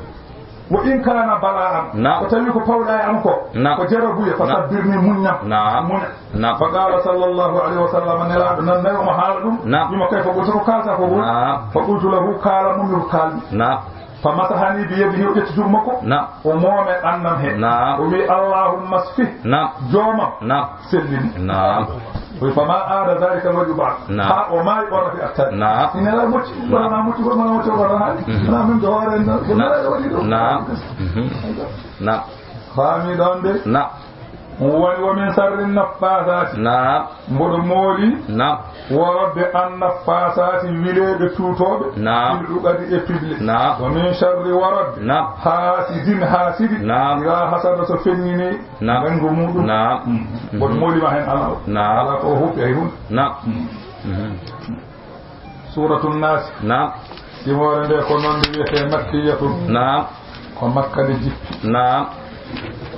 Wa in kana bala'an. Naam. Ko tawi ko pawɗa e am ko. Naam. Ko jarabuya. Naam. Fa sabbirni muññam. Naam. Muña. Naam. Fa qala sallallahu alayhi wa sallam, nelaaɗo nan nayi omo haala ɗum. Naam. Wima kayfa qulta ko kalta ko woni. Naam. Fa qultu lahu kala mum ko kalmi. Naam. Fa masahani bi yadihi o ƴetti juuɗe makko. Naam. O moome ɓandu am he. Naam. O wi allahumma sfih. Naam. Joomam. Naam. Sellin. Naam. Wi, fama aada zalika alwajhu ba'd. Naam. Ha o maayi o rafi attaade. Naam. Ina la mocci, wala mocci, wala mocci, wala hali. Mhm. Na min do hoore en, ko na waɗi ɗum. Naam. Mhm. Naam. Faami ɗon de. Naam. Woni wa min sharri naffasaati. Naam. Mboɗo mooli. Naam. Worode an naffasaati wileeɓe tuutooɓe. Naam. Fil uqadi e piɓle. Naam. Wa min sharri worode. Naam. Haasidin haasidi. Naam. Iza hasada so feññini. Naam. Ɓengo muɗum. Naam. Mm. Mboɗo moolima heen Allah o. Naam. Alaa ko o huufi hay huunde. Naam. Mm. Mhm. Suuratu Naas. Naam. Simoore nde ko noon nde wiyetee makkiyatun. Naam. Ko Makka nde jippi. Naam.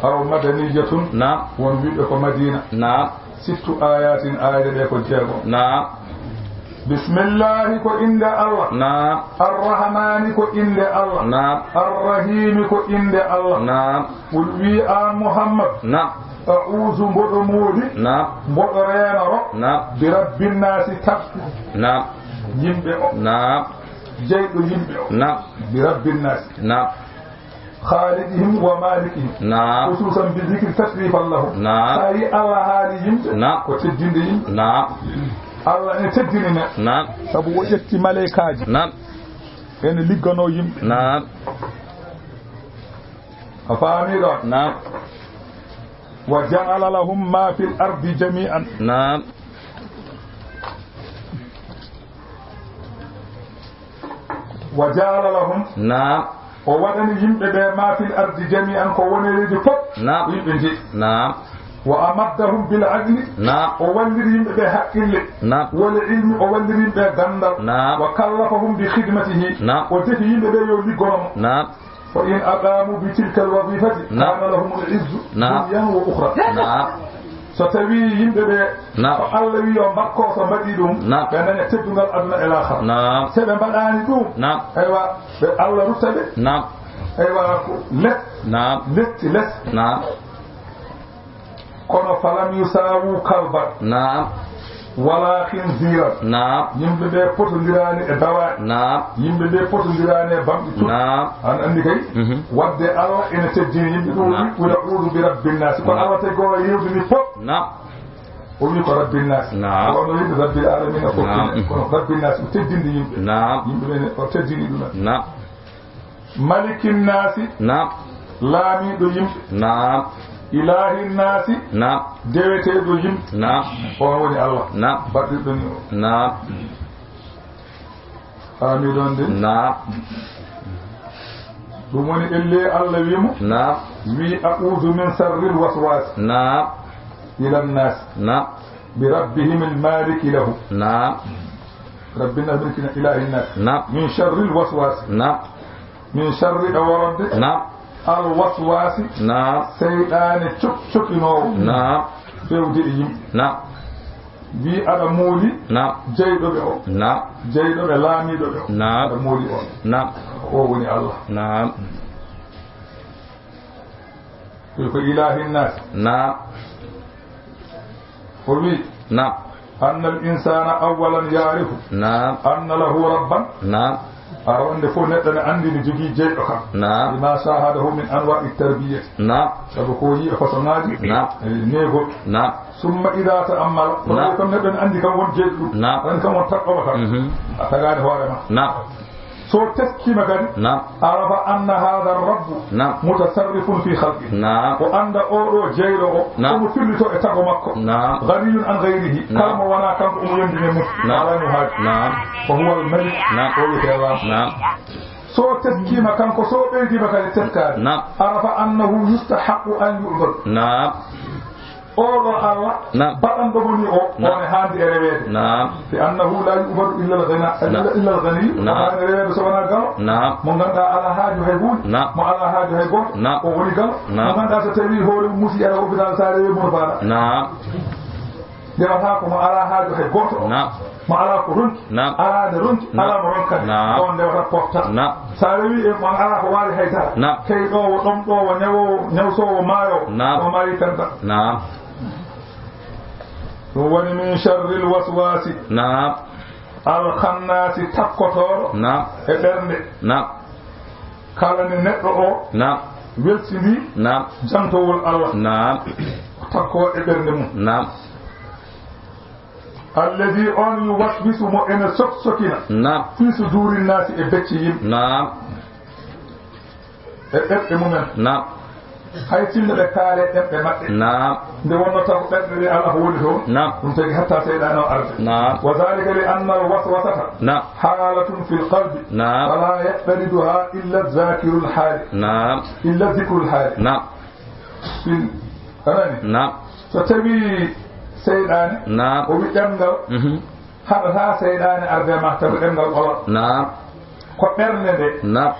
Aw madaniyatun. Naam. Won wiɓe ko Madiina. Naam. Sittu ayatin, ayre ɗe ko jeego. Naam. Bismillahi ko innde Allah. Naam. Arrahmani ko innde Allah. Naam. Arrahimi ko innde Allah. Naam. Qul wi an Muhammad. Naam. A'uuzu mboɗo mooli. Naam. Mboɗo reenoro. Naam. Bi rabbin naasi tab. Naam. Yimɓe o. Naam. Jeyɗo yimɓe o. Naam. Bi rabbin naasi. Naam. Khaliqihim wa malikihim. Naam. Khususan bi dhikri tashrifan lahum. Naam. Sa yi Allah haali yimɓe. Naam. Ko teddinde yimɓe. Naam. Allah ne teddini men. Naam. Sabu o ƴetti maleykaaji. Naam. Ene ligganoo yimɓe. Naam. A faami ɗon? Naam. Wa ja'ala lahum ma fil ardi jami'an. Naam. Wa ja'ala lahum. Naam. O waɗani yimɓe ɓe ma fil ardi jami'an ko woni e leydi fof. Naam. Yimɓe njeyi. Naam. Wa amaddahum bil aqli. Naam. O walliri yimɓe ɓe haqqille. Naam. Wal ilmi o walliri yimɓe ganndal. Naam. Wa kallafahum bi khidmatihi. Naam. O defi yimɓe ɓe yo liggono mo. Naam. Fa in aqamu bi tilka al wazifati. Naam. Kana lahum al izzu. Naam. Dunyan wa ukhra. Naam. So tawi yimɓe ɓe. Naam. Ko Allah wi yo mbaɗ ko so mbaɗi ɗum. Naam. Ɓe daña teddungal aduna e laakhara. Naam. So ɓe mbaɗaani ɗum. Naam. Aywa, ɓe Allah rutta ɓe. Naam. Aywa, ko les. Naam. Letti les. Naam. Kono falam yusawu kalban. Naam. Wala khinziran. Naam. Yimɓe ɓe potondiraani e dawaaɗi. Naam. Yimɓe ɓe potondiraani e bamɗi tut. Naam. An anndi kay. Mhm. Wadde Allah ene teddini yimɓe ɗum. Naam. Wi, "Qul a'udhu bi rabbin nas." Ko. Naam. Allah tagi o yewdini fof. Naam. O wi ko rabbin nas. Naam. Ko ono yimɓe rabbil alamina fof. Naam. Kono rabbin nas o teddini yimɓe. Naam. Yimɓe ɓe o teddini ɗum. Naam. Malikin naasi. Naam. Laamiiɗo yimɓe. Naam. Ilaahin naasi. Naam. Deweteeɗo yimɓe. Naam. On woni Allah. Naam. Baɗɗirɗo ni o. Naam. Faami ɗon de? Naam. Ɗum woni elle Allah wi mo. Naam. Wi, "A'udhu min sharril waswas." Naam. Ilan nas. Naam. Bi rabbihim al maliki lahu. Naam. Rabbin nas, milki nas, ilahin nas. Naam. Min sharril waswas. Naam. Min sharri e worode. Naam. Al waswasi. Naam. Seyɗaane cok-, cokinoowo. Naam. Fewde e yimɓe. Naam. Wi aɗa mooli. Naam. Jeyɗo ɓe o. Naam. Jeyɗo ɓe, laamiiɗo ɓe o. Naam. Aɗa mooli o. Naam. O woni Allah. Naam. Ko, ko ilaahi nnaasi. Naam. O wi. Naam. Anna al insaana awwalan yaarifu. Naam. Anna lahu rabban. Naam. Arawande fof neɗɗo ne anndi ne jogii jeyɗo kam. Naam. Bima shahadahu min anwa'i tarbiyati. Naam. Sabu ko yii e façon ŋaaji. Naam. E neegol. Naam. Summa ida ta'ammala. Kono kam neɗɗo ne anndi kam won jeyɗo ɗum. Naam. Anndi kam won taƴɗomo kam. Mhm. A tagaani hoore ma. Naam. So teskiima kadi. Naam. Arafa anna hada rabbu. Naam. Mutasarrifun fi khalqi. Naam. O annda oɗo jeyɗo o. Naam. Omo fillito e tago makko. Naam. Ganiyun an gayrihi. Naam. Kala mo wona kanko omo yondini mum. Naam. Alaa mo haaju. Naam. Ko huwa al malik. Naam. O wiyete laam. Naam. So teskiima kanko, so ɓeydiima kadi teskaade. Naam. Arafa annahu yustahaqu an yu'bad. Naam. Oɗo Allah. Naam. Baɗanɗo mo ni o. Naam. One haandi e reweede. Naam. Fi annahu la yu'badu illa al ghina. Naam. Illa, illa al ghani. Naam. Haandi e reweede so wonaa galo. Naam. Mo ngannduɗaa alaa haaju hay huunde. Naam. Mo alaa haaju hay gooto. Naam. O woni galo. Naam. Mo ngannduɗaa so tawii hoore mum musi, ara hôpital, so a rewi moto faaɗa. Naam. Ndewata ko mo alaa haaju hay gooto. Naam. Mo alaa ko ronki. Naam. Alaa nde ronki. Naam. Alaa mo ronkata. Naam. On ndewata porta. Naam. So a rewi e mo alaa ko waawi hay dara. Naam. Kay ɗo wo ɗom ɗo wo ñawo, ñawsoowo maayo. Naam. O maayi penta. Naam. Ɗum woni min sharril waswasi. Naam. Al khannasi, takkotooɗo. Naam. E ɓernde. Naam. Kala nde neɗɗo o. Naam. Welsindii. Naam. Jantowol Allah. Naam. O takkoo e ɓernde mum. Naam. Allazi, on, yuwaswisu, mo ene sok sokina. Naam. Fi suduri nasi, e becce yimɓe. Naam. E ɗemɗe mumen. Naam. Hay sinno ɓe kaale ɗemɗe maɓɓe. Naam. Nde wonnoo taw ko ɓerɗe ɗe alaa ko woni toon. Naam. Ɗum tagi hatta seyɗaane o arde. Naam. Wa zalika li anna al waswasata. Naam. Halatun fil qalbi. Naam. Fala yaqtariduha illa zakirul hali. Naam. Illa zikrul hali. Naam. Fil, anani? Naam. So tawi seyɗaane. Naam. O wi ɗemngal. Mhm. Haɗata seyɗaane arde ma, tawi ɗemngal ɓolal. Naam. Ko ɓernde nde. Naam.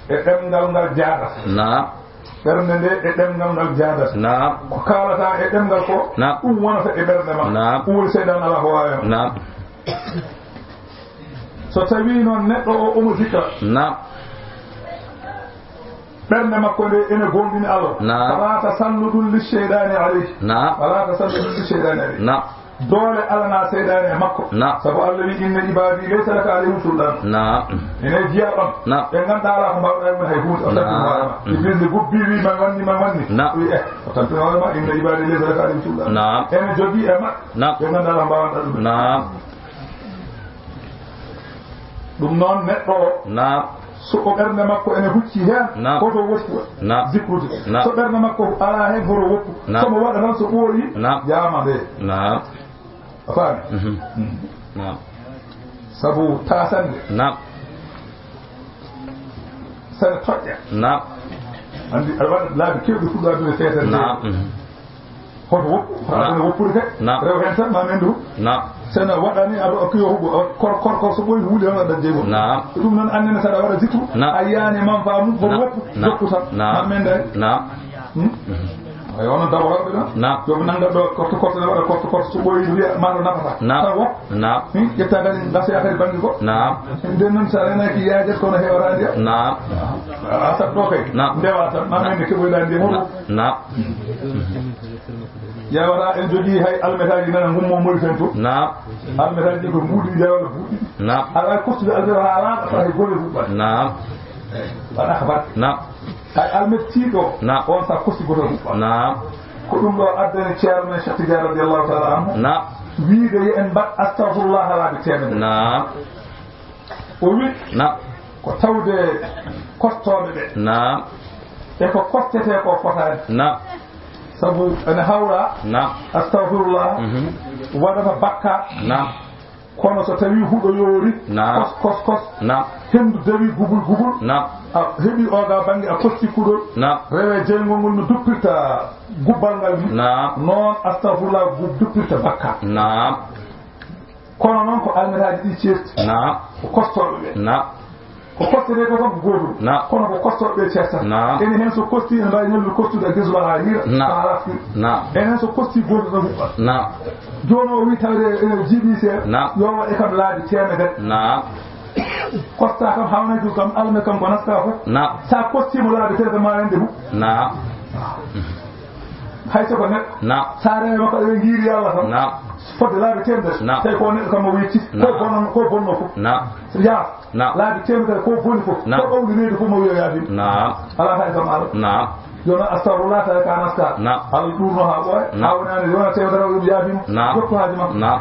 E ɗemngal ngal jaadata. Naam. Ɓernde nde e ɗemngal ngal jaadata. Naam. Ko kaalata e ɗemngal ko. Naam. Ɗum wonata e ɓernde ma. Naam. Ɗum woni seyɗaane alaa ko waawi ma. Naam. So tawi noon neɗɗo o omo zikra. Naam. Ɓernde makko nde ene goonɗini Allah. Naam. Fala tasalludun li sheyɗaani alayhi. Naam. Fala tasalludun li sheyɗaani alayhi. Naam. Doole alanaa seyɗaane e makko. Naam. Sabu Allah wi, "Inna ibaadi laysa laka alayhim sultaan." Naam. Ene jeyaa ɗon. Naam. Ɓe nganndaa alaa ko mbaawɗaa e mum hay huunde. O tampini hoore ma. Iblis nde gubbi wi, "Man wanni, man wanni." Naam. Wi, "Eh, o tampini hoore ma, inna ibaadi laysa laka alayhim sultaan." Naam. Ene jogii e maɓɓe. Naam. Ɓe nganndaa alaa ko mbaawanɗaa ɗum. Naam. Ɗum noon neɗɗo o. Naam. So o ɓernde makko ene hucci heen. Naam. Hoto woppu. Naam. Zikrude. Naam. So ɓernde makko alaa heen, hoto woppu. Naam. So mo waɗa tan so ɓooyi. Naam. Yaama nde. Naam. A faami? Mhm. Mm. Naam. Sabu taasande. Naam. Sene toƴƴa. Naam. Anndi aɗa waɗa laabi keewɗi fuɗɗo addude feetere. Naam. Mhm. Hoto woppu, hoto aduna woppude kadi. Naam. Rew heen tan, ma menndu. Naam. Sene waɗani, aɗa okki yo huɓo, kor-, kor-, kor so ɓooyi huuli tan aɗa jeygol. Naam. Ɗum noon annene saɗa waɗa zikru, naam, a yiyaani manfa mum, hoto woppu, naam, jokku tan. Naam. Ma mennda e. Naam. Hmm? Ay, onon dabarooɓe ɗon. Naam. Yo ɓe nannga ɗo korto korto, ne waɗa korto korto, so ɓooyi wiya ma ɗo nafata. Naam. Tan woppu. Naam. Hmm? Ƴetta kadi ngasa kadi bannge goɗɗo. Naam. Nden noon so a reenaaki yaajet kono heewata ndiyam. Naam. A sat ɗo kay. Naam. Ndewa tan, ma mennde keɓoyɗaa ndiyam. Naam. Naam. Yawata en jogii hay almetaaji nana ngummo Mauritanie to. Naam. Almetaaji ɗi ko mbuuɗi njaay walla buuɗi. Naam. Aɗa waawi kostude almeta haa laaɓa tawa hay golle huɓɓaani. Naam. Waɗa ko baɗ. Naam. Hay almet tiiɗo. Naam. On sa kosti goto huɓɓa. Naam. Ko ɗum ɗo addani ceerno men Cheikh Tidiane radiyallahu ta'ala anhu. Naam. Wiide yo en mbaɗ astagfirullah laabi teemedere. Naam. O wi, naam, ko tawde kostooɓe ɓe. Naam. E ko kostetee ko fotaani. Naam. Sabu ene hawra. Naam. Astagfirullah. Mhm. Waɗata bakka. Naam. Kono so tawi huɗo yoori. Naam. Kos, kos, kos. Naam. Henndu dawi gubul, gubul. Naam. A heɓi oga bannge, a kosti kuɗol. Naam. Rewe jeyngol ngol no duppirta gubbal ngal ni. Naam. Noon astagfirullah gub-, duppirta bakka. Naam. Kono noon ko almetaaji ɗi ceerti. Naam. Ko kostooɓe ɓe. Naam. Ko koste ɗe ko kanko gooto. Naam. Kono ko kostooɓe ɓe ceertata. Naam. Ene heen so kosti ene mbaawi ñallude kostude e gesuba haa hiira. Naam. Haa rafti. Naam. Ene heen so kosti gooto tan huɓɓat. Naam. Jooni o wi tawde ene jiiɓi seeɗa. Naam. Yo waɗe kam laabi teemedere. Naam. Kosta kam hawnaytu kam alme kam ko nasta fof. Naam. Sa kostiimo laabi teemedere ma rende huɓɓ. Naam. Hay so ko neɗɗo. Naam. Sa rewe makko aɗa ngiiri Allah tan. Naam. Fodde laabi teemedere. Naam. Tawi ko neɗɗo kam o wecciti. Ko Naam. Bonno, ko bonno fof. Naam. Yaa. Naam. Laabi teemedere ko boni fof. Naam. Ko ɓawli reedu fof mo wiyo yaafin. Naam. Alaa hay kam Allah. Naam. Yo na astagfirullah tawi ka nasta. Naam. Allah ɗurno haa ɓooya. Naam. Haa woni ande yo na teemedere o ɗum yaafin. Naam. Yottu haaji makko. Naam.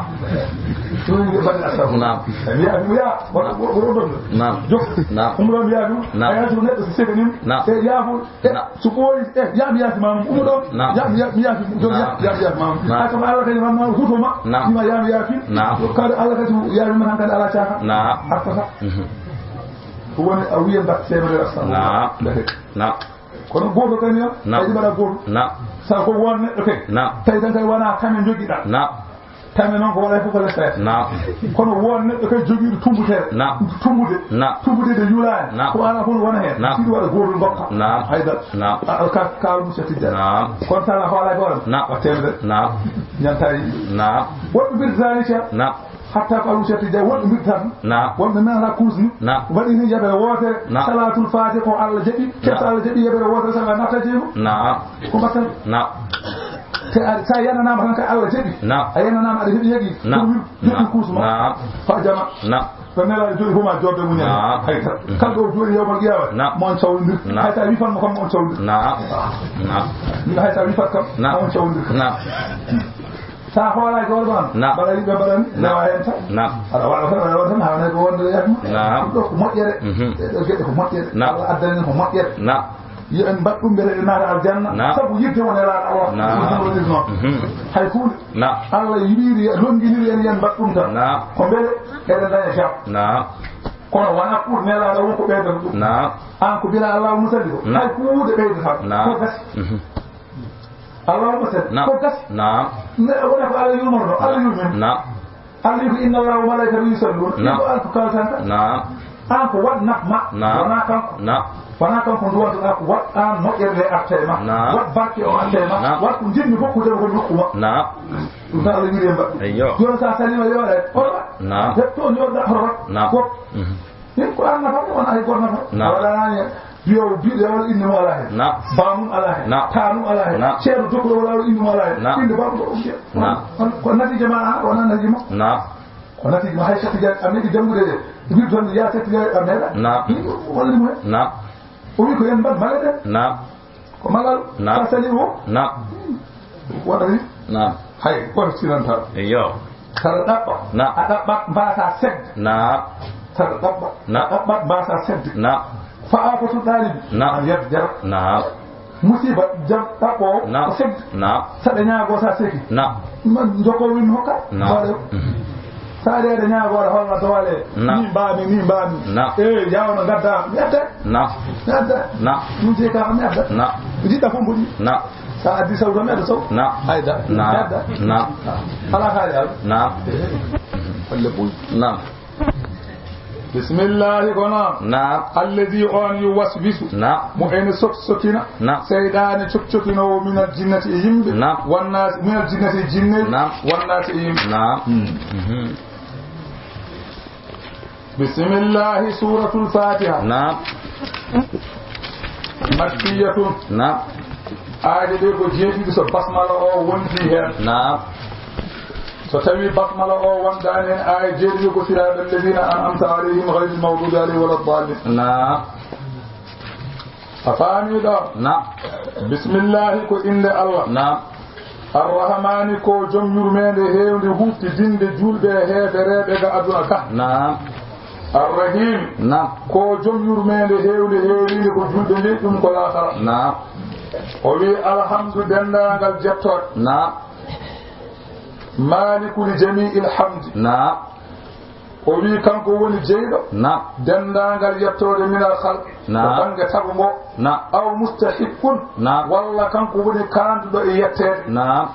Ɗum ɓe mbaɗi astagfirullah. Naam. Mi yaafin, yaa. Wala, wala, wala, wala. Naam. Jok. Naam. Ɗum ɗon yaafin. Naam. A yaafin neɗɗo so seganima. Naam. E yaafo. E, Naam. So ɓooyi, e, yaa mi yaafi ma, ɗum ɗo. Naam. Yaa mi, yaa mi yaafi, ɗum ɗo, Naam. Yaa, yaa mi yaafi ma. Naam. Hay ko Allah kadi, man, ma, huuto ma. Naam. Ima yaa mi yaafi. Naam. Yo kadi Allah kadi, yaa mi tan kadi, ala caaka. Naam. Artata. Mhm. Ko woni a wiyan mbaɗ teemedere astagfirullah. Naam. Ndeke. Naam. Kono gooto kadi, Naam. Kadi mbaɗa gooto. Naam. Sa ko won neɗɗo kadi. Naam. Tawi tan kadi wona kame njogiɗa. Naam. Tame noon ko waɗa fof ko lesta. Naam. Kono won neɗɗo kadi jogiiɗo tumbutere. Naam. Tumbude. Naam. Tumbude de yulaani. Naam. Ko ala fof wona heen. Naam. Siɗi waɗa gooto ngokka. Naam. Haydara. Naam. A, a, ka, ka Almusa Tijjani. Naam. Kono so Allah hoolaaki hoore ma. Naam. Wa teemedere. Naam. Ñanta yi. Naam. Woɗɗo mbirta tan. Naam. Hatta ko Almusa Tijjani woɗɗo mbirta tan. Naam. Wonɓe men ala kurus ni. Naam. Waɗi ni yebere wootere. Naam. Salaatul Faatiha ko Allah jaɓi. Naam. Kesa Allah jaɓi yebere wootere sala natta jeego. Naam. Ko mbaɗten. Naam. Te a, sa yananaama tan ka Allah jaɓi. Naam. A yananaama aɗa heɓi yagi. Naam. Pour wir, joɗɗi Naam. Kuusu ma. Naam. Fa jama. Naam. Ko nelaɗo joɗi fof ma jodde muñal. Naam. Hay tan. Kala ɗo joɗi yawmal qiyama. Naam. Mo on cawlondir. Naam. Hay sa wi fan mo kam mo on cawlondir. Naam. Naam. Min hay sa wi fan kam. Naam. Mo on cawlondir. Naam. Sa hoolaaki hoore ma. Naam. Mbaɗa yiɓe mbaɗani. Naam. Nawa heen tan. Naam. Aɗa waɗa tan, aɗa waɗa tan, hawnay ko wonde yahma. Naam. Ɗum ɗo ko moƴƴere. Mhm. Ɗe ɗo geɗe ko moƴƴere. Naam. Allah addani en ko moƴƴere. Naam. Yo en mbaɗ ɗum mbele en naata aljanna. Naam. Sabu yidde won e laaɗa Allah. Naam. Ɗum ɗum waɗi noon. Mhm. Hay huunde. Naam. Allah yiɗiri, lonnginiri en, yen mbaɗ ɗum tan. Naam. Ko mbele eɗen daña jam. Naam. Kono wona pour nelaaɗo won ko ɓeydata ɗum. Naam. An ko bila Allah musali ko. Naam. Hay huunde ɓeydata. Naam. Ko gasi. Mhm. Allah musali. Naam. Ko gasi. Naam. Ne wona ko Allah yurmoto. Allah yurmin. Naam. Allah wi ko, "Inna Allaha wa malaikatahu yusalluna." Naam. Ko an ko kaltanta. Naam. An ko waɗ naf ma. Naam. Wona kanko. Naam. Wona kanko nduwantoɗa ko waɗ an moƴƴere nde arta e ma. Naam. Waɗ barke o arta e ma. Naam. Waɗ ko jinmi fof ko jaɓi ko mi hokkuma. Naam. Ɗum tan Allah wiɗi e mbaɗɗu. Eyyo. Jooni sa salima yoore. Horma. Naam. Hetto joɗɗa horma. Naam. Fof. Mhm. Min ko an nafa, wona hay goto nafa. Naam. A waɗanaani hen. Biyo biɗo wala inde mum ala hen. Naam. Ba mum ala hen. Naam. Ta mum ala hen. Naam. Ceerno dokkuɗo wala wala inde mum ala hen. Naam. Inde ba mum ko ɗum. Naam. Ko natija ma, wona natija ma. Naam. Ko natija ma, hay Cheikh Tidiane, a meɗi janngude de. Wirdu tan ya Cheikh Tidiane, a meɗa. Naam. Min ko walli mo hen. Naam. O wi ko yen mbaɗ mala de. Naam. Ko malal. Naam. Ka sali o. Naam. Waɗa ni. Naam. Hay, kono sinanta. Eyyo. Saɗa ɗaɓɓa. Naam. A ɗaɓɓat mbasa sedde. Naam. Saɗa ɗaɓɓa. Naam. A ɗaɓɓat mbasa sedde. Naam. Fa afatu ɗalibi. Naam. A yedda. Naam. Musiba jam ɗaɓɓo. Naam. Ko sedde. Naam. Saɗa ñaago sa seki. Naam. Man joko win hokka. Naam. Baɗo. Mhm. Sa ari aɗa ñaago aɗa holla doole. Naam. Ni mbaami, ni mbaami. Naam. Eh, yawno gadda. Mi adda. Naam. Mi adda. Naam. Ɗum je ka mi adda. Naam. Jiɗɗa fof mboɗi. Naam. Sa addi sawto mi adda saw. Naam. Ayda. Naam. Mi adda. Naam. Ala haali al. Naam. Falle boy. Naam. Bismillahi kono. Naam. Alladi on yuwaswisu. Naam. Mo ene sok sokina. Naam. Seyɗaane cok cokinoowo minal jinnati e yimɓe. Naam. Wannaasi minal jinnati e jinne. Naam. Wannaasi e yimɓe. Naam. Hmm. Mhm. Bismillahi suratul fatiha. Naam. Makkiyatun. Naam. Aaje ɗe ko jeeɗiɗi so basmala o wonti heen. Naam. So tawi basmala o wondaani heen, aaye jeeɗiɗi ko siraatal ladina an'amta alayhim ghayril maghdubi alayhim wala ddallin. Naam. A faami ɗo? Naam. Bismillahi ko innde Allah. Naam. Arrahmani ko joom yurmeende heewnde huuftidinde juulɓe e heefereeɓe ga aduna ka. Naam. Arrahim. Naam. Ko joom yurmeende heewnde heeriinde ko juulɓe leydi ɗum ko laakara. Naam. O wi alhamdu denndaangal jettooɗe. Naam. Maalikuli jamiil hamdi. Naam. O wi kanko woni jeyɗo. Naam. Denndaangal yettoode minal khalqi. Naam. Ko bannge tago ngo. Naam. Aw mustahiqqun. Naam. Walla kanko woni kaanduɗo e yetteede. Naam.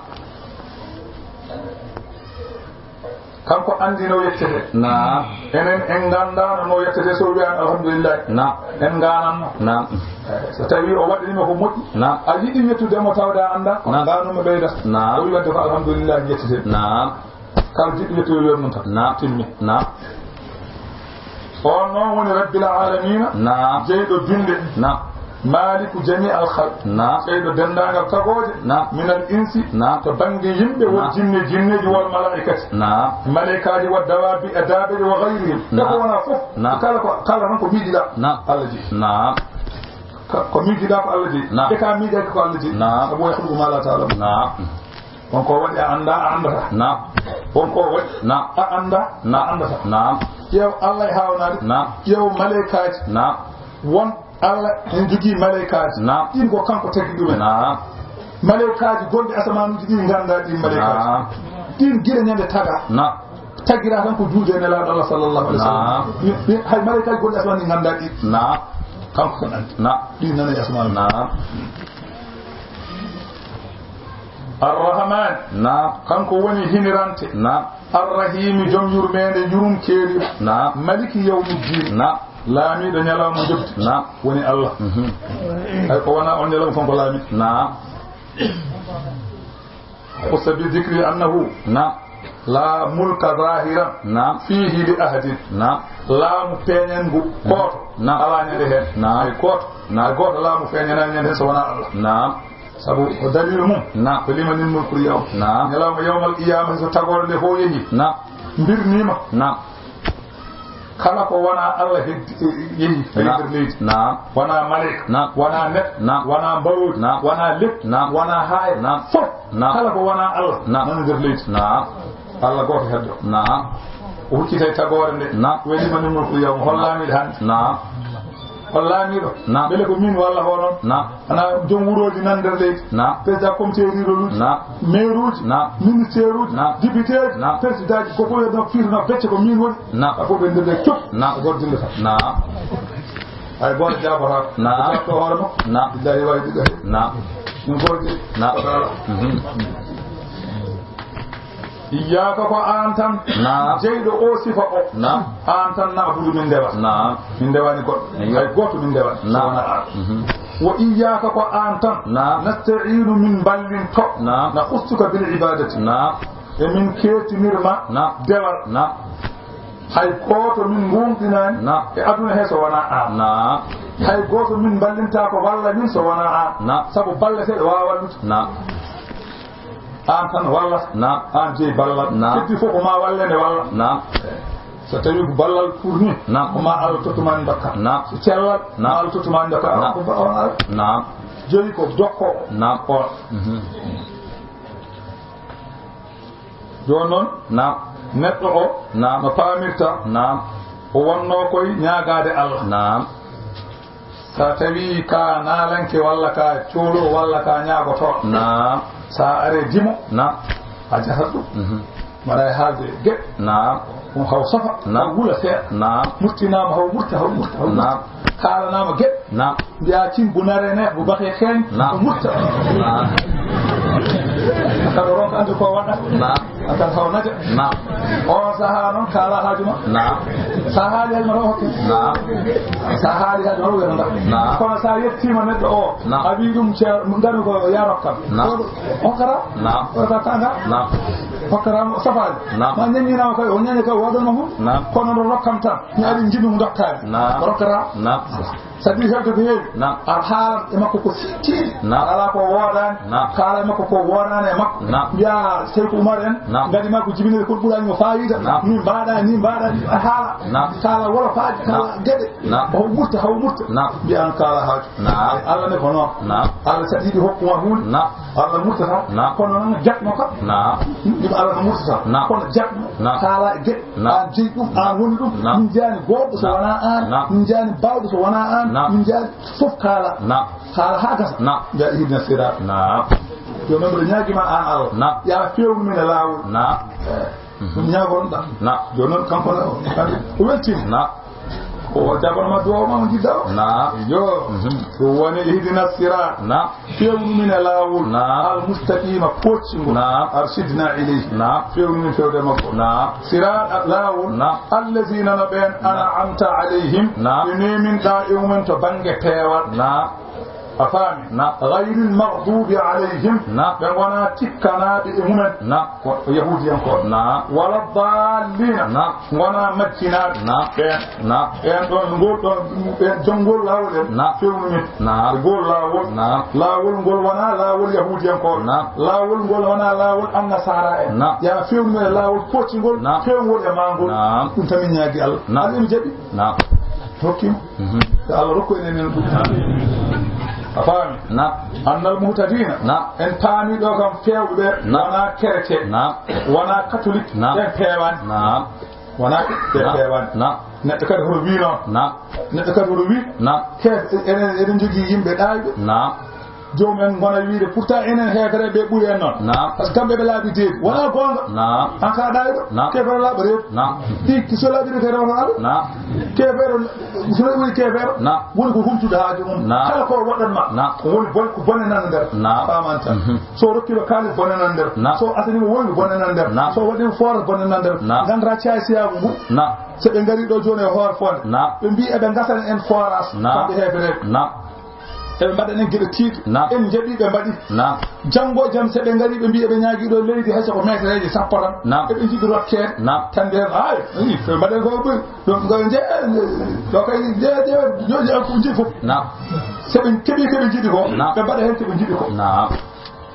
Kanko anndi no yettete. Naam. Enen en nganndaano no yettete, so wiyaani alhamdulillahi. Naam. En ngaananno. Naam. Eh, so tawi o waɗanima ko moƴƴi. Naam. A yiɗi yettude mo tawde a anndaa. Naam. Ngaananno ɓeyda. Naam. O wi wadde ko alhamdulillahi yettete. Naam. Kala jiɗɗo yettude yo noon tan. Naam. Timmi. Naam. On noon woni Rabbil Aalamiina, naam, jeyɗo bimɗe, naam, Maaliku jamii al khalq, naam, jeyɗo denndaangal tagooje, naam, minal insi, naam, to bannge yimɓe, wal, naam, jinne, jinneeji, wal malaa'ikati, naam, malaykaaji, wa dawaabi, e daabeeje, wa gayrihim, e ko, naam, wonaa fof, naam, kala ko, kala tan ko miijiɗaa, naam, Allah jeyi. Naam. Ka-, ko miijiɗaa ko Allah jeyi. Naam. E ka miijaaki ko Allah jeyi. Naam. Sabu yakhluqu ma la ta'lamun. Naam. Won ko waɗi a anndaa, a anndataa. Naam. Won ko waɗi, naam, a anndaa, naam, a anndataa. Naam. Ƴeew Allah e haawnaade. Naam. Ƴeew malaykaaji. Naam. Won Allah ene jogii malaykaaji. Naam. Ɗiin ko kanko tagi ɗumen. Naam. Malaykaaji gonɗi asamaanuuji ɗi nganndaa ɗiin malaykaaji. Naam. Ɗiin gila ñande tagaa. Naam. Tagiraa tan ko juuɗe Nelaaɗo Allah sallallahu alaihi wasallam. Naam. Mi, mi, hay malaykaaji gonɗi asamaan ɗi nganndaa ɗi. Naam. Kanko tan anndi. Naam. Ɗi nana e asamaan. Naam. Arrahman. Naam. Kanko woni hinirante. Naam. Arrahimi, joom yurmeende, yurumkeeri. Naam. Maliki yawmiddin. Naam. Laamiiɗo ñalawma njoɓdi. Naam. Woni Allah. Mhm. Hay ko wonaa on ñalawma kanko laami. Naam. Khussa bi dhikri annahu, naam, la mulka zahiran, naam, fihi li ahadin. Naam. Laamu feeñanngu, naam, gooto, naam, alaa ñande heen. Naam. Hay gooto. Naam. Hay gooto laamu feeñanaani ñande heen so wonaa Allah. Naam. Sabu ko daliilu mum. Naam. Ko limanil mulkul yawm. Naam. Ñalawma yawmal qiyaama so tagoore nde fof yehi. Naam. Mbirniima. Naam. Kala ko wonaa Allah heddi, e, yehi, naam, e nder leydi. Naam. Wonaa maleyka. Naam. Wonaa neɗɗo. Naam. Wonaa mbarooji. Naam. Wonaa leppi. Naam. Wonaa haayre. Naam. Fof. Naam. Kala ko wonaa Allah, naam, nana nder leydi. Naam. Allah gooto heddo. Naam. O huccita e tagoore nde. Naam. Weli man mulku yawm. Hol laamiiɗo hannde? Naam. Hol laamiiɗo? Naam. Mbele ko min walla hono? Naam. Ana joom wurooji nan nder leydi. Naam. Président comité rural'uji. Naam. Maireuji. Naam. Ministèreuji. Naam. Députéji. Naam. Présidentji ko fof no firno becce ko min woni. Naam. A fof ɓe nder leydi cop. Naam. Ko goto dillata. Naam. Hay gooto jaabotaako. Naam. O jaabto hoore makko. Naam. Billahi wawi ɗiɗo he. Naam. Ɗum goto jeyi. Naam. Wataala. Mhm. Iyyaaka ko aan tan. Naam. Jeyɗo o sifa o. Naam. Aan tan na'budu min ndewata. Naam. Min ndewaani goɗɗo. Eyyo. Hay gooto min ndewata. Naam. So wonaa aan. Mhm. Wa iyyaaka ko aan tan. Naam. Nasta'iinu min mballinto. Naam. Nakhussuka bil ibaadati. Naam. E min keetinirma. Naam. Dewal. Naam. Hay gooto min ngoonɗinaani. Naam. E aduna he so wonaa aan. Naam. Hay gooto min mballintaa ko walla min so wonaa aan. Naam. Sabu balleteeɗo waawaa wallude. Naam. Aan tan walla. Naam. Aan jeyi ballal. Naam. Heddi fof ko ma walle nde walla. Naam. So tawi ko ballal furni. Naam. Ko ma Allah tottumaani dokka. Naam. So cellal. Naam. Ma Allah tottumaani dokka. Naam. Ko ba-, on Allah. Naam. Joyi ko dokko. Naam. On. Mhm. Jooni noon. Naam. Neɗɗo o. Naam. No paamirta. Naam. O wonnoo koye ñaagaade Allah. Naam. So a tawi ka naalanke walla ka coolo walla ka ñaagoto. Naam. So a are dimo. Naam. A jahat ɗum. Mhm. Mbaɗa e haalde geɗe. Naam. Ɗum haw safa. Naam. Haw wula seeɗa. Naam. Murtinaama haw murta, haw murta, haw murta. Naam. Kaalanaama geɗe. Naam. Mbiya cin bu naree neex bu baxee xeeñ. Naam. Ko mutta. Naam. Kala ronka andi ko waɗa. Naam. Akan haw naja. Naam. On saha noon kaala haaju ma. Naam. Sa haali haaju ma taw hokke. Naam. Sa haali haaju ma taw wiyata nda. Naam. Kono sa yettima neɗɗo o. Naam. A wi ɗum ceer, ngari ko ya rokkam. Naam. Hokkata? Naam. Hokkata kanga? Naam. Hokkata mo safaali. Naam. Ma ñaññinama kay, o ñañi kay, waɗanma hun. Naam. Kono ɗo rokkam tan. Mi ari jiɗum dokkami. Naam. Rokkata? Naam. Sabi helde ko heewi. Naam. A haalan e makko ko sittiiɗe. Naam. Alaa ko woodaani. Naam. Kaala e makko ko woodaani e makko. Naam. Mbiya Seyku Umar en. Naam. Ngadi ma ko jibinere kon ɓuraani mo faayiida. Naam. Ni mbaɗa, ni mbaɗa, ni a haala. Naam. Kaala wolofaaji, kaala, naam, geɗe. Naam. Haw murta, haw murta. Naam. Mbiya an kaala haaju. Naam. Ay, Allah ne ko noon. Naam. Allah saɗi ɗi hokkuma huunde. Naam. Allah murtata. Naam. Kono noon jaɓno ka. Naam. Ɗum Allah no murtata. Naam. Kono jaɓno. Naam. Kaala e geɗe. Naam. An jeyi ɗum, an woni ɗum. Naam. Min jaani goɗɗo so, naam, wonaa an. Naam. Min jaani baawɗo so wonaa an. Naam. Min jaani fof kaala. Naam. Kaala haa gasa. Naam. Mbiya ihdina siraat. Naam. Jooni noon mbiɗa ñaagima an Allah. Naam. Yaa fewnu min e laawol. Naam. Eh, mhm, ɗum ñaagoronɗa. Naam. Jooni noon kanko ne o, o weltima. Naam. O jaɓanma duwaw ma mo jiɗɗa o. Naam. Yo. Mhm. Ɗum woni ihdina sirat. Naam. Fewnu min e laawol. Naam. Al mustaqima, pooccingol. Naam. Arshidna ilayhi. Naam. Fewnu min fewde makko. Naam. Sirat, laawol. Naam. Allazina, no ɓeen, an'amta alayhim. Naam. Ɓe neeminɗa e mumen to bannge peewal. Naam. A faami? Naam. Ghayril maghdubi alayhim. Naam. Ɓe ngonaa tikkanaaɓe e mumen. Naam. Ko yahuudiyankooɓe. Naam. Wala dallina. Naam. Ngonaa majjinaaɓe. Naam. Ɓeen. Naam. Ɓeen ɗoon, ngol ɗoon, ɓeen jom ngol laawol en. Naam. Fewnu min. Naam. E ngol laawol. Naam. Laawol ngol wonaa laawol yahuudiyankooɓe. Naam. Laawol ngol wonaa laawol annasaara en. Naam. Yaa fewnu min e laawol pooccingol. Naam. Fewngol e maa ngol. Naam. Ɗum tan min ñaagi Allah. Naam. Allah emi jaɓi. Naam. Hokki mo. Mhm. Yo Allah rokku en enen ɗum. A faami? Naam. Annal muhtadina. Naam. En paami ɗo kam feewɓe ɓe. Naam. Wonaa chrétien. Naam. Wonaa catholique. Naam. Ɓen peewaani. Naam. Wonaa ɓe peewaani. Naam. Neɗɗo kadi hoto wii noon. Naam. Neɗɗo kadi hoto wii. Naam. He, enen, eɗen njogii yimɓe ɗaayɓe. Naam. Joomum en ngona wiide, pourtant enen heefereɓe ɓe ɓuri en noon. Naam. Parce que kamɓe ɓe laabi deedi. Wonaa goonga. Naam. An ka ɗaayɗo. Naam. Keefeero laaɓa reedu. Naam. Ɗi, ki so laaɓi reedu, rewata Allah. Naam. Keefeero, so ɓuri keefeero. Naam. Woni ko humtude haaju mum. Naam. Kala ko waɗanma. Naam. Ko woni bon, ko bone nan nder. Naam. Faamanta. Mhm. So rokkima kaalis bone nan nder. Naam. So asanima woyɓe bone nan nder. Naam. So waɗima foora bone nan nder. Naam. Nganndataa caay siyaabu ngu. Naam. So ɓe ngari ɗo jooni e hoore foonde. Naam. Ɓe mbii eɓe ngasana en forage. Naam. Kamɓe heefereɓe. Naam. Eɓe mbaɗa en geɗe tiiɗe. Naam. En njaɓi ɓe mbaɗi. Naam. Janngo e jam so ɓe ngari ɓe mbii eɓe ñaagi ɗo leydi hay so ko metereeje sappo tan. Naam. Eɓe njiɗi rokkede. Naam. Tan nden, ay, i, ɓe mbaɗa en ko ɓuri. Ɗum ko nje-, ɗo kay nje-, nje-, nje-, nje-, ko njiɗi fof. Naam. So ɓe keɓi ko ɓe njiɗi ko, naam, ɓe mbaɗa heen ko ɓe njiɗi ko. Naam.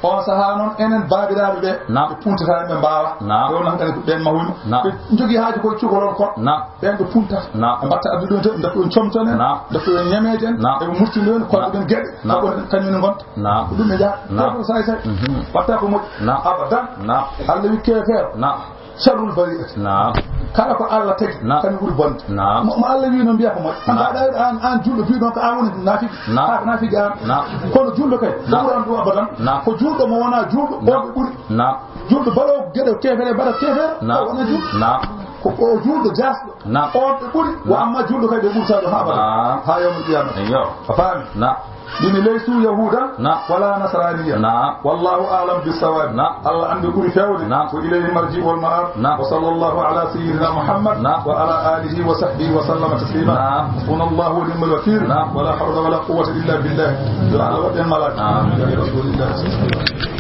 On sahaa noon, enen baabiraaɓe ɓe, naam, ɓe puntata, ɓe mbaawa. Naam. Ɓe wonno hankadi ko ɓeen mahuyma. Naam. Ɓe njogii haaju koye cukalon kon. Naam. Ɓeen ɓe puntata. Naam. Ɓe mbatta addu ɗum tan, ɓe mbatta ɗum comtonen, naam, mbatta ɗum ñameejen, naam, eɓe murtini ɗum, koɗa ɗum geɗe, naam, sabu kañum ne ngonta. Naam. Ko ɗum ɓe njaha. Naam. Ko ɗum saay saay. Mhm. Watta ko moƴƴi. Naam. Abadan. Naam. Allah wi keefeero. Naam. Sharrul bari'ati. Naam. Kala ko Allah tagi, naam, kañum ɓuri bonde. Naam. Mo, mo Allah wi noon mbiya ko moƴƴi. An, naam, mbaɗa an, an julɗo, mbiɗon ko an woni naafiki. Naam. An ko naafiki an. Naam. Kono julɗo kay, naam, ɓuran ɗum abadan. Naam. Ko julɗo mo wonaa julɗo, naam, on ɓe ɓuri. Naam. Julɗo baɗoowo geɗe keefeere, baɗa keefeere, naam, o wona julɗo. Naam. Ko, ko julɗo jaasɗo. Naam. On ɓe ɓuri. Naam. Wa amma julɗo kay, ɓe ɓurtaa ɗum haa abadan. Naam. Haa yawmal qiyamah. Eyyo. A faami? Naam. Ɗini laysu yahuudan, naam, wala nasraniya. Naam. Wallahu a'lam bissawab. Naam. Allah anndi ɓuri feewde. Naam. Wa ilayhi marji'u wal ma'ab. Naam. Wa sallallahu ala sayyidina Muhammad, naam, wa ala alihi wa sahbihi wa sallama taslima. Naam. Hasbunallahu wa ni'mal wakil. Naam. Wala hawla wala quwwata illa billah. Yo Allah waɗ en malaaka. Amin. Ya Rasulillah.